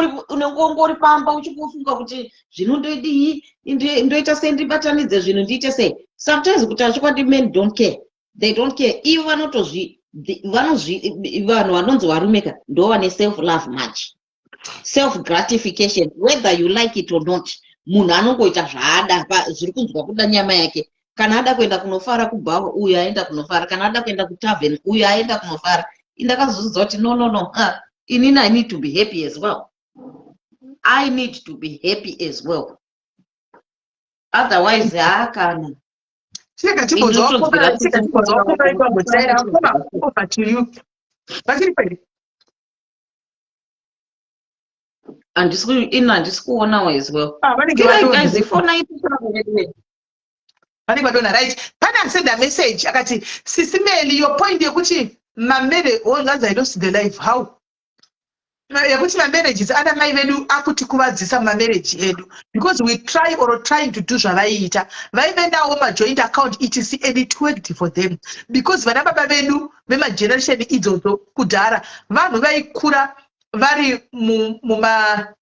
ungori pamba uchingofunga kuti zvino ndodii, ndoita sei, ndibatanidze zvinhu, ndiite sei. Sometimes, kutaura chokwadi, men don't care. They don't care. Ivo vanotozvi vanozvi vanhu vanonzi varume ka ndo vane self love much, self gratification, whether you like it or not. Munhu anongoita zvaada, zviri kunzwa kuda nyama yake. Kana ada kuenda kunofara kubhawa, uyo aenda kunofara. Kana ada kuenda kutavern, uyo aenda kunofara. Indakazozvidza kuti no, no, no, ah, inini I need to be happy as well. I need to be happy as well, otherwise haakana. Chirega timbonzwa wakoma ikwambotaira. Koma, over to you. Vachiri kweri? Handisi ino, handisi kuonawo as well. Ah, vanenge guys, fona. Vanenge vadonha. Right, pane asenda message akati, "Sis Melly, your point yekuti mamere onganzi, I lost the life how yekuti mamarriages ana mai vedu akutikuvadzisa mumamarriage edu because we try or trying to do zvavaiita. Vaive nawo majoint account etc and it worked for them because vana baba vedu vemageneration idzodzo kudhara, vanhu vaikura vari muma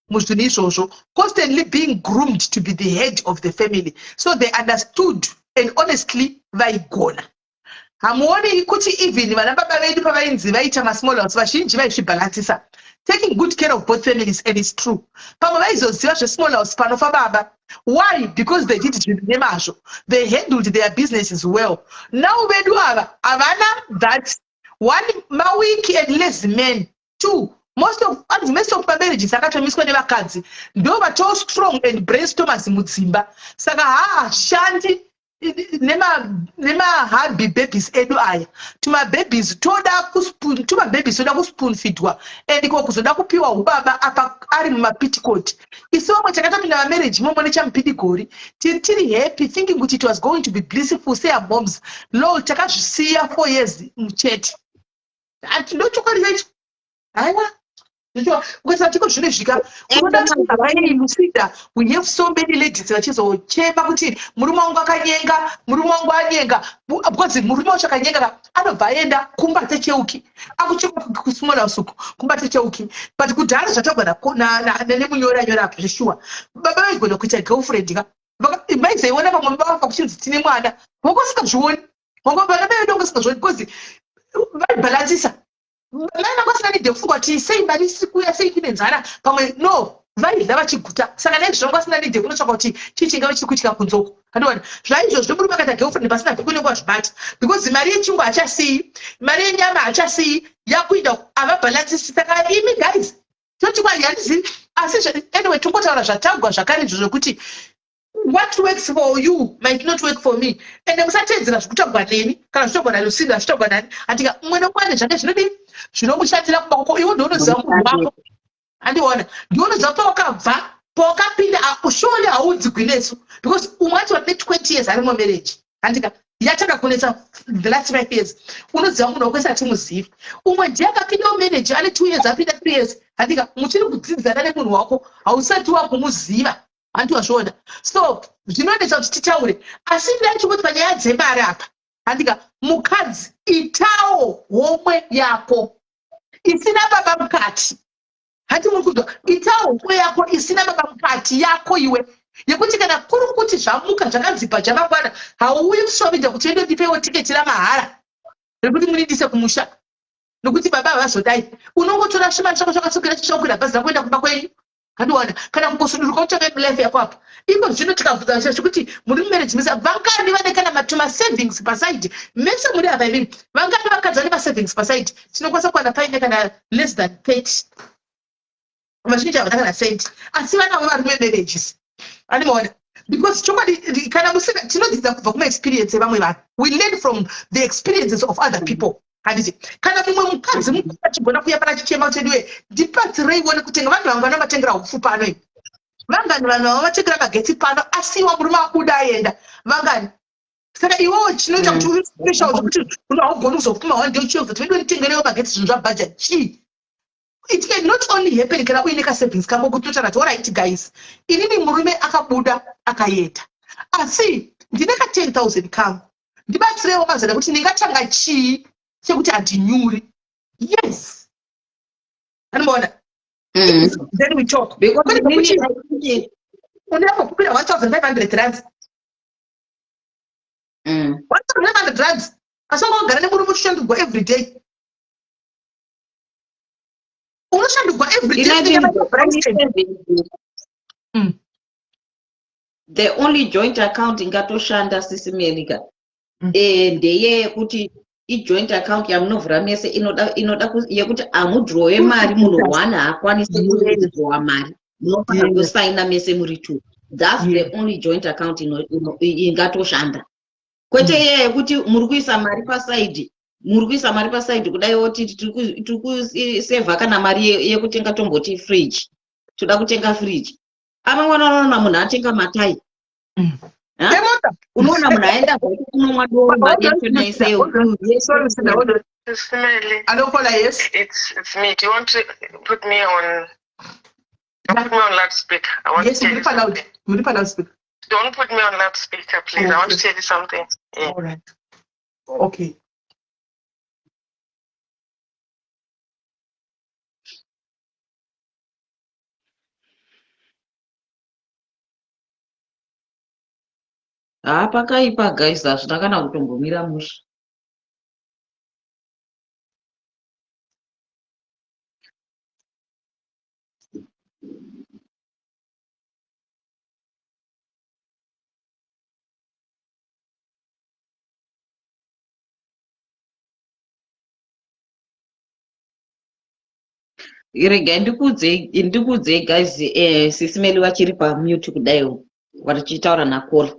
muzvinhu izvozvo, constantly being groomed to be the head of the family, so they understood and honestly vaigona. Hamuoni kuti even vana baba vedu pavainzi vaita masmall house, vazhinji vaizvibhalansisa, taking good care of both families? And it's true, pamwe vaizoziva zvesmall house panofa baba. Why? Because they did zvinhu nemazvo. They handled their businesses well. Now vedu ava havana that. One, maweak and lazy men. Two, most of mamarriages akatomiswa nevakadzi, ndo vato strong and brainstormers mudzimba. Saka haashandi nemahubby babies edu aya. Tumababies toda, tumababies toda kuspoon feedwa and ko kuzoda kupiwa ubaba apa ari mumapetticoat. Isu vamwe takatopinda mamarriage imomo nechamupidigori, tiri happy, thinking kuti it was going to be blissful seamoms lol. Takazvisiya 4 years chete. Ndochokwadi chacho. Haiwa, ukaisa tiko zvino zvika unoda. Lucinda, we have so many ladies vachizochema kuti murume wangu akanyenga, murume wangu anyenga, because murume wacho akanyenga ka anobva aenda kumba techeuki, akuchema kusmall house uku, kumba techeuki. But kudhara, zvatagwa nemunyora nyora apo, zveshuwa baba vaigona kuita girlfriend ka, maizoiona pamwe vafa kuchinzi tine mwana, vakasingazvioni. Wanga vana mai vedu vanga vasingazvioni because vaibhalansisa. Mai vanga vasina need yekufunga kuti sei mari isiri kuuya, sei kune nzara pamwe no vaidya vachiguta. Saka naizvozvo vanga vasina need yekunotsvaka kuti chii chingave chiri kuitika kunze uko. Andiona zvaizvozvo murume akaita girlfriend pasina vhiki unenge wazvibata because mari yechingwa hachasiyi, mari yenyama hachasiyi, yakuenda havabhalansisi. Saka imi guys toti kwai handizivi asi anyway tongotaura zvatagwa zvakare izvo zvekuti what works for you might not work for me ende musateedzera zvekutagwa neni kana zvitagwa nalucinda zvitagwa nani andika umwe nomwe ane zvake zvinodii zvinomushandira kumba kwako iwe ndounoziva munhu wako andiona ndiunoziva pawakabva pawakapinda surely haudzigwi nesu because umwe acho ane 20 years ari mumarriage handika yatanga kunetsa the last 5 years unoziva munhu wako atimuzivi. Umwe ndiye akapinda mumarriage ane 2 years, apinda 3 years, handika muchiri kudzidzana nemunhu wako, hausati wakumuziva, handi wazviona? So zvinonetsa kuti titaure, asi ndaichingoti panyaya dzemari apa, handika mukadzi itawo homwe yako isina baba mukati. Handi muri kunzwa? Itawo homwe yako isina baba mukati, yako iwe, yekuti kana kuri kuti zvamuka zvakanzi bhaja mangwana, hauuyi kusovida kuti ende ndipewo tiketi ramahara rekuti munindise kumusha nokuti baba havazodai. Unongotora svimari zvako zvakasukira chichakwira bhazi rakuenda kumba kwenyu, handiwana kana kungosuduruka utsvake life yako apa. Iko zvino tikabvunza zvekuti muri mumarriage mese, vangani vane kana tumasavings paside? Mese muri apa imimi, vangani vakadzi vane masavings paside? Tinokwanisa kuwana paine kana less than 30. Vazhinji havana kana cent, asi vanavo vari mumarriages, animaona? Because chokwadi kana musina, tinodzidza kubva kumaexperience evamwe vanhu. We learn from the experiences of other people, handiti? Kana mumwe mukadzi mukuru achigona kuuya pana chichema kuti ediwe ndibatsireiwo nekutenga, vanhu vanga vanovatengera upfu pano ini, vangani vanhu vava vatengera magetsi pano asiwa murume abuda aenda? Vangani? Saka iwewo chinoita kuti uri special zvekuti haugoni kuzopfuma one day uchiyo kuti vedu nditengerewo magetsi, zvinhu zvabhaja chii? It can not only happen kana uine kasavings kako kuti totaura kuti alright guys, inini murume akabuda akaenda, asi ndine ka 10 000 kangu, ndibatsirewo mazana kuti ndingatanga chii chekuti handinyuri. Yes, anomaona? Then we talk. Because inini I think Unepo kukwira 1500 rands, 1500 rands, asi wanga wagara nemurume uchishandurwa every day, unoshandurwa every day. Imagine the only savings, the only joint account ingatoshanda, Sisi Melika, ndeyekuti ijoint account yamunovhura mese, inoda yekuti hamudhirowe mari munhu one haakwanisi kudhirowa mari, munofanira kusaina mese muri two. That's the only joint account ingatoshanda, kwete iye yekuti muri kuisa mari paside, muri kuisa mari paside kudai woti tiri kusevha kana mari yekutenga, tomboti fridge, toda kutenga fridge. Amangwana unoona munhu atenga matai. Ha? Emota. Unoona munhu aenda zvake kunomwa doro, mari yacho naiseyo. Sorry, Sina, hold on. Smelly. Alokola, yes. It's me. Do you want to put me on? Don't put me on loudspeaker. I want Yes, to tell muri you pa loud. something. Muri pa loudspeaker. Don't put me on loudspeaker, please. I want to Okay. tell you something. Yeah. All right. Okay. Haa, pakaipa guys, hazvina kana kutombomira mushe. Regai ndikuudzei guys, Sisi Meli vachiri pamute kudai vachitaura nakola.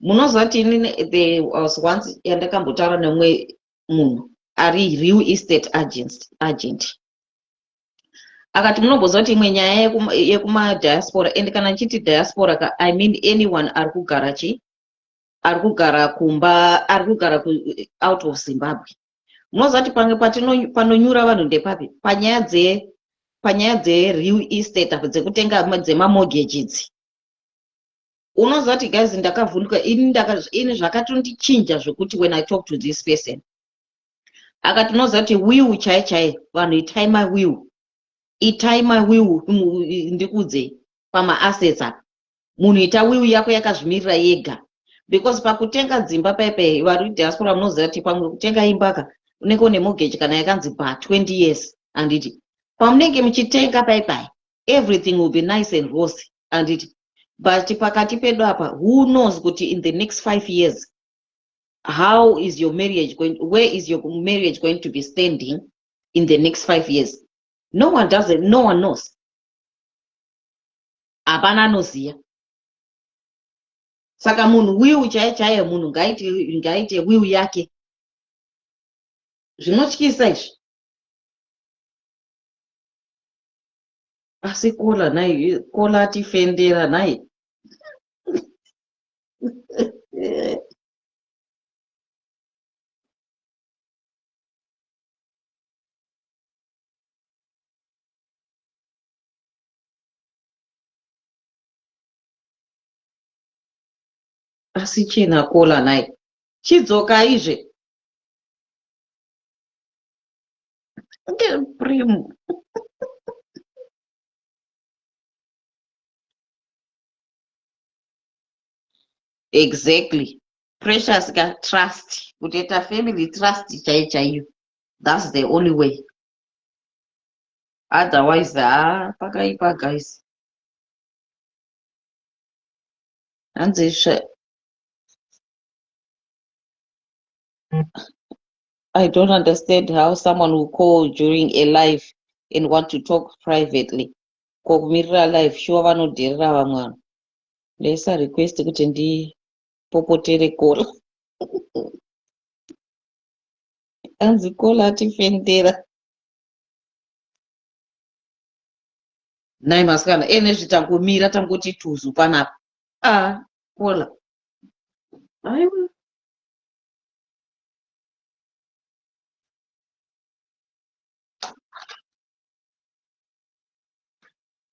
Munoziva kuti inini there was once yandakambotaura nemumwe munhu ari real estate agent, akati munomboziva kuti imwe nyaya yekumadiaspora, and kana nchiti diaspora ka, I mean anyone ari kugara chi ari kugara kumba, ari kugara out of Zimbabwe. Munoziva kuti pamwe panonyura vanhu ndepapi? Panyaya dzereal estate apo, dzekutenga, dzemamortgage idzi. Unoziva kuti guys, ndakavhunduka ini, ini zvakatondichinja zvekuti when I talk to this person, akati unoziva kuti will chai chai, vanhu itai mawill, itai mawill. Ndikuudzei, pamaassets apa, munhu ita will yako yakazvimirira yega. Because pakutenga dzimba paipai, vari diaspora munoziva kuti pamwe kutenga imba ka, unenge une mortgage kana yakanzi pa 20 years, handiti? Pamunenge muchitenga paipai, everything will be nice and rosy, handiti? But pakati pedu apa, who knows kuti in the next 5 years, how is your marriage going, where is your marriage going to be standing in the next 5 years? No one doesn't, no one knows. Hapana anoziva. Saka munhu, will chaiye chaiye, munhu ngaite will yake. Zvinotyisa izvi. Asi kola nai, kola atifendera nai. Asi chena kola nai, chidzokaizve prim. Exactly, Precious ka. Trust, kutoita family trust chaiyo chaiyo, that's the only way. Otherwise, ha, pakaipa, guys. Hanzi, "I don't understand how someone will call during a live and want to talk privately. Ko kumirira live? Shuwa, vanodherera vamwe vanhu. Ndaisa request kuti ndipopotere kola. Hanzi kola atifendera nai masikana enezvi. Tangomira, tangoti tuzu panapa. Ah, kola, aiwa.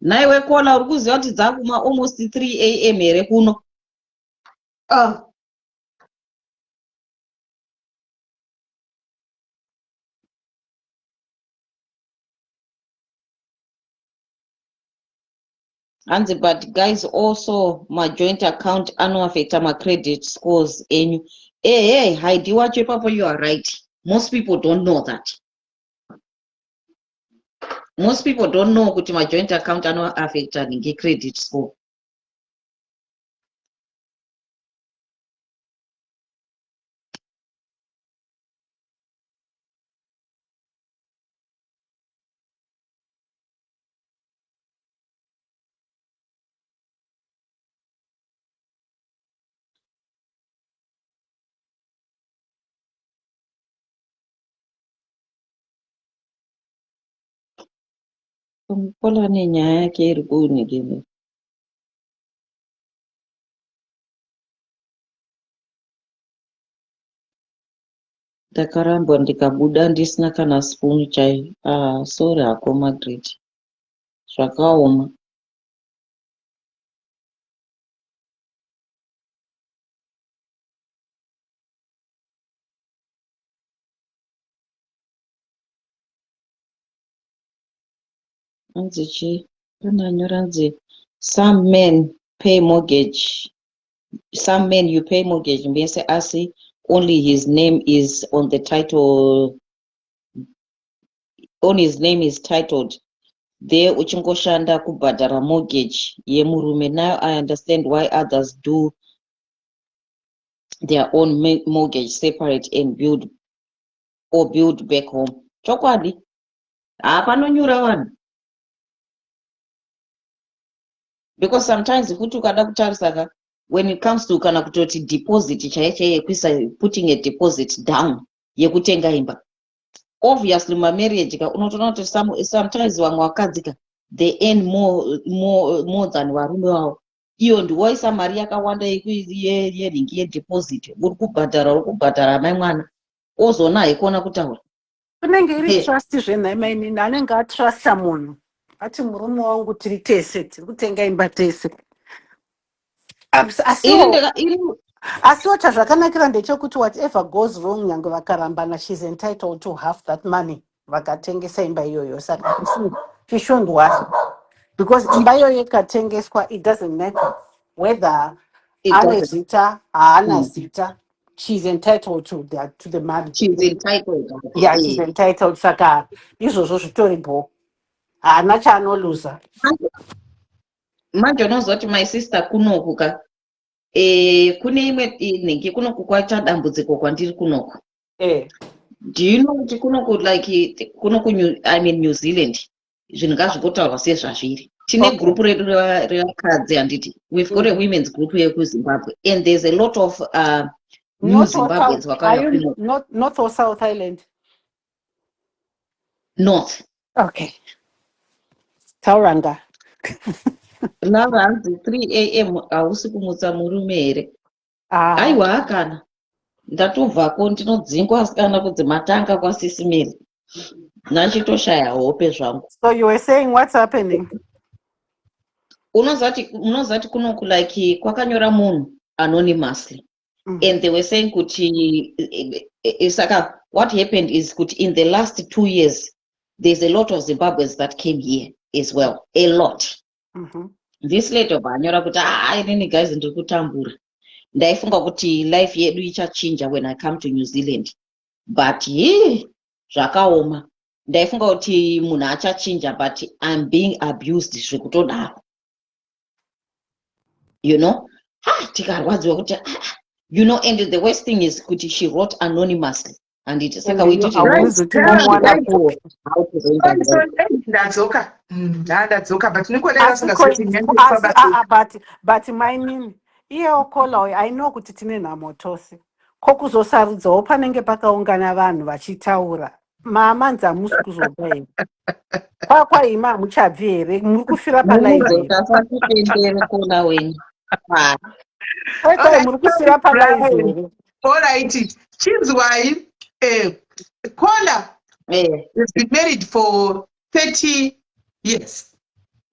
Naiwe kola, uri kuziva kuti dzakuma almost 3 a.m. here kuno? Ah. Hanzi, "But guys, also majoint account anoaffecta macredit scores enyu." Ehe, haidi wacho ipapo, you are right. Most people don't know that. Most people don't know kuti majoint account anoaffecta nhingi credit score. Mukola nenyaya yake iri kuunikini. Ndakarambwa ndikabuda ndisina kana spoon chaiyo. Ah, sorry hako, Margaret, zvakaoma. Hanzi chii? Pane anyora, hanzi, "Some men pay mortgage, some men you pay mortgage mese, asi only his name is on the title, on his name is titled there, uchingoshanda kubhadhara mortgage yemurume. Now I understand why others do their own mortgage separate and build or build back home." Chokwadi, hapanonyura vanhu, because sometimes futi ukada kutarisa ka, when it comes to kana kutoti deposit chaiyo chaiyo yekuisa, putting a deposit down yekutenga imba, obviously mamarriage ka, unotoona kuti sometimes vamwe vakadzi ka, they earn more than varume vavo. Iyo ndiwoisa mari yakawanda yenhingi yedeposit, uri kubhadhara, uri kubhadhara mai mwana ozoona haikona kutaura. Kunenge iri trust zvenhaimainini. Anenge atrusta munhu, ati murume wangu, tiri tese, tiri kutenga imba tese. Asiwo chazvakanakira ndechekuti whatever goes wrong, nyange vakarambana, she's entitled to half that money vakatengesa imba iyoyo. Saka she shouldn't worry, because imba iyoyo ikatengeswa, it doesn't matter whether It Ane doesn't. zita, haana zita, she's entitled to the money. She's entitled. Yeah, she's entitled. Saka izvozvo zvitori bho, haana chaanoluza. Manje unoziva kuti, my sister, kunoku ka, kune imwe nhingi kunoku kwaita dambudziko kwandiri kunoku. Do you know kuti kunoku, like kunoku I mean, New Zealand, zvinhu ngazvingotaurwa sezvazviri. Tine gurupu redu revakadzi, handiti? We've got a women's group yekuZimbabwe, and there's a lot of new North or Zimbabweans South, are vakauya you kunoku. North or South Island? North. Okay, tauranga. Lava, hanzi 3 a.m. hausi kumutsa murume here? Ah. Aiwa, kana ndatobvako ndinodzingwa kana kudzimatanga kwasisimiri, nachitoshaya hope zvangu. So you were saying, what's happening? Unozati kunoku, like, kwakanyora munhu anonymously and they were saying kuti saka what happened is kuti in the last 2 years there's a lot of Zimbabweans that came here as well, a lot. This lady obva anyora kuti, "Ah, inini guys, ndiri kutambura. Ndaifunga kuti life yedu ichachinja when I come to New Zealand, but he zvakaoma. Ndaifunga kuti munhu achachinja, but I'm being abused zvekutodaro." Ha, tikarwadziwa kuti ah, and the worst thing is kuti she wrote anonymously, handiti? Saka we didn't know Hauzi kuti mumwana kupi. how to render. Ndadzoka. Ndadzoka, but nikodai Asi vasingazoti. asi ah, ah, but mainini, iyewo caller uyu, I know kuti tine nhamo tose. Ko kuzosarudzawo panenge pakaungana vanhu vachitaura, maamanzi hamusi kuzobva here? Kwakwaima hamuchabvi here? Muri kufira palive here? Muzosatitendere kona wenyu. Ah, Kwaikwai, muri kufira palive here? Alright, chinzwai, caller has been married for 30 years.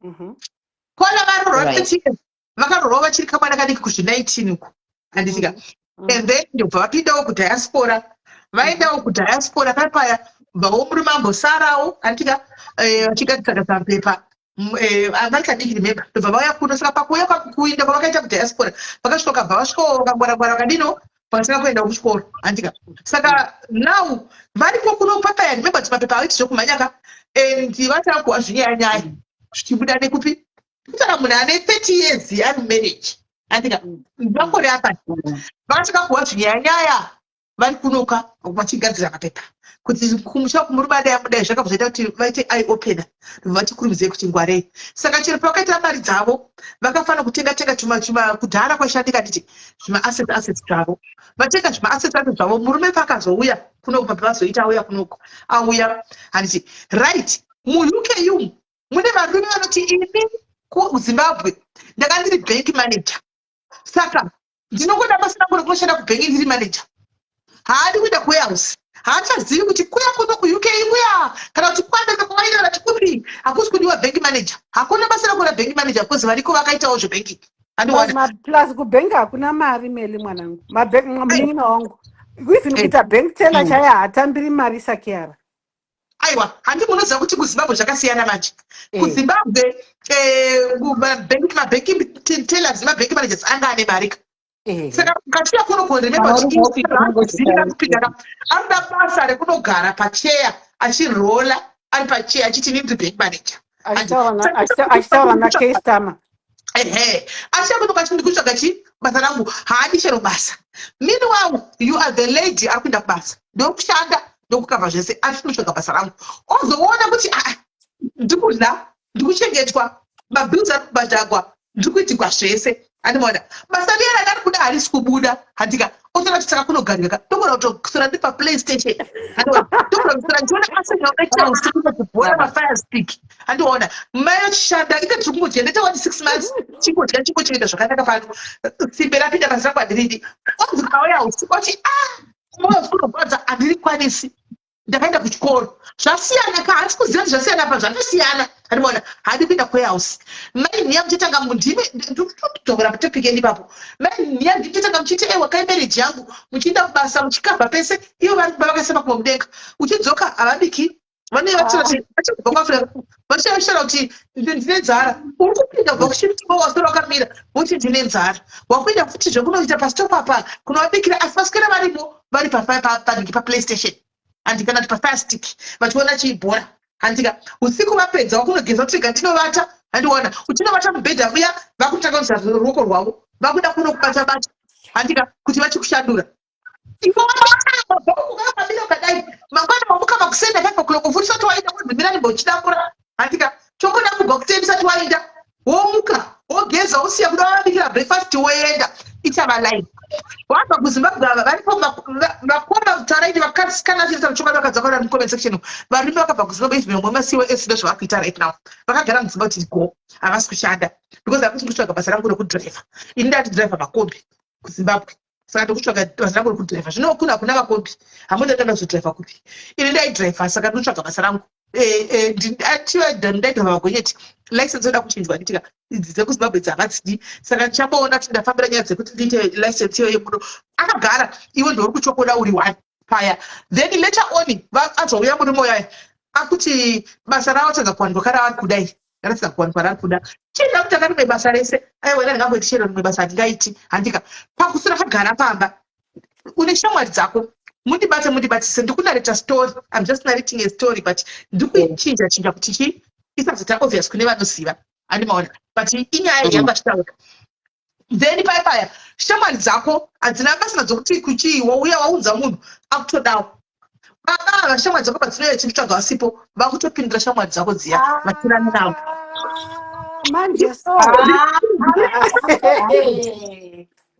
Caller varoorwa 30 years, vakaroorwa vachiri kamwana kadiki kuzvi19 uku, handitika? And then ndobva vapindawo kudiaspora, vaendawo kudiaspora papaya, bvawo murume ambosarawo, handitika, vachigadzisa mapepa vari kadiki, remember, ndobva vauya kuno. Saka pakuuya, kuinda kwavakaita kudiaspora, vakasvika, kabva vasvikawo vakangwarangwara, vakadino, vasina kuenda kuchikoro, handika? Saka now varipo kuno papaya. Remember kuti mapepa avaiti zvekumhanyaka, and vatanga kuwa zvinyaya-nyaya zvichibuda nekupi. Kutaura munhu ane 30 years ari mumarriage, handika? Makore apa vakatanga kuwa zvinyaya-nyaya vari kunoka vachigadzira mapepa kuti kumusha kumurume adai amudai. Zvakabva kuti vaite eye opener, vati kurumidzei kuti ngwarei. Saka chero pavakaita mari dzavo, vakafanira kutenga tenga chuma chuma kudhara kwaishandika, nditi zvimaassets assets zvavo, vatenga zvimaassets assets zvavo. Murume paakazouya kunoku, pavazoita auya kunoku, auya, handiti? Right, muUK umu mune varume vanoti, "Ini kuZimbabwe ndanga ndiri bank manager, saka ndinongoda basa rangu rekunoshanda kubhengi ndiri manager." Haadi kuenda kuwarehouse. Haachazivi kuti kuya kuno kuUK kuya, kana kuti kuAmerica kwavaenda, kana kuti kupi, hakusi kudiwa bank manager. Hakuna basa rako rabank manager because variko vakaitawo zvebanking. Handiwana. Plus kubhengi hakuna mari meli, mwanangu, munin'ina wangu. Even kuita bank teller chaiye, haatambiri mari sakiara. Aiwa, handi munoziva kuti kuZimbabwe zvakasiyana manje? KuZimbabwe mabank tellers nemabank managers anga ane mari ka. Saka ukatiya kuno, remember kuti anoziva kupinda ka, anoda basa rekunogara pacheya achirola ari pacheya achiti, "Ndiri bank manager." Achitaura nacustomer. Ehe, achiya kuno kachindi kutsvaga chi basa rangu, haadi chero basa. Meanwhile, you are the lady ari kuenda kubasa, ndokushanda, ndokukavha zvese, asi kunotsvaga basa rangu, ozoona kuti, "Aa, ndikudya, ndikuchengetwa, mabills ari kubhadhagwa, ndiri kuitigwa zvese." Andimaona basa riya randari kuda harisi kubuda, handika? Otoona kuti saka kunogarika, ndogona kutoswera ndiri paPlayStation, handiona? Ndogona kuswera ndichiona Arsenal neChelsea kuno kubhora mafire stick, handiona? Mai vachishanda, ite tiri kungodya, ndete wati 6 months chingodya, chingochengeta zvakanaka pano, simbe rapinda basa rangu handiridi. Onzi kauya usiku, oti, "Ah, moyo kunorwadza, handirikwanisi, ndakaenda kuchikoro." Zvasiyana ka, hasi kuziva kuti zvasiyana pa zvakasiyana, handimaona? Hadi kuenda kuwarehouse. Mai nhiya muchatanga mundime, ndikutodzokera patopic yedu ipapo. Mai nhiya, ndichatanga muchiti, "Ewa, kai marriage yangu," muchienda kubasa, muchikavha pese, ivo vari kuba vakaisa makumbo mudenga. Uchidzoka, havabiki. Vanenge vachitaura kuti vachibva kuAfrica, vachitaura kuti ndine nzara. Uri kupinda kubva kushifti waswera wakamira, woti ndine nzara. Wakuenda futi zvekunoita pastop apa kunovabikira, asi vaswera varimo vari panhingi paPlaystation, handi, kana kuti pafire stick vachiona chibhora, handika. Usiku vapedza, wakunogeza kuti rega ndinovata, handiona uchinovata mubhedha muya, vakutanga kuisa ruoko rwavo, vakuda kunokubata bata, handika, kuti vachikushandura. Iwe wakamira ukadai, mangwana wamuka makuseni 5 o'clock futi, usati waenda kunzimira ndimbochidambura, handika, chongoda kubva kuseni usati waenda, womuka, wogeza, wosiya kuda vabikira breakfast, woenda. Ichava line. Wabva kuZimbabwe ava varipo vakoma kutaura iti vakasikana vachiita chokwadi, vakadzi vakaura mucomment section. Varume vakabva kuZimbabwe, even vamwe maCOS, ndozvavari kuita right now. Vakagara mudzimba kuti go, havasi kushanda because hakusi kutsvaga basa rangu rekudhiraivha. Ini ndati dhiraivha makombi kuZimbabwe, saka ndikutsvaga basa rangu rekudhiraivha. Zvino kuna hakuna makombi, hamuna ndandazodhiraivha kupi? Ini ndaidhiraivha, saka ndinotsvaga basa rangu. Ndaidhiraivha magonyeti, license yoda kuchinjwa, nditika idzi dzekuZimbabwe dzavadzidi, saka ndichamboona kuti ndafambira nyaya dzekuti ndiite license iyoyo muno. Akagara, iwe ndouri kuchokoda uri one paya. Then later on azouya murume uyaya akuti basa ravo tadza kuwanikwa karavari kudai, ratadza kuwanikwa rari kuda. Chienda kuti akarimwe basa rese, aiwa, ina ndingangoiti chero rimwe basa handingaiti, handika. Pakusura kagara pamba, une shamwari dzako, mundibate, mundibatise, ndikunareta story. I'm just narrating a story, but ndikuichinja chinja kuti chi isazoita obvious kune vanoziva, andimaona, but inyaya yanga chitaura. Then paya paya shamwari dzako hadzina basa nadzo kuti kuchii wauya waunza munhu akutodawo. Baba ava, shamwari dzako padzinouya chikutsvaga vasipo, vakutopindura shamwari dzako dziya vachirana navo. Manje so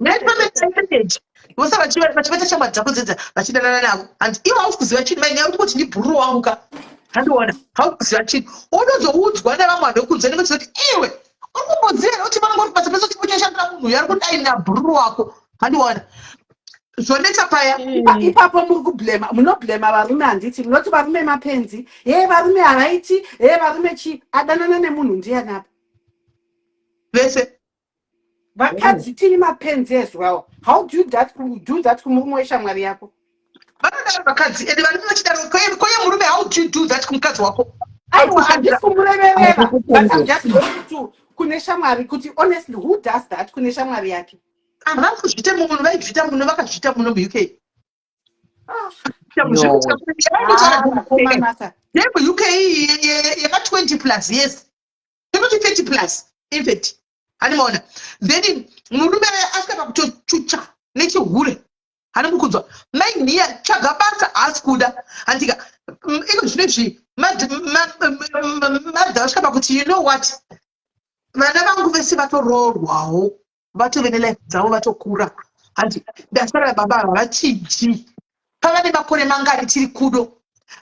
Nepameteji vosa vachibata shamwari dzako dzedza vachidanana navo, handi. Iwe hausi kuziva chinhu, mainyaya uri kungoti ndibhururu wangu ka, handiona. Hausi kuziva chinhu, unozoudzwa nevamwe vanhu vekunze nekuti iwe uri kumboziva here kuti vanongori kubasa pese uchishandira munhu uyu ari kudai nabhururu wako, handiona. Zvonetsa paya. Ipapo muri kublema, munoblema varume, handiti? Munoti varume mapenzi, he, varume havaiti, he, varume chi adanana nemunhu ndiani apa? Vese. Vakadzi tiri mapenzi as well. How do you do that kumurume weshamwari yako? Vanodaro vakadzi, ende varume vachidaro koye murume, how do you do that kumukadzi wako? Aiwa, handisi kumureverera, but I'm just going to kune shamwari kuti honestly, who does that kune shamwari yake? Havasi kuzviita muno, vaizviita muno, vakazviita muno muUK. Vakomanaka. YemuUK yema20 plus years, yekuti 30 plus infact, handimaona. Then murume asvika pakutochucha nechihure, hani mukunzwa mainhiya, tsvaga basa, haasi kuda, handika. Iko zvino izvi madha vasvika pakuti, you know what, vana vangu vese vatoroorwawo, vatove nelife dzavo, vatokura, handi. Ndasara baba ava vachinji, pava nemakore mangani tiri kudo,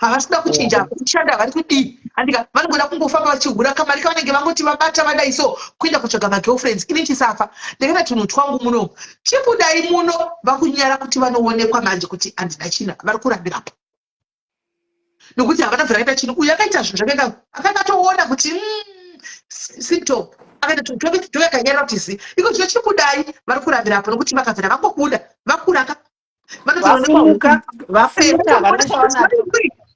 havasi kuda kuchinja, kushanda vari kudii, handika. Vanongoda kungofamba vachihura kamari kavanenge vangoti vabata vadai, so kuenda kutsvaga magirlfriends. Ini chisafa ndakaita tunhu twangu muno, chibudai muno. Vakunyara kuti vanoonekwa manje kuti handina china, vari kurambirapo nokuti havana bvira akaita chinhu. Uyu akaita zvinhu zvakaita, akangatoona kuti symptom, akaita tunhu twake twakanyarira kuti zi iko zvino chibudai. Vari kurambirapo nokuti vakabvira vangobuda vakuraka. Vafumuka, vafumuka, havana chavanacho.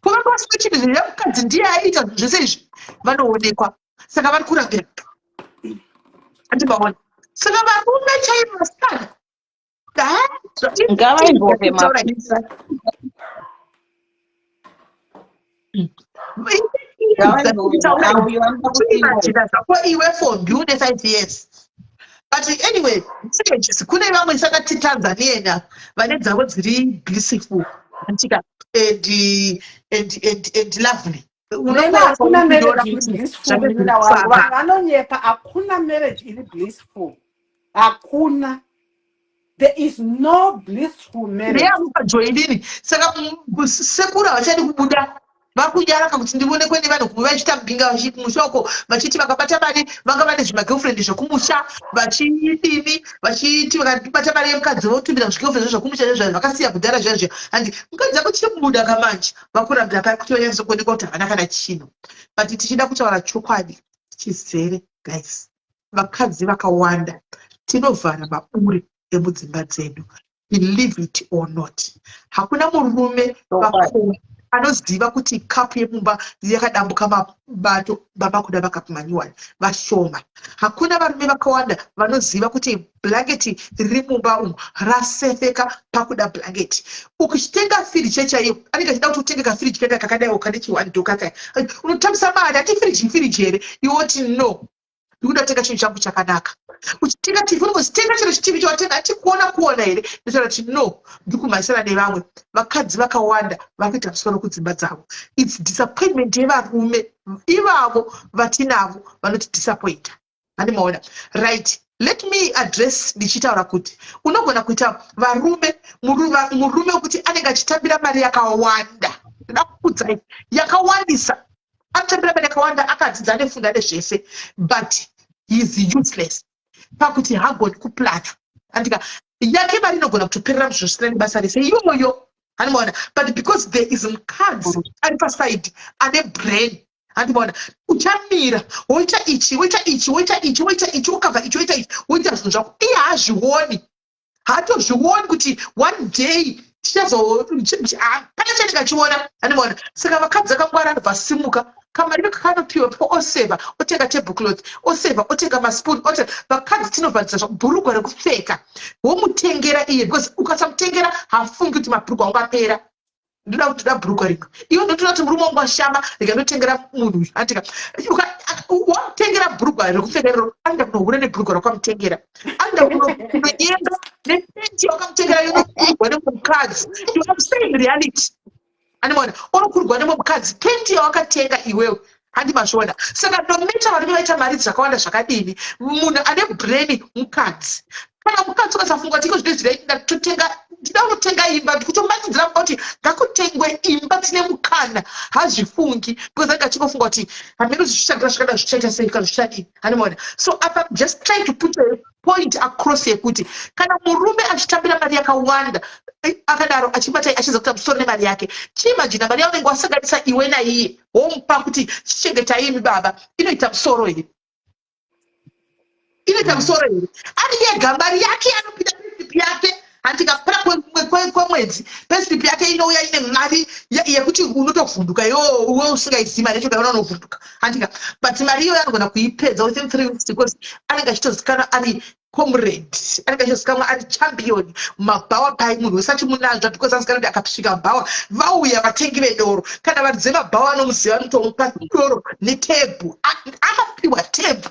Kuvanga vasina chinhu, zviya mukadzi ndiye aiita zvinhu zvese izvi, vanoonekwa, saka vari kurambira, andimaona. Saka varume chaivo, vasikana. Ngavaimbove mapisa. Imagina zvako iwe fombi une 5 years. But anyway, marriages, kune vamwe sakati Tanzania vane dzavo dziri blissful, antika, and lovely. Nena, hakuna marriage iri blissful, munina wangu. Vanhu vanonyepa, hakuna marriage iri blissful, hakuna. There is no blissful marriage. Neyamukajoinini, saka sekuru havachadi kubuda, vakunyaraka kuti ndionekwe nevanhu kumwe vachiita mbinga kumusha uko, vachiti vakabata mari vanga vane zvimagirlfriend zvekumusha, vachidini, vachiti vakabata mari yemukadzi votumira zvigirlfriend zvekumusha zvezvo vakasiya kudhara zviya zviya, handi. Mukadzi ako chibuda kamanje, vakurambira paya kuti vanyatsokuonekwa kuti havana kana chinhu. But tichida kutaura chokwadi chizere, guys, vakadzi vakawanda tinovhara maburi emudzimba dzedu, believe it or not. Hakuna murume vakoma. Anoziva kuti kapu yemumba yakadambuka mabato, baba kuda makapu manyuwani, vashoma. Hakuna varume vakawanda vanoziva kuti bhurangeti riri mumba umu rasefeka, pakuda bhurangeti. Uchitenga firiji chaiyo, anenge achida kuti utenge kafiriji kaka kakadaiwo, kane chiwando kaka, unotambisa mari. Hati firiji ifiriji here? Iwe woti, "No, ndikuda kutenga chinhu changu chakanaka." Uchitenga TV, unongozitenga chero chiTV chawatenga, hatikuona kuona here? Ndotaura kuti no, ndikumhanyisana nevamwe. Vakadzi vakawanda vari kuita musoro kudzimba dzavo. It's disappointment yevarume ivavo vatinavo vanotidisappointa, handimaona? Right, let me address ndichitaura kuti unogona kuita varume, murume wekuti anenge achitambira mari yakawanda. Ndoda kukudzai, yakawandisa, anotambira mari yakawanda, akadzidza, anefunda, nezvese, but he is useless pakuti hagoni kuplana, andika? Yake mari inogona kutoperera muzvinhu zvisina nebasa rese iyoyo, handimaona? But because there is mukadzi ari paside ane brain, handimaona? Uchamira woita ichi, woita ichi, woita ichi, woita ichi, wokavha ichi, woita ichi, woita zvinhu zvako. Iye haazvioni, haatozvioni kuti one day tichazo pane chanenge achiona, handimaona? Saka vakadzi akangwara anobva asimuka, kamari kakanopiwa po, oseva otenga tablecloth, oseva otenga maspoon, otenga. Vakadzi tinovhadzisa bhurugwa rekupfeka, womutengera iye, because ukasamutengera hafungi kuti mabhurugwa angu apera, ndoda kuti ndoda bhurugwa rimwe. Iwe ndotoona kuti murume wangu ashama, rega ndotengera munhu uyu. Andika wamutengera bhurugwa rekupfeka iroro, anoenda kunohura nebhurugwa rakwamutengera, anoenda kunonyenga nepenti yawakamutengera, yonokurwa nemukadzi. You are saying reality, andimaona? Unokurwa nemwe mukadzi penti yawakatenga iwewe, handimazviona? Saka no matter varume vaita mari dzakawanda zvakadini, munhu ane brain mukadzi. Kana mukadzi ukasafunga kuti iko zvino totenga, ndida kunotenga imba, ndikutomanidzira kuti ngakutengwe imba, tine mukana, hazvifungi, because anenge achingofunga kuti hameno zvichitsvagira zvakada, zvichaita sei kana zvichadii, handimaona? So apa I'm just trying to put a point across yekuti kana murume achitambira mari yakawanda akadaro, achibata, achiza kuita musoro nemari yake, chiimagina mari yaunenge wasanganisa iwe naiye, womupa kuti chichengetai imi baba, inoita musoro here? Inoita musoro here? Ari yega, mari yake anopinda payslip yake, handikapera kwemwedzi, payslip yake inouya ine mari yekuti unotovhunduka iwo uwe usingaizivi mari yacho, kaona unovhunduka, handika? But mari iyoyo anogona kuipedza within 3 weeks, because anenge achitozikanwa ari comrade, anenge achitozikanwa ari champion mumabhawa pai, munhu wese achimunanzva, because azikanwa kuti akasvika mubhawa vauya vatengi vedoro. Kana varidzi vemabhawa vanomuziva, vanotomupa doro netebhu. Akapiwa tebhu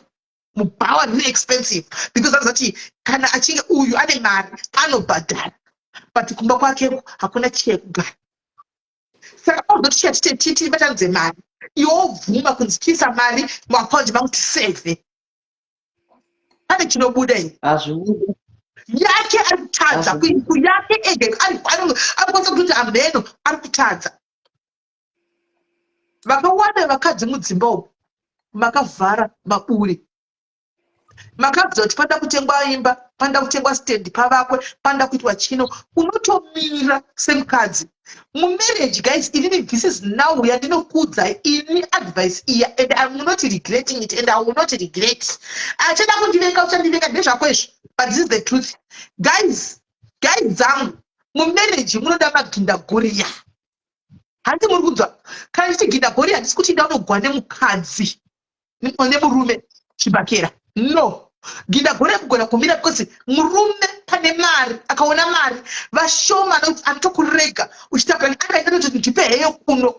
mubhawa riri expensive because anoziva kuti kana achinge uyu ane mari anobhadhara, but kumba kwake hakuna chekugara. Saka ozoti tibatanidze mari, iwe wobvuma kunzi chiisa mari muakaunti mangu tisevhe, pane chinobuda here? Hazvibudi. Yake ari kutadza yake ege arikwanisa kutoti amheno ari kutadza. Vakawanda vakadzi mudzimba umu makavhara maburi, makabvisa kuti panoda kutengwa imba, panoda kutengwa stendi, pavakwe, panoda kuitwa chino. Unotomira semukadzi mumarriage. Guys, inini this is now yandinokuudzai ini advice iya, and I'm not regretting it and I will not regret. Achada kundivenga, uchandivenga, ndezvako izvo, but this is the truth, guys. Guys dzangu, mumarriage munoda magindagoriya, handi muri kunzwa? Kana ndichiti gindagoriya, handisi kuti ida unogwa nemukadzi nemurume chibhakera, no. Gindagoriya kugona kumira, because murume pane mari, akaona mari, vashoma anotokurega uchitapura. Angaita kuti ndipe heyo kuno,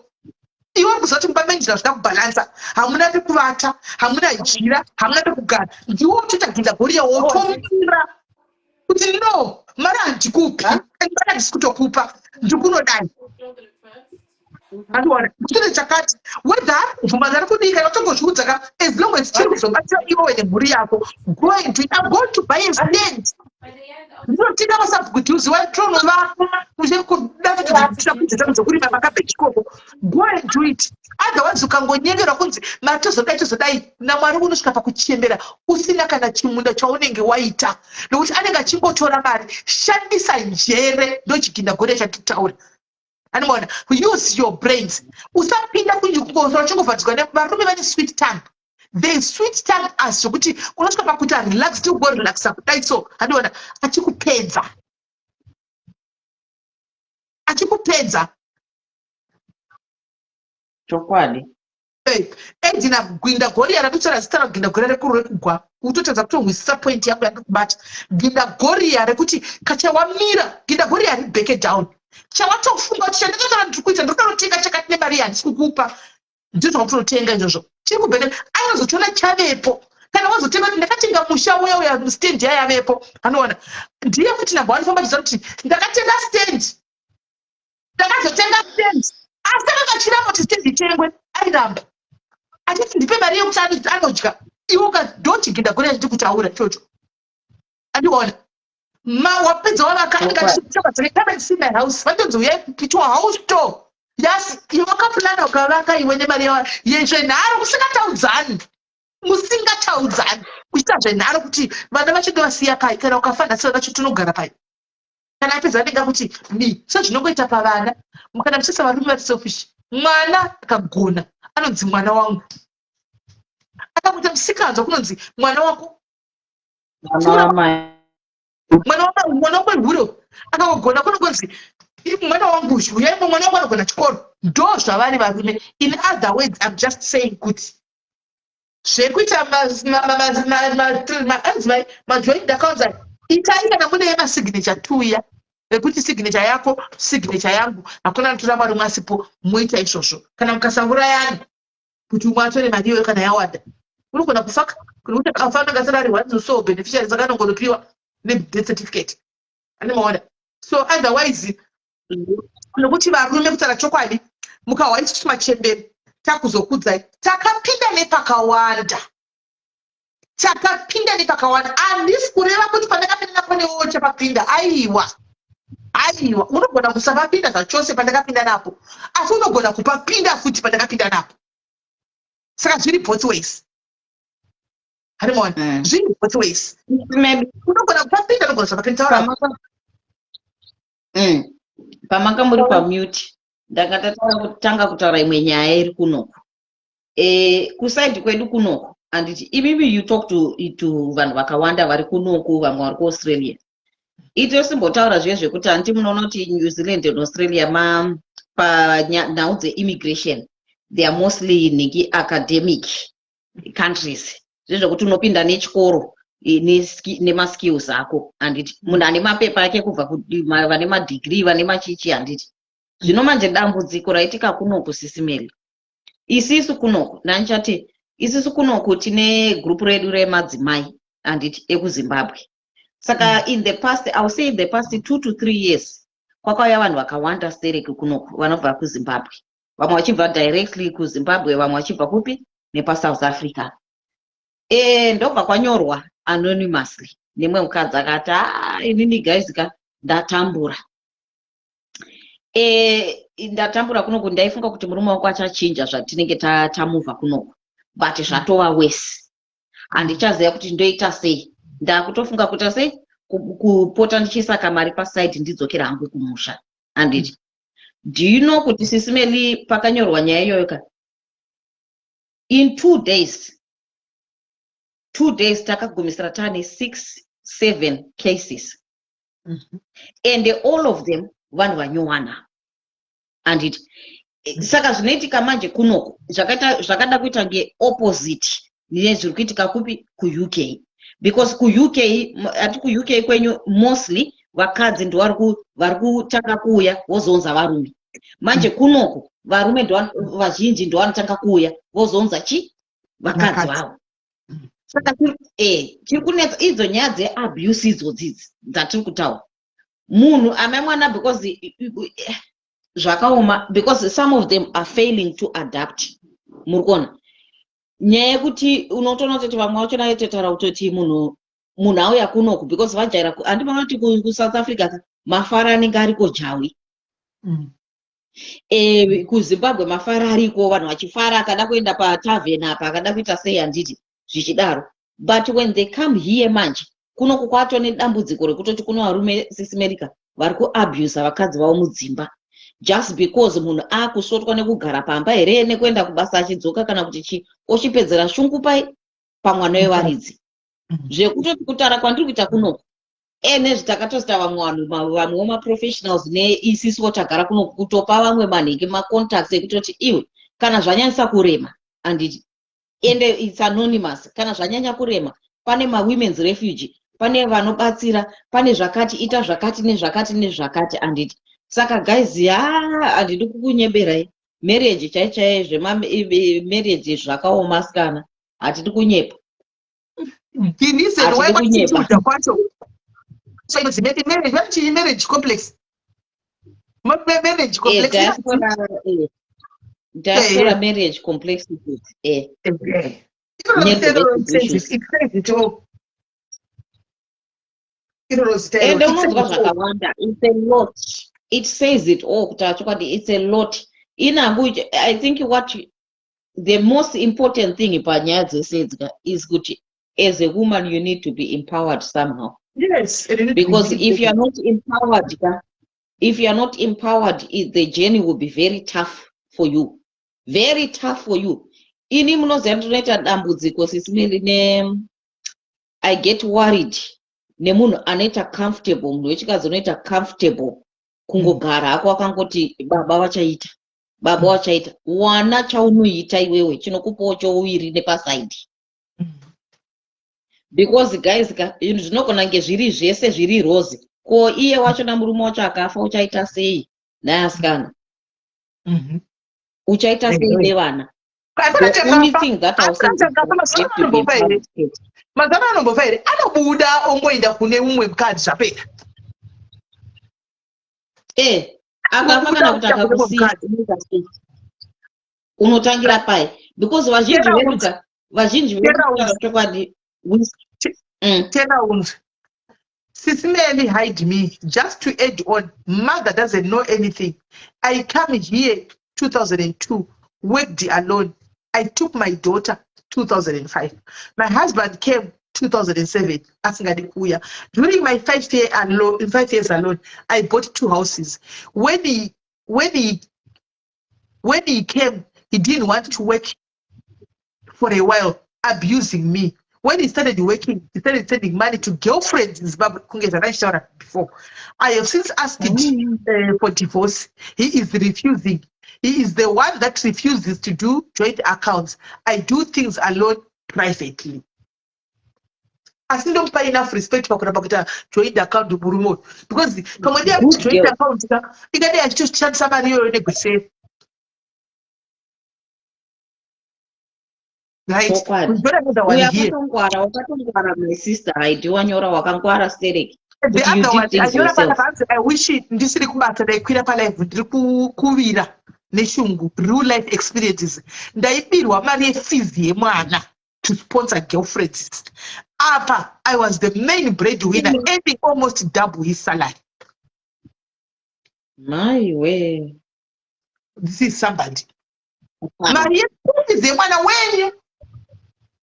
iwe uri kuziva kuti mumba menyu zvida kubhalansa, hamuna pekuvata, hamuna jira, hamuna pekugara. Ndiwo utoita gindagoriya, wotomira kuti no, mari handikupi, mari handisi kutokupa, ndikunodai, andiona chine chakati, whether bvuma ari kudii kana utongozviudza ka, as long as chiri kuzobatsira iwewe nemhuri yako, go and do it. I'm going to buy a stand. Ndinotinga masabhuku watronovaka kuda kuti dzekurima makabeji ikoko. Go and do it. Otherwise ukangonyengerwa kunzi mari tozodai, tozodai, naMwari unosvika pakuchembera usina kana chimunda chaunenge waita, nokuti anenge achingotora mari. Shandisa njere, ndochigindagoriya chatitaura, anomaona? Use your brains. Usapinda kunjikungosora uchingovhadzwa nevarume vane sweet tongue. The sweet tongue as zvokuti unosvika pakuti relax, tigorelaxa kudai so, handiona? Achikupedza, achikupedza. Chokwadi. Edina Gwinda Goria ratotaura zita raGwinda Goria rekuru rekugwa, utotadza kutohwisisa point yako yandiri kubata. Gwinda Goria rekuti kachawamira, Gwinda Goria riback down, chawatofunga kuti chandakataura ndiri kuita, ndiri kutonotenga chakati nemari handisi kukupa, ndizvo zvakutonotenga izvozvo chiri kubheka. Anozochiona chavepo kana wazotenga kuti ndakatenga musha uya uya, stand yayavepo, anoona ndiye futi number one. Famba chiziva kuti ndakatenga stand, ndakazotenga stand, asi akanga achiramba kuti stand itengwe. Airamba achiti ndipe mari yekuti anodya. Iwe ndochigenda gore yachiti kutaura ichocho, andiona ma wapedza wavaka, anenge achiti, "Come and see my house." Vantonzi uyai kuitwa house tour. Yes, iwe wakapulana ukavaka iwe nemari yezvenharo, musingataudzani, musingataudzani, kuchiita zvenharo kuti vana vachinge vasiya pai. Kana ukafa nhasi, vana vacho tinogara pai? Kana apedza anenge kuti mi sezvinongoita pavana. Kana muchisa varume vari selfish, mwana akagona anonzi mwana wangu, akakuita musikanzwa kunonzi mwana wako. Mwana wamai. Mwana wamwehuro akangogona kunongonzi mwana wangu uyu, uyai, mwana wangu anogona chikoro. Ndo zvavari varume. In other words, I'm just saying kuti zvekuita anzimai majoint accounts aya, itai kana mune masignature tuya ekuti signature yako, signature yangu, hakuna anotora mari umwe asipo. Moita izvozvo kana mukasaurayana kuti umwe atore mari iyoyo kana yawanda. Unogona kufaka nekuti akafanira ngasara ari one so beneficiary, saka anongonopiwa nedeath certificate, ane maona. So otherwise, nokuti varume, kutaura chokwadi, mukahwa isusu machemberi takuzokudzai, takapinda nepakawanda, takapinda nepakawanda. Handisi kureva kuti pandakapinda napo newewo chapapinda. Aiwa, aiwa, unogona kusapapinda zvachose pandakapinda napo, asi unogona kupapinda futi pandakapinda napo. Saka zviri both ways, harimaona? Zviri both ways. Maybe Unogona kupapinda, unogona kusapapinda. Taura. Pamanga muri pamute, ndanga tatanga kutaura imwe nyaya iri kunoku, kuside kwedu kunoku, handiti? Imimi you talk to vanhu vakawanda vari kunoku, vamwe vari kuAustralia. Itosimbotaura zviye zvekuti handiti munoona kuti New Zealand and Australia ma panhau dzeimmigration they are mostly nhingi academic countries, zvezvekuti unopinda nechikoro nemaskills ako, handiti? Munhu ane mapepa ake kubva vane madegree, vane machichi, handiti? Zvino manje dambudziko raitika kunoku, Sisi Meli, isisu kunoku, ndandichati isisu kunoku tine gurupu redu remadzimai, handiti, ekuZimbabwe. Saka in the past, I will say in the past 2 to 3 years, kwakauya vanhu vakawanda stereki kunoku vanobva kuZimbabwe, vamwe vachibva directly kuZimbabwe, vamwe vachibva kupi, nepaSouth Africa. Ndobva kwanyorwa anonymously nemwe mukadzi akati, "A, inini guys ka, ndatambura, ndatambura kunoku. Ndaifunga kuti murume wangu achachinja zvatinenge tamuvha kunoku, but zvatova worse. Handichaziva kuti ndoita sei. Ndakutofunga kuita sei, kupota ndichiisa kamari paside, ndidzokera hangu kumusha," handiti? Do you know kuti, Sisi Meli, pakanyorwa nyaya iyoyo ka, in 2 days, 2 days takagumisira taane six seven cases, and all of them vanhu vanyowana, handiti? Saka zvinoitika manje kunoku zvakada kuita ngeopposite nezviri kuitika kupi, kuUK, because kuUK, ati kuUK kwenyu mostly vakadzi ndo vari kutanga kuuya, vozounza varume. Manje kunoku varume vazhinji ndo vanotanga kuuya, vozounza chi vakadzi vavo. Saka tiri kunetsa idzo nyaya dzeabuse idzodzidzi dzatiri kutaura, munhu amai mwana, because zvakaoma, because some of them are failing to adapt. Muri kuona nyaya yekuti unotoona kutoti vamwe vacho naitotaura kutoti munhu auya kunoku because vajaira, handimaona kuti kuSouth Africa ka mafaro anenge ariko jawi. KuZimbabwe mafaro ariko, vanhu vachifara, akada kuenda patavern apa, akada kuita sei, handiti, zvichidaro. But when they come here manje kunoku kwato nedambudziko rekutoti kuno varume, Sisi America, vari kuabusa vakadzi vavo mudzimba just because munhu akusvotwa nekugara pamba here, nekuenda kubasa achidzoka, kana kuti chi ochipedzera shungu pai pamwana wevaridzi. Zvekutoti kutaura kwandiri kuita kunoku, nezvitakatosita vamwe vanhu, vamwewo maprofessionals neisisiwo tagara kunoku, kutopa vamwe manhingi macontacts ekutoti iwe Kana zvanyanyisa kurema, handiti? Ende it's anonymous. Kana zvanyanya kurema, pane mawomen's refuge, pane vanobatsira, pane zvakati, ita zvakati nezvakati nezvakati, handiti? Saka guys, ya, handidi kukunyeberai. Marriage chai chai, zvemamarriage zvakaoma, asikana, hatidi kunyepa. The reason Hatidi why kunyepa. kwatikuda kwacho, inonzi marriage, vanoti marriage complex. Marriage complex. Diaspora marriage complexities. Iroro Never zita iroro, let it says issues. it says it all. Iroro zita iroro, Ende it says unonzwa it all. zvakawanda. It's a lot. It says it all. Kutaura chokwadi, it's a lot. Inangu, I think what the most important thing panyaya dzese idzi is kuti as a woman you need to be empowered somehow. Yes, and you need to be Because if you are independent. not empowered ka, if you are not empowered, the journey will be very tough for you, very tough for you. Ini munoziva ndinoita dambudziko, Sisi Meli, ne I get worried nemunhu anoita comfortable, munhu wechikadzi unoita comfortable kungogara hako akangoti baba vachaita, baba vachaita. Wana chaunoita iwewe chinokupawo chouviri nepasaidi, because guys ka, zvinhu zvinogona kunge zviri zvese zviri rosy, ko iye wachona murume wacho akafa, uchaita sei naye, asikana? Uchaita sei nevana? The only thing that I'll say is that you have to be empowered. Mazana anombofa here? Anobuda ongoenda kune umwe mukadzi, zvapera. Akafa kana kuti akakusiya, unoita sei? Unotangira pai? Because vazhinji vedu ka, vazhinji vedu, kutaura chokwadi, Tena unzwe. Sisi Meli, hide me. Just to add on, mother doesn't know anything. I come here 2002, worked alone. I took my daughter 2005. My husband came 2007, asingadi kuuya. During my 5 year alone, 5 years alone, I bought two houses. When he came, he didn't want to work for a while, abusing me. When he started working, he started sending money to girlfriends in Zimbabwe. Kunge zvandaichitaura before. I have since asked for divorce. He is refusing. He is the one that refuses to do joint accounts. I do things alone privately. Asi ndomupa enough respect pakuramba kuita joint account murume uyu, because pamwe ndiye Good kuti joint girl. account ka, ingadai achitoshandisa mari iyoyo negweseri, right? Chokwadi. We've got another one Uyu here. akatongwara, wakatongwara, my sister Haidi, wanyora, wakangwara stereki. The Kuti you other did one things anyora yourself. panapa, hanzi, "I wish ndisiri kubata, ndaikwira palive, ndiri kuvira neshungu. Real life experiences. Ndaibirwa mari yefees yemwana to sponsor girlfriends. Apa I was the main breadwinner, earning almost double his salary." Maiwe. This is somebody, mari yefees yemwana wenyu,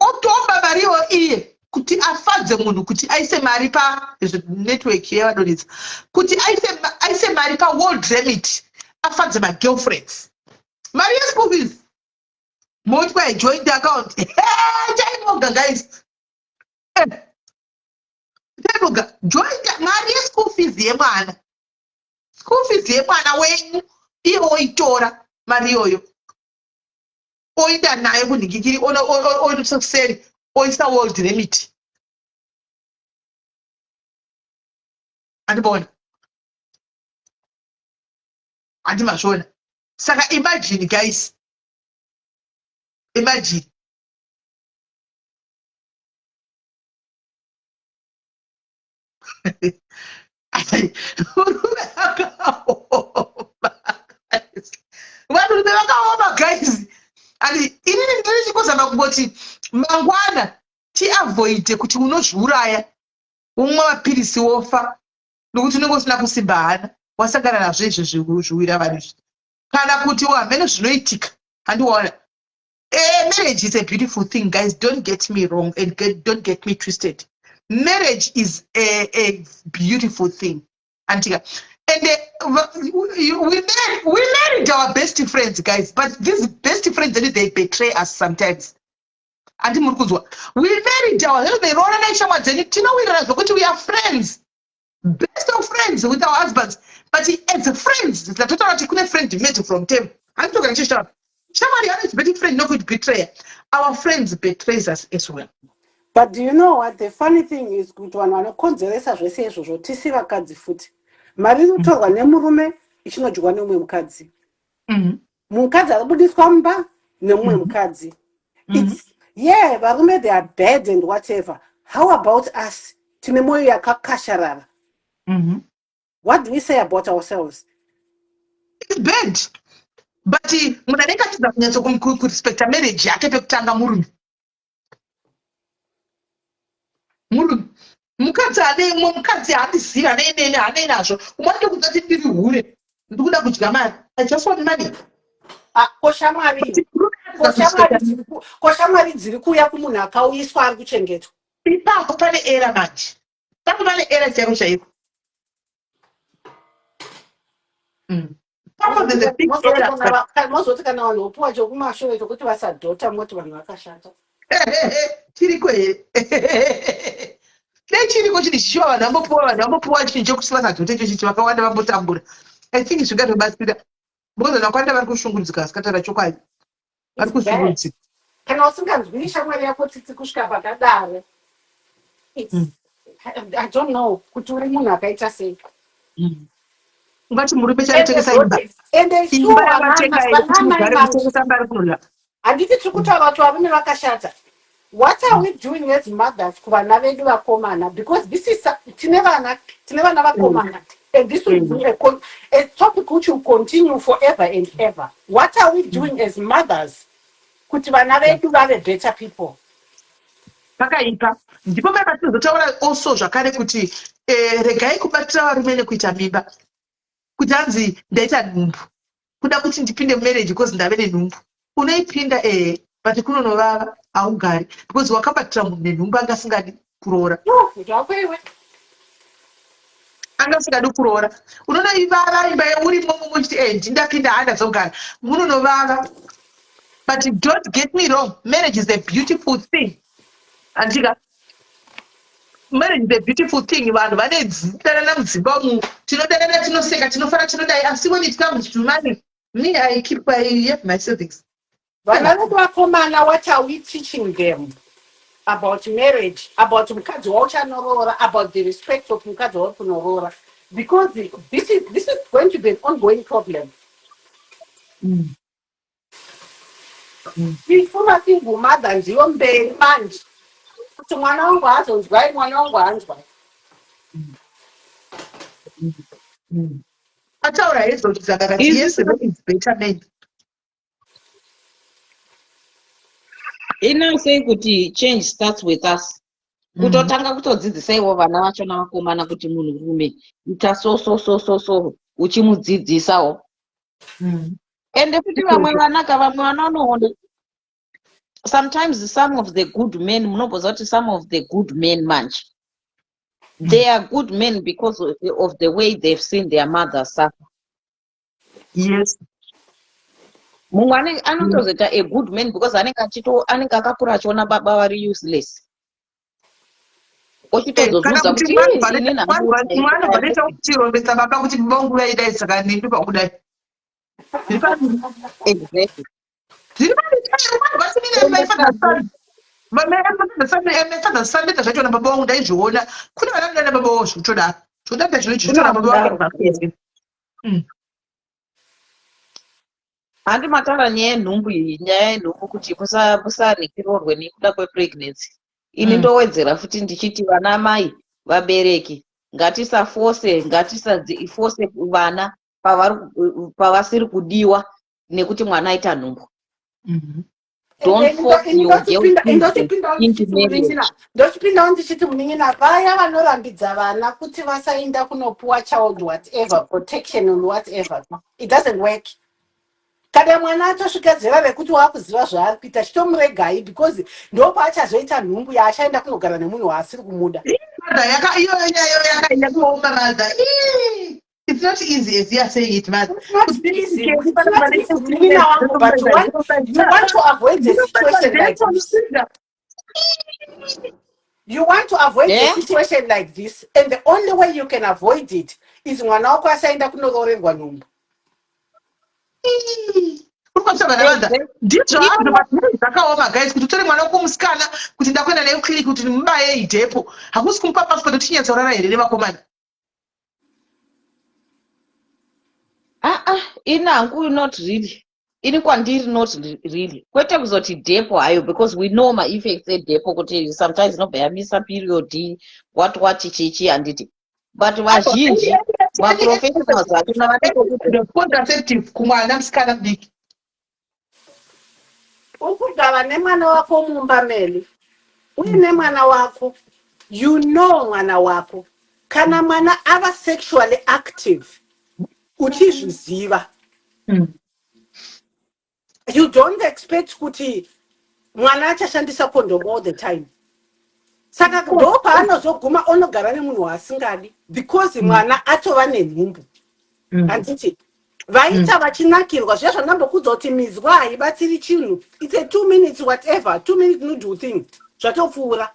otoba mari iyoyo iye kuti afadze munhu, kuti aise mari panetwork yevadonetsa, kuti aise mari paWorld Remit, afadze magirlfriends, mari yeschool fees. Moti kwa joint account chaimoga, guys, chaimoga joint, mari yeschool fees yemwana, school fees yemwana wenyu, iye oitora mari iyoyo, oenda nayo kunhingikiri, onoisa kuseri, oisa World Remit. Andibona, handi mazviona? Saka imagine, guys, imagine. Murume akaoma, guys. Vanhurume vakaoma, guys. And inini ndiri chingozama kungoti mangwana tiavoide kuti unozviuraya, umwe mapirisi wofa, nokuti unenge usina kusimba hana, wasangana nazvo izvi zviwira vanhu izvi, kana kuti hamene zvinoitika, handiona. Marriage is a beautiful thing, guys. Don't get me wrong and don't get me twisted. Marriage is a beautiful thing, antika. And we married our best friends, guys, but these best friends, they betray us sometimes. Handi muri kunzwa? We married our, roora naishamwa dzenyu, tinowirirana zvokuti we are friends, best of friends with our husbands, but as friends, ndatotaura kuti kune friend made from tem, handitoka ndichitaura. Shamwari yano is better friend, not good betrayer. Our friends betrays us as well. But do you know what the funny thing is? Kuti vanhu vanokonzeresa zvese izvozvo tisi vakadzi futi. Mari iri kutorwa nemurume ichinodyiwa nemumwe mukadzi. Mukadzi ari kubudiswa mumba nemumwe mukadzi. It's, yeah, varume, they are bad and whatever. How about us tine mwoyo yakakasharara? What do we say about ourselves? It's bad, but munhu anenge achidza kunyatso kurespecta marriage yake pekutanga, murume. Murume, mukadzi ane umwe mukadzi haandizivi, ane neni, haanei nazvo. Umwe anotokuudza kuti ndiri hure, ndikuda kudya mari, I just want money. Ah, ko shamwari, But murume ko anoda shamwari kurespecta. Ko shamwari dziri kuuya kumunhu akauyiswa ari kuchengetwa? Ipapo pane error manje, papo pane error chaiko chaiko. Papo there's a big Mozoti error. Mozoti kana vanhu vopiwa chokumashure chokuti vasadhota, moti vanhu vakashata. Chiriko here? Dai chiriko chini chishuwa, vanhu vambopiwa chinhu chokuti vasadhota icho chichi. Vakawanda vambotambura. I think zvingatobatsira because vanhu vakawanda vari kushungurudzika, vasikataura chokwadi, vari It's bad. kushungurudzika. Kana usinganzwiri shamwari yako tsitsi kusvika pakadaro, it's I don't know kuti uri munhu akaita sei. Ungati murume chaitengesa imba, Ende imba sure, yakatenga yekuti vanamai mugare, manje kutengesa imba ari kunola. Handiti tiri kutaura kuti varume vakashata? What are we doing as mothers kuvana vedu vakomana? Because this is, tine vana vakomana, and this will be a topic which will continue forever and ever. What are we doing as mothers kuti vana vedu vave better people? Pakaipa. Ndipo mai patinozotaura also zvakare kuti regai kubatira varume nekuita mimba, kuti hanzi ndaita nhumbu, kuda kuti ndipinde mumarriage because ndave nenhumbu. Unoipinda, ehe, but kunonovava, haugari, because wakabatira munhu nenhumbu anga asingadi kuroora. Zvako iwe. Anga asingadi kuroora. Unonoivava imba yeurimo muchiti ndindapinda, handazogara, munonovava. But don't get me wrong, marriage is a beautiful thing, andika? Marriage is a beautiful thing. Vanhu vanedanana mudzimba umu, tinodanana, tinoseka, tinofara, tinodai, asi when it comes to money, me, I have my savings. Vana vedu vakomana, what are we teaching them about marriage, about mukadzi wauchanoroora, about the respect of mukadzi wauri kunoroora? Because this is going to be an ongoing problem. Isu masingle mother ndiyo mberi manje kuti mwana wangu haazonzwai, mwana wangu haanzwai. Ataura hezvo kuti akati yes, that is better man. Ina sei kuti change starts with us, kutotanga kutodzidzisa ivo vana vachona vakomana kuti munhurume ita so so so so so, uchimudzidzisawo. Ende futi vamwe vanaka, vamwe vana vanoona sometimes some of the good men, munomboziva kuti some of the good men manje, they are good men because of the way they've seen their mother suffer. Mumwe anotozoita a good man because anenge achito anenge akakura achiona baba vari useless, Kana ochitozozviudza kuti kuti mwana "Ii, inini anobva noita kuchirombesa baba kuti baba vangu vaidai, saka nemi pakudai zviri paviri. Zviri paviri. My father son zvacho baba vangu ndaizviona. Kune vana vanoda baba vavo zvekutodaro, zvekudada chinochitora baba vangu. Handi mataura nyaya yenhumbu iyi, nyaya yenhumbu, kuti musanhikirorwe nekuda kwepregnancy. Ini ndowedzera futi ndichiti vana mai, vabereki, ngatisafose, ngatisafose vana pavasiri kudiwa nekuti mwana aita nhumbu. Don't force your girl into marriage. Ndochipindawo ndichiti, munin'ina, vaya vanorambidza vana kuti vasaenda kunopuwa child whatever protection and whatever, it doesn't work. Kana mwana atosvika zera rekuti waakuziva zvaari kuita, chitomuregai, because ndopaachazoita nhumbu yaachaenda kunogara nemunhu waasiri kumuda. Mother, yaka iyoyo nyayo yakaoma, mother. Ii, it's not easy as you are saying it, mother. It's not easy. It's not easy, munin'ina wangu, but you want to avoid a situation like this. You want to avoid a situation like this, and the only way you can avoid it is mwana wako asaenda kunoroorerwa nhumbu. Uri kwatsvaga navadha. Ndizvo hazvo, but hey, zvakaoma guys, kuti utore mwana wako musikana kuti ndakuenda naye kuclinic kuti mubaye idepo. Hakusi kumupa passport kuti chinyatsorara here nevakomana? Ah ah, ini hangu not really. Ini kwandiri not really. Kwete kuzoti depo hayo, because we know ma-effects edepo kuti sometimes inobva yamisa period, what what, chichi, handiti? But vazhinji maprofessionals achona vanenge Contraceptive kumwana musikana mudiki. Ukugara nemwana wako mumba, Meli, uine mwana wako, you know mwana wako, kana mwana ava sexually active, uchizviziva, you don't expect kuti mwana achashandisa condom all the time. Saka ndo paanozoguma onogara nemunhu waasingadi because mwana atova nenhumbu, handiti? Vaita vachinakirwa zviya zvandambokudza kuti mizwa haibatsiri chinhu. It's a 2 minutes whatever, 2 minute noodle thing, zvatopfuura.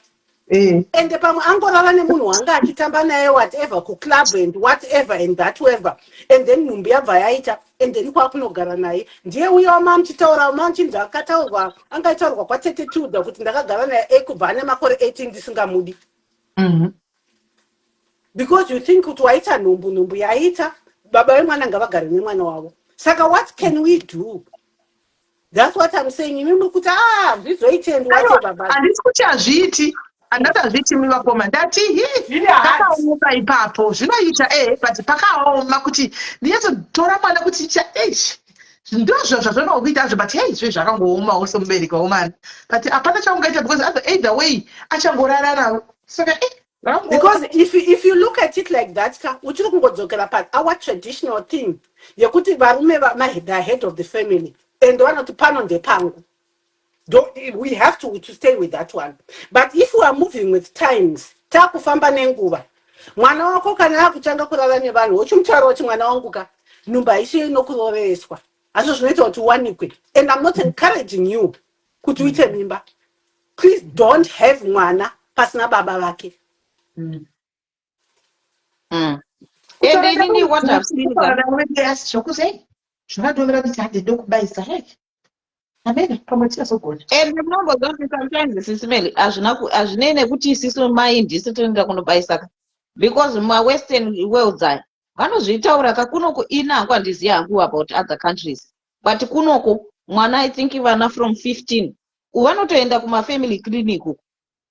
Ende pamwe angorara nemunhu wanga achitamba naye whatever kuclub and whatever and that whatever, and then nhumbu yabva yaita, and then kwakunogara naye ndiye uya wamamuchitaura, mamuchinzi akataurwa, angaitaurwa kwatete Tilda kuti ndakagara naye ekubva ane makore 18 ndisingamudi, because you think kuti waita nhumbu, nhumbu yaita, baba vemwana ngavagare nemwana wavo. Saka what can we do? That's what I'm saying. Imi muri kuti, ah, zvizoite and whatever, but Handisi kuti hazviiti, handati hazviiti, mi vakoma. Ndati hi Zvine hard. Pakaoma ipapo, zvinoita e, but pakaoma kuti ndinyatsotora mwana kuti cha eish, ndozvo zvazvinoda kuita hazvo, but hei, zve zvakangoomawo semubereki waomana, but hapana chaungaita because either way achangorara navo, saka zvakangooma. Because if you look at it like that ka, uchiri kungodzokera pa our traditional thing yekuti varume the head of the family and vanoti pano ndepangu. We have to stay with that one. But if we are moving with times, taakufamba nenguva, mwana wako kana akutanga kurara nevanhu, wochimutaura kuti mwana wangu ka, nhumbu haisi inokuroreswa, hazvo zvinoita kuti uwanikwe, and I'm not encouraging you kuti uite mimba. Please don't have mwana pasina baba vake. And inini what I've seen Zvokuzei zvakatomira kuti hande ndokubayisa hei, amena pamwe tichazogona. And munomboziva kuti sometimes, Sisi Meli, hazvinei nekuti isisu mai ndisu toenda kunobayisa ka, because mumawestern worlds aya vanozvitaura ka. Kunoko ina hangu handizivi hangu about other countries, but kunoko mwana, I think vana from 15 vanotoenda kumafamily clinic uku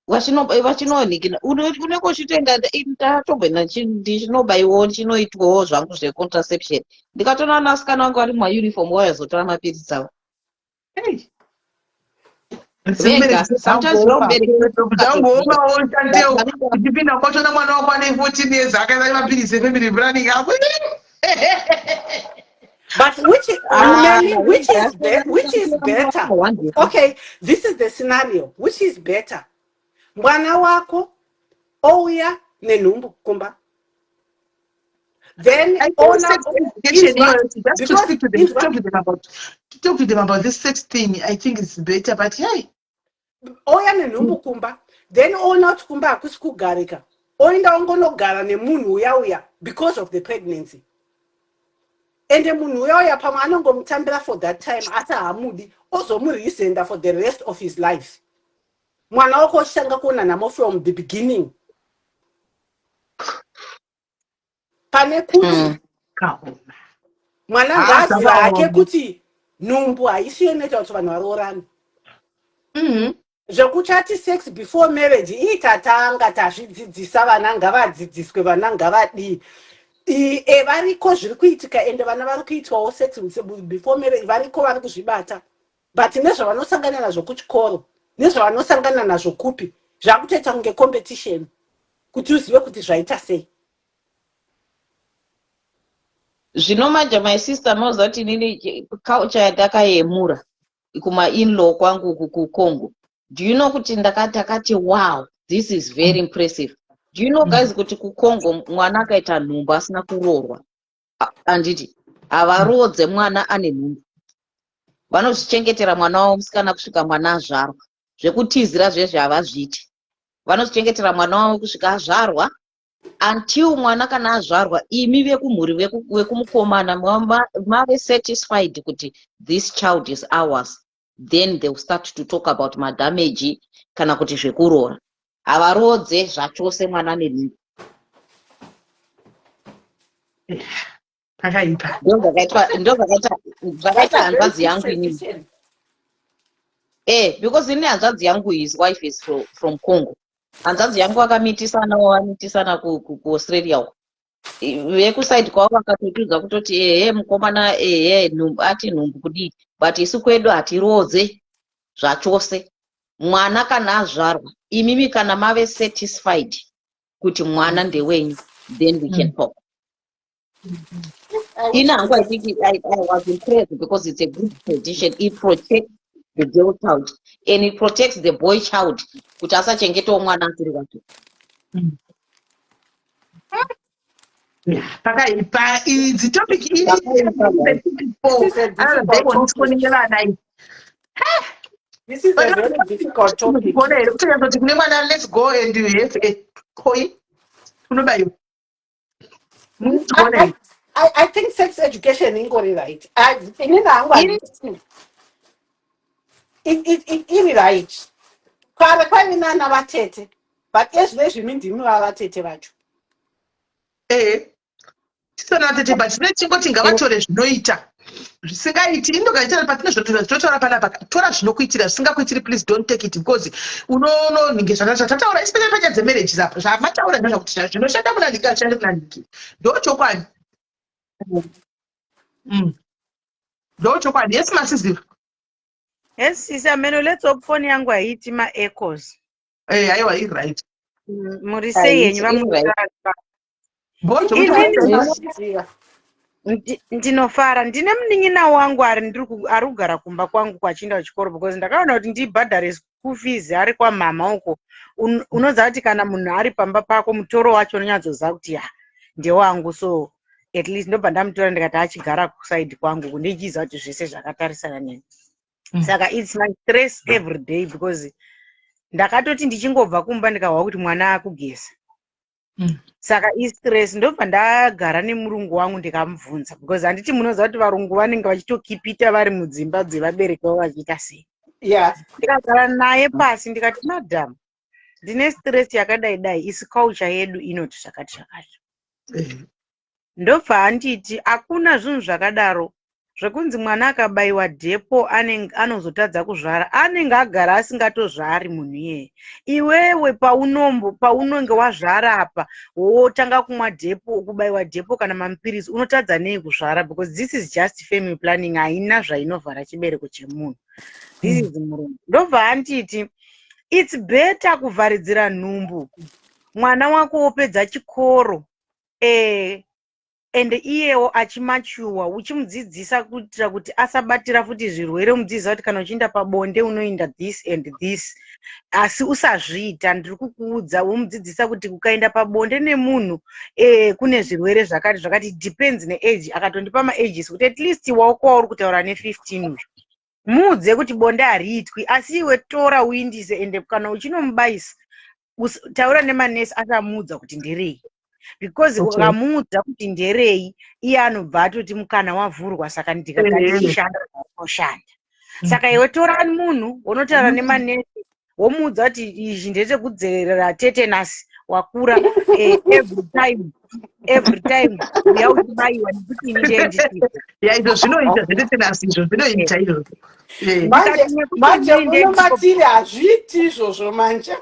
vachinonikina, unenge uchitoenda. Ndatomboenda ndichinobayiwawo, ndichinoitwawo zvangu zvecontraception, ndikatoona vanasikana vangu vari mumauniform vauyazotora mapiritsi avo Hey. vega. Sometimes vaubereki Zvangoomawo, Chanteo, uchipinda kwachona mwana wako ane 14 years akaisa mapirisi efamily planning ako. But which Ah, Meli, which is better? Okay, this is the scenario. Which is better? Mwana wako ouya nenhumbu kumba. Then I think ona sex education, inzwa, just to because speak to them, inzwa, talk to them about this sex thing. I think it's better, but hey, ouya nenhumbu kumba, then oona kuti kumba hakusi kugarika, oenda ongonogara nemunhu uya uya because of the pregnancy. Ende munhu uya uya pamwe anongomutambira for that time, asi haamudi, ozomuresenta for the rest of his life. Mwana wako uchitanga kuona nhamo from the beginning, pane kuti Kaoma. Mwana Ah, ngaaziva hake zvakaoma. kuti nhumbu haisiyo inoita kuti vanhu varoorane. Zvekuchati sex before marriage, ii, tatanga tazvidzidzisa vana, ngavadzidziswe vana, ngavadii. Variko, zviri kuitika, ende vana vari kuitwawo sex before marriage, variko vari kuzvibata, but nezvavanosangana nazvo kuchikoro, nezvavanosangana nazvo kupi, zvakutoita kunge competition kuti uzive kuti zvaita sei. Zvino manje, my sister, moziva kuti inini culture yandakayemura kuma-inlaw kwangu kuCongo, do you know kuti ndakati, "Wow, this is very impressive." Do you know, guys, kuti kuCongo mwana akaita nhumbu asina kuroorwa, handiti havaroodze mwana ane nhumbu? Vanozvichengetera mwana wavo musikana kusvika mwana azvarwa. Zvekutizira zvezve havazviiti, vanozvichengetera mwana wavo kusvika azvarwa. Until mwana kana azvarwa, imi vekumhuri vekumukomana mave satisfied kuti this child is ours, then they will start to talk about madamage kana kuti zvekuroora. Havarodze zvachose mwana nenhumbu. Pakaipa. Ndo zvakaita hanzvadzi yangu inini. Because ini hanzvadzi yangu, his wife is from Congo. Hanzvadzi yangu akamitisana, vamitisana kuAustralia uko. Vekuside kwavo vakatotudza kutoti ehe, mukomana, ehe, nhumbu, ati nhumbu kudii, but isu kwedu hatirodze zvachose. Mwana kana azvarwa, imimi kana mave satisfied kuti mwana ndewenyu, then we can talk. Ini hangu, I think I was impressed because it's a good tradition. It protects the girl child and it protects the boy child kuti asachengetawo mwana asiri wake. Yeah, pakaipa idzi topic. Pakaipa, guys. This is a difficult topic. Nevana iyi. This is a very difficult topic. Kuona here kutonyatoti kune mwana, "Let's go and have a toy," unobayiwa? Mukuona here? I think sex education ingori right. Inini hangu handisi. Iri right. Kare kwaive nana vatete, but ezvinezvi imi ndimi vava vatete vacho. Ehe, tisana tete, but tine chingoti ngavatore zvinoita, zvisingaiti indogaitira patine zvinotaura panapa. Tora zvinokuitira, zvisingakuitiri, please don't take it, because unonhinge zvatataura, especially panyaya dzemarriages apa, zvamataura ndezvakuti zvinoshanda kuna nhiki hazvishandi kuna nhiki. Ndo chokwadi. Ndo chokwadi. Yes, masiziva. Yes, sisi ameno, let's hope phone yangu haiiti maechoes. Eh, aiwa, iri right. Muri sei henyu? Haiti, iri right. Vamutasa. Bhojo. Inini Ziva. Ndinofara ndine munin'ina wangu ari ari kugara kumba kwangu kwachienda kuchikoro, because ndakaona kuti ndibhadhare school fees ari kwamama uko. Unoziva kuti kana munhu ari pamba pako, mutoro wacho unonyatsoziva kuti ya, ndewangu. So at least ndobva ndamutora, ndikati achigara kuside kwangu uku, ndichiziva kuti zvese zvakatarisana neni. Saka it's my stress every day, because ndakatoti ndichingobva kumba ndikahwa kuti mwana akugeza. Saka istress. Ndobva ndagara nemurungu wangu, ndikamubvunza, because handiti munoziva kuti varungu vanenge vachitokipita vari mudzimba dzevabereki vavo vachiita sei. Ndikagara naye pasi, ndikati, "Madam, ndine stress yakadai dai, isi culture yedu inoti zvakati zvakati." Ndobva anditi hakuna zvinhu zvakadaro zvekunzi mwana akabayiwa depo anozotadza kuzvara. Anenge agara asingatozvari munhu iyeye. Iwewe paunonge wazvara apa, wotanga kumwa depo, kubayiwa depo kana mamupirisi, unotadza nei kuzvara? Because this is just family planning, haina zvainovhara chibereko chemunhu. This is murungu. Ndobva anditi it's better kuvharidzira nhumbu mwana wako wopedza chikoro, ende iyewo achimachuwa, uchimudzidzisa kuitira kuti asabatira futi zvirwere. Umudzidzisa kuti kana uchienda pabonde unoenda this and this, asi usazviita, ndiri kukuudza. Womudzidzisa kuti ukaenda pabonde nemunhu, kune zvirwere zvakati zvakati, depends neage. Akatondipa maages kuti at least wauko wauri kutaura ne15 uyu, muudze kuti bonde hariitwi, asi iwe tora uindise. Ende kana uchinomubayisa, taura nemanesi asamuudza kuti nderei, because ukamuudza kuti nderei, iye anobva atoti mukana wavhurwa, saka ndikatichishanda unoshanda. Saka iwe tora munhu, wonotaura nemanesi, womuudza kuti izvi ndechekudzerera tetanus, wakura, every time uya uchibayiwa, nekuti ini ndee ndisipo. Ya, izvo zvinoita zvetetanus, izvo zvinoita izvozvo. Manje Ndikati nekuti manje inini ndee muno ndisipo. Matiri hazviiti izvozvo manje.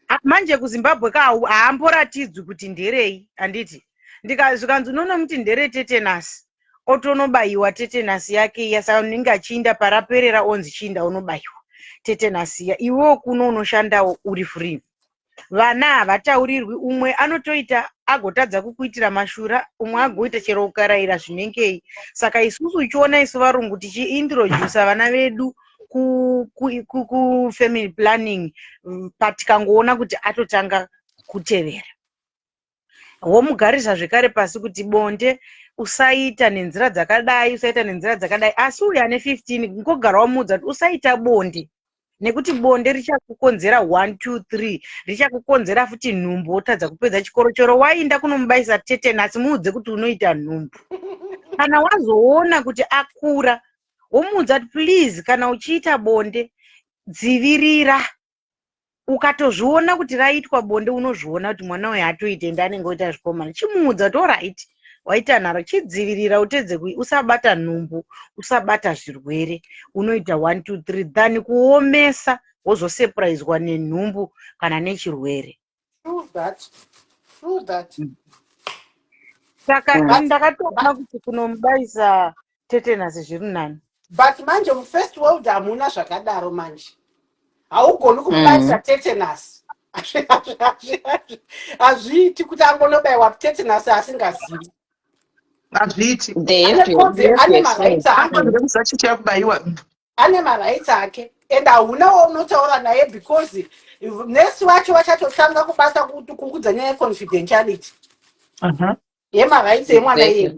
Ah, manje kuZimbabwe ka haamboratidzwi kuti nderei, handiti? Zvikanzi unonomuti ndere tetanus, otonobayiwa tetanus yake iya. Saka unenge achiinda paraperera, onzi chiinda unobayiwa tetanus iya. Iwewo kuno unoshandawo uri free, vana havataurirwi. Umwe anotoita agotadza kukuitira mashura, umwe agoita chero ukarayira zvinengei. Saka isusu uchiona isu varungu tichiintrodusa vana vedu kufamily planning, patikangoona kuti atotanga kutevera, womugarisa zvekare pasi kuti bonde usaita nenzira dzakadai, usaita nenzira dzakadai. Asi uyu ane 15, ngogara wamuudza kuti usaita bonde. Nekuti bonde richakukonzera 1 2 3, richakukonzera futi nhumbu, wotadza kupedza chikoro. Chero wainda kunomubayisa tetanus, muudze kuti unoita nhumbu. Kana wazoona kuti akura, womuudza kuti, "Please, kana uchiita bonde, dzivirira." Ukatozviona kuti raitwa bonde, unozviona kuti mwana uyu atoite, ende anenge oita zvikomana. Chimuudza kuti, "Alright, waita nharo, chidzivirira, utedze usabata nhumbu, usabata zvirwere, unoita 1 2 3," than kuomesa wozosurpriswa nenhumbu kana nechirwere. True that, true that. Saka ndakatoona kuti kunomubayisa tetanus zviri nani. But manje mufirst world hamuna zvakadaro. Manje haugoni kumubayisa tetanus. Hazviiti kuti angonobayiwa tetanus asingazivi. Hazviiti. Ane marights ake. Angoziva chichiya kubayiwa. Ane marights ake, and hauna waunotaura naye because nesi wacho vachatotanga kubasa kukudza nyaya yeconfidentiality yemarights emwana iyeye.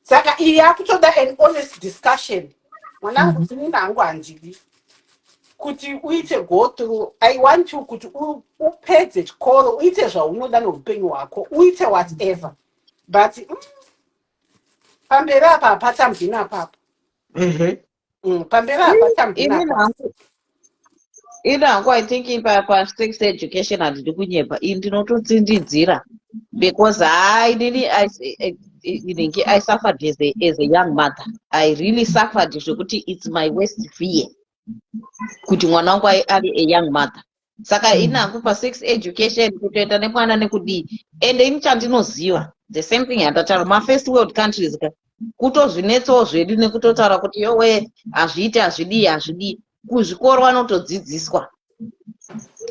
Saka iyi yakutoda an honest discussion. "Mwanangu, inini hangu handidi kuti uite go through. I want you kuti upedze chikoro, uite zvaunoda neupenyu hwako, uite whatever, but pamberi apa hapatambwini apapo." Pamberi hapatambwini Ini apapo. hangu, ini hangu, I think pasex education handidi kunyepa, ini ndinototsindidzira because hai, inini inenge I suffered as a young mother. I really suffered zvekuti it's my worst fear kuti mwana wangu ari a young mother. Saka ini hangu pasex education, kutoenda nemwana nekudii, ende ini chandinoziva, the same thing yandataura, mafirst world countries ka, kutozvinetsawo zvedu nekutotaura kuti, "Yowe, hazviiti, hazvidii, hazvidii." Kuzvikoro vanotodzidziswa,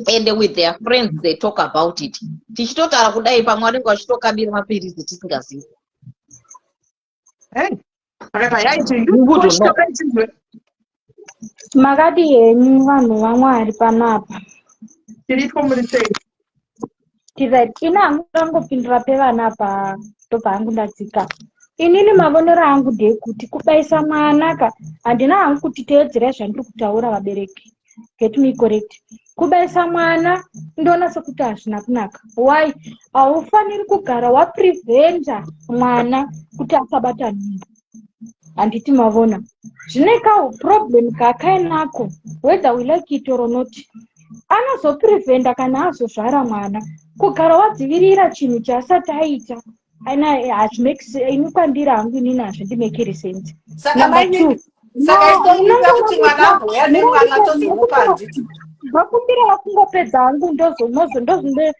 and with their friends they talk about it. Tichitotaura kudai, pamwe vanenge vachitokabira mapirizi tisingazivi. Hey, pakaipa yaiti. You wouldn't know. Makadi henyu, vanhu vaMwari panapa? Tiripo, muri sei? Tiright. Ini hangu ndangopindura pevana apa, ndobva hangu ndadzika. Inini mavonero angu ndeyekuti kubayisa mwana ka, handina hangu kuti teedzerai zvandiri kutaura, vabereki, get me correct. Kubayisa mwana ndoona sekuti hazvina kunaka. Why? Haufaniri kugara wapreventa mwana kuti asabata nhumbu, handiti mavona? Zvine kaproblem kaakainako, whether we like it or not. Anozopreventa kana azozvara mwana. Kugara wadzivirira chinhu chaasati aita hazvimake, ini kwandiri hangu, inini hazvindimekeri sense. Saka Number two, saka itomira kuti mwana ambouya nemwana, tozomupa, handiti? Vakumbira kungopedza hangu, mozotaura.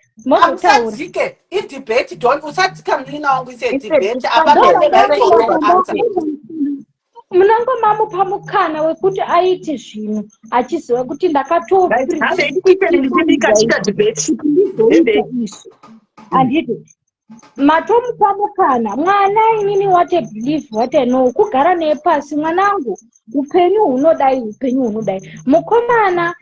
Usadzike, idebate. Don't usadzika, munin'ina wangu, ise debate apa pene answer. Munonge mamupa mukana wekuti aite zvinhu achiziva kuti Ndikubika chita debate. Ndakatoizoita izvi, handiti? Matomupa mukana mwana. Inini what I believe, what I know, kugara naye pasi: "Mwanangu, upenyu hunodai, upenyu hunodai. Mukomana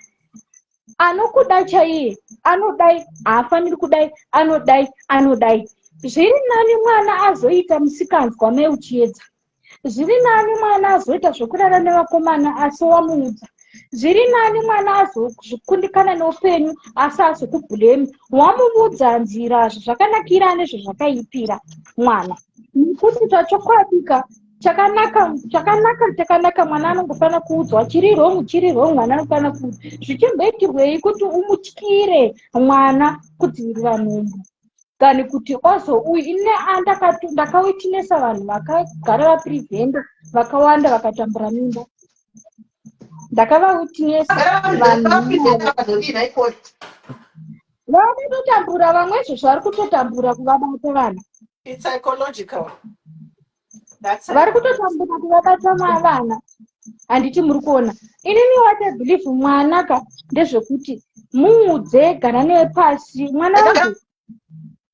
anokuda chaiye anodai, haafaniri kudai, anodai, anodai." Zviri nani mwana azoita musikanzwa meuchiedza. Zviri nani mwana azoita zvokurara nevakomana asi wamuudza. Zviri nani mwana azokundikana neupenyu asi azokubhulemi wamuudza nzira zvazvakanakira nezvezvakaipira mwana. Nekuti zvachokwadi chakanaka, chakanaka, chakanaka, mwana anongofanira kuudzwa. Chiri wrong, chiri wrong, mwana anofanira kuudzwa. Zvichimboitirwei kuti umutyire mwana kudzivirira nhumbu than kuti ozo ine ndakawitnessa vanhu vakagara vapreventa vakawanda vakatambura mimba. Ndakavawitnessa vanhu vakatotambura, vamwe izvozvo vari kutotambura kuvabata vana. It's psychological. That's Vari kutotambura kuvabata vana, handiti muri kuona? Inini what I believe, mwana ka, ndezvekuti muudze, gara naye pasi: "Mwana wangu,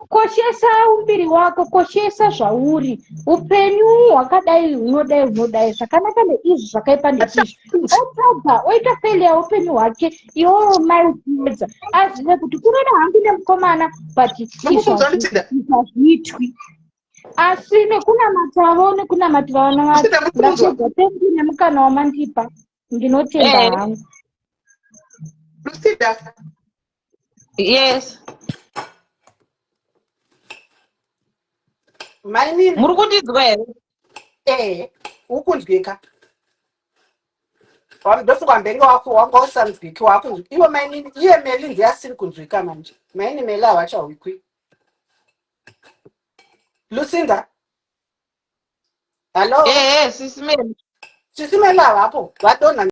koshesa umbiri wako, koshesa zvauri. Upenyu hwakadai, hunodai, hunodai, zvakanaka neizvi, zvakaipa neizvi." Otadza, oita failure upenyu hwake, iwowo mai uchiedza azive kuti kunoda hangu nemukomana, but izvi hazviitwi. Asi nekunamatavo, nekunamatira vana vacho. Ndapedza. Thank you nemukana wamandipa, ndinotenda hangu. Lucinda. Yes. Mainini. Muri kundinzwa here? Eh, ukunzwika. Ndofunga mbenge wako wanga usanzwiki wakunzwika. Iwe mainini, iye Meli ndiye asiri kunzwika manje. Maini Meli havachahwikwi. Lucinda. Hello. Ehe, sisi Meli. Sisi Meli havapo. Vadonha.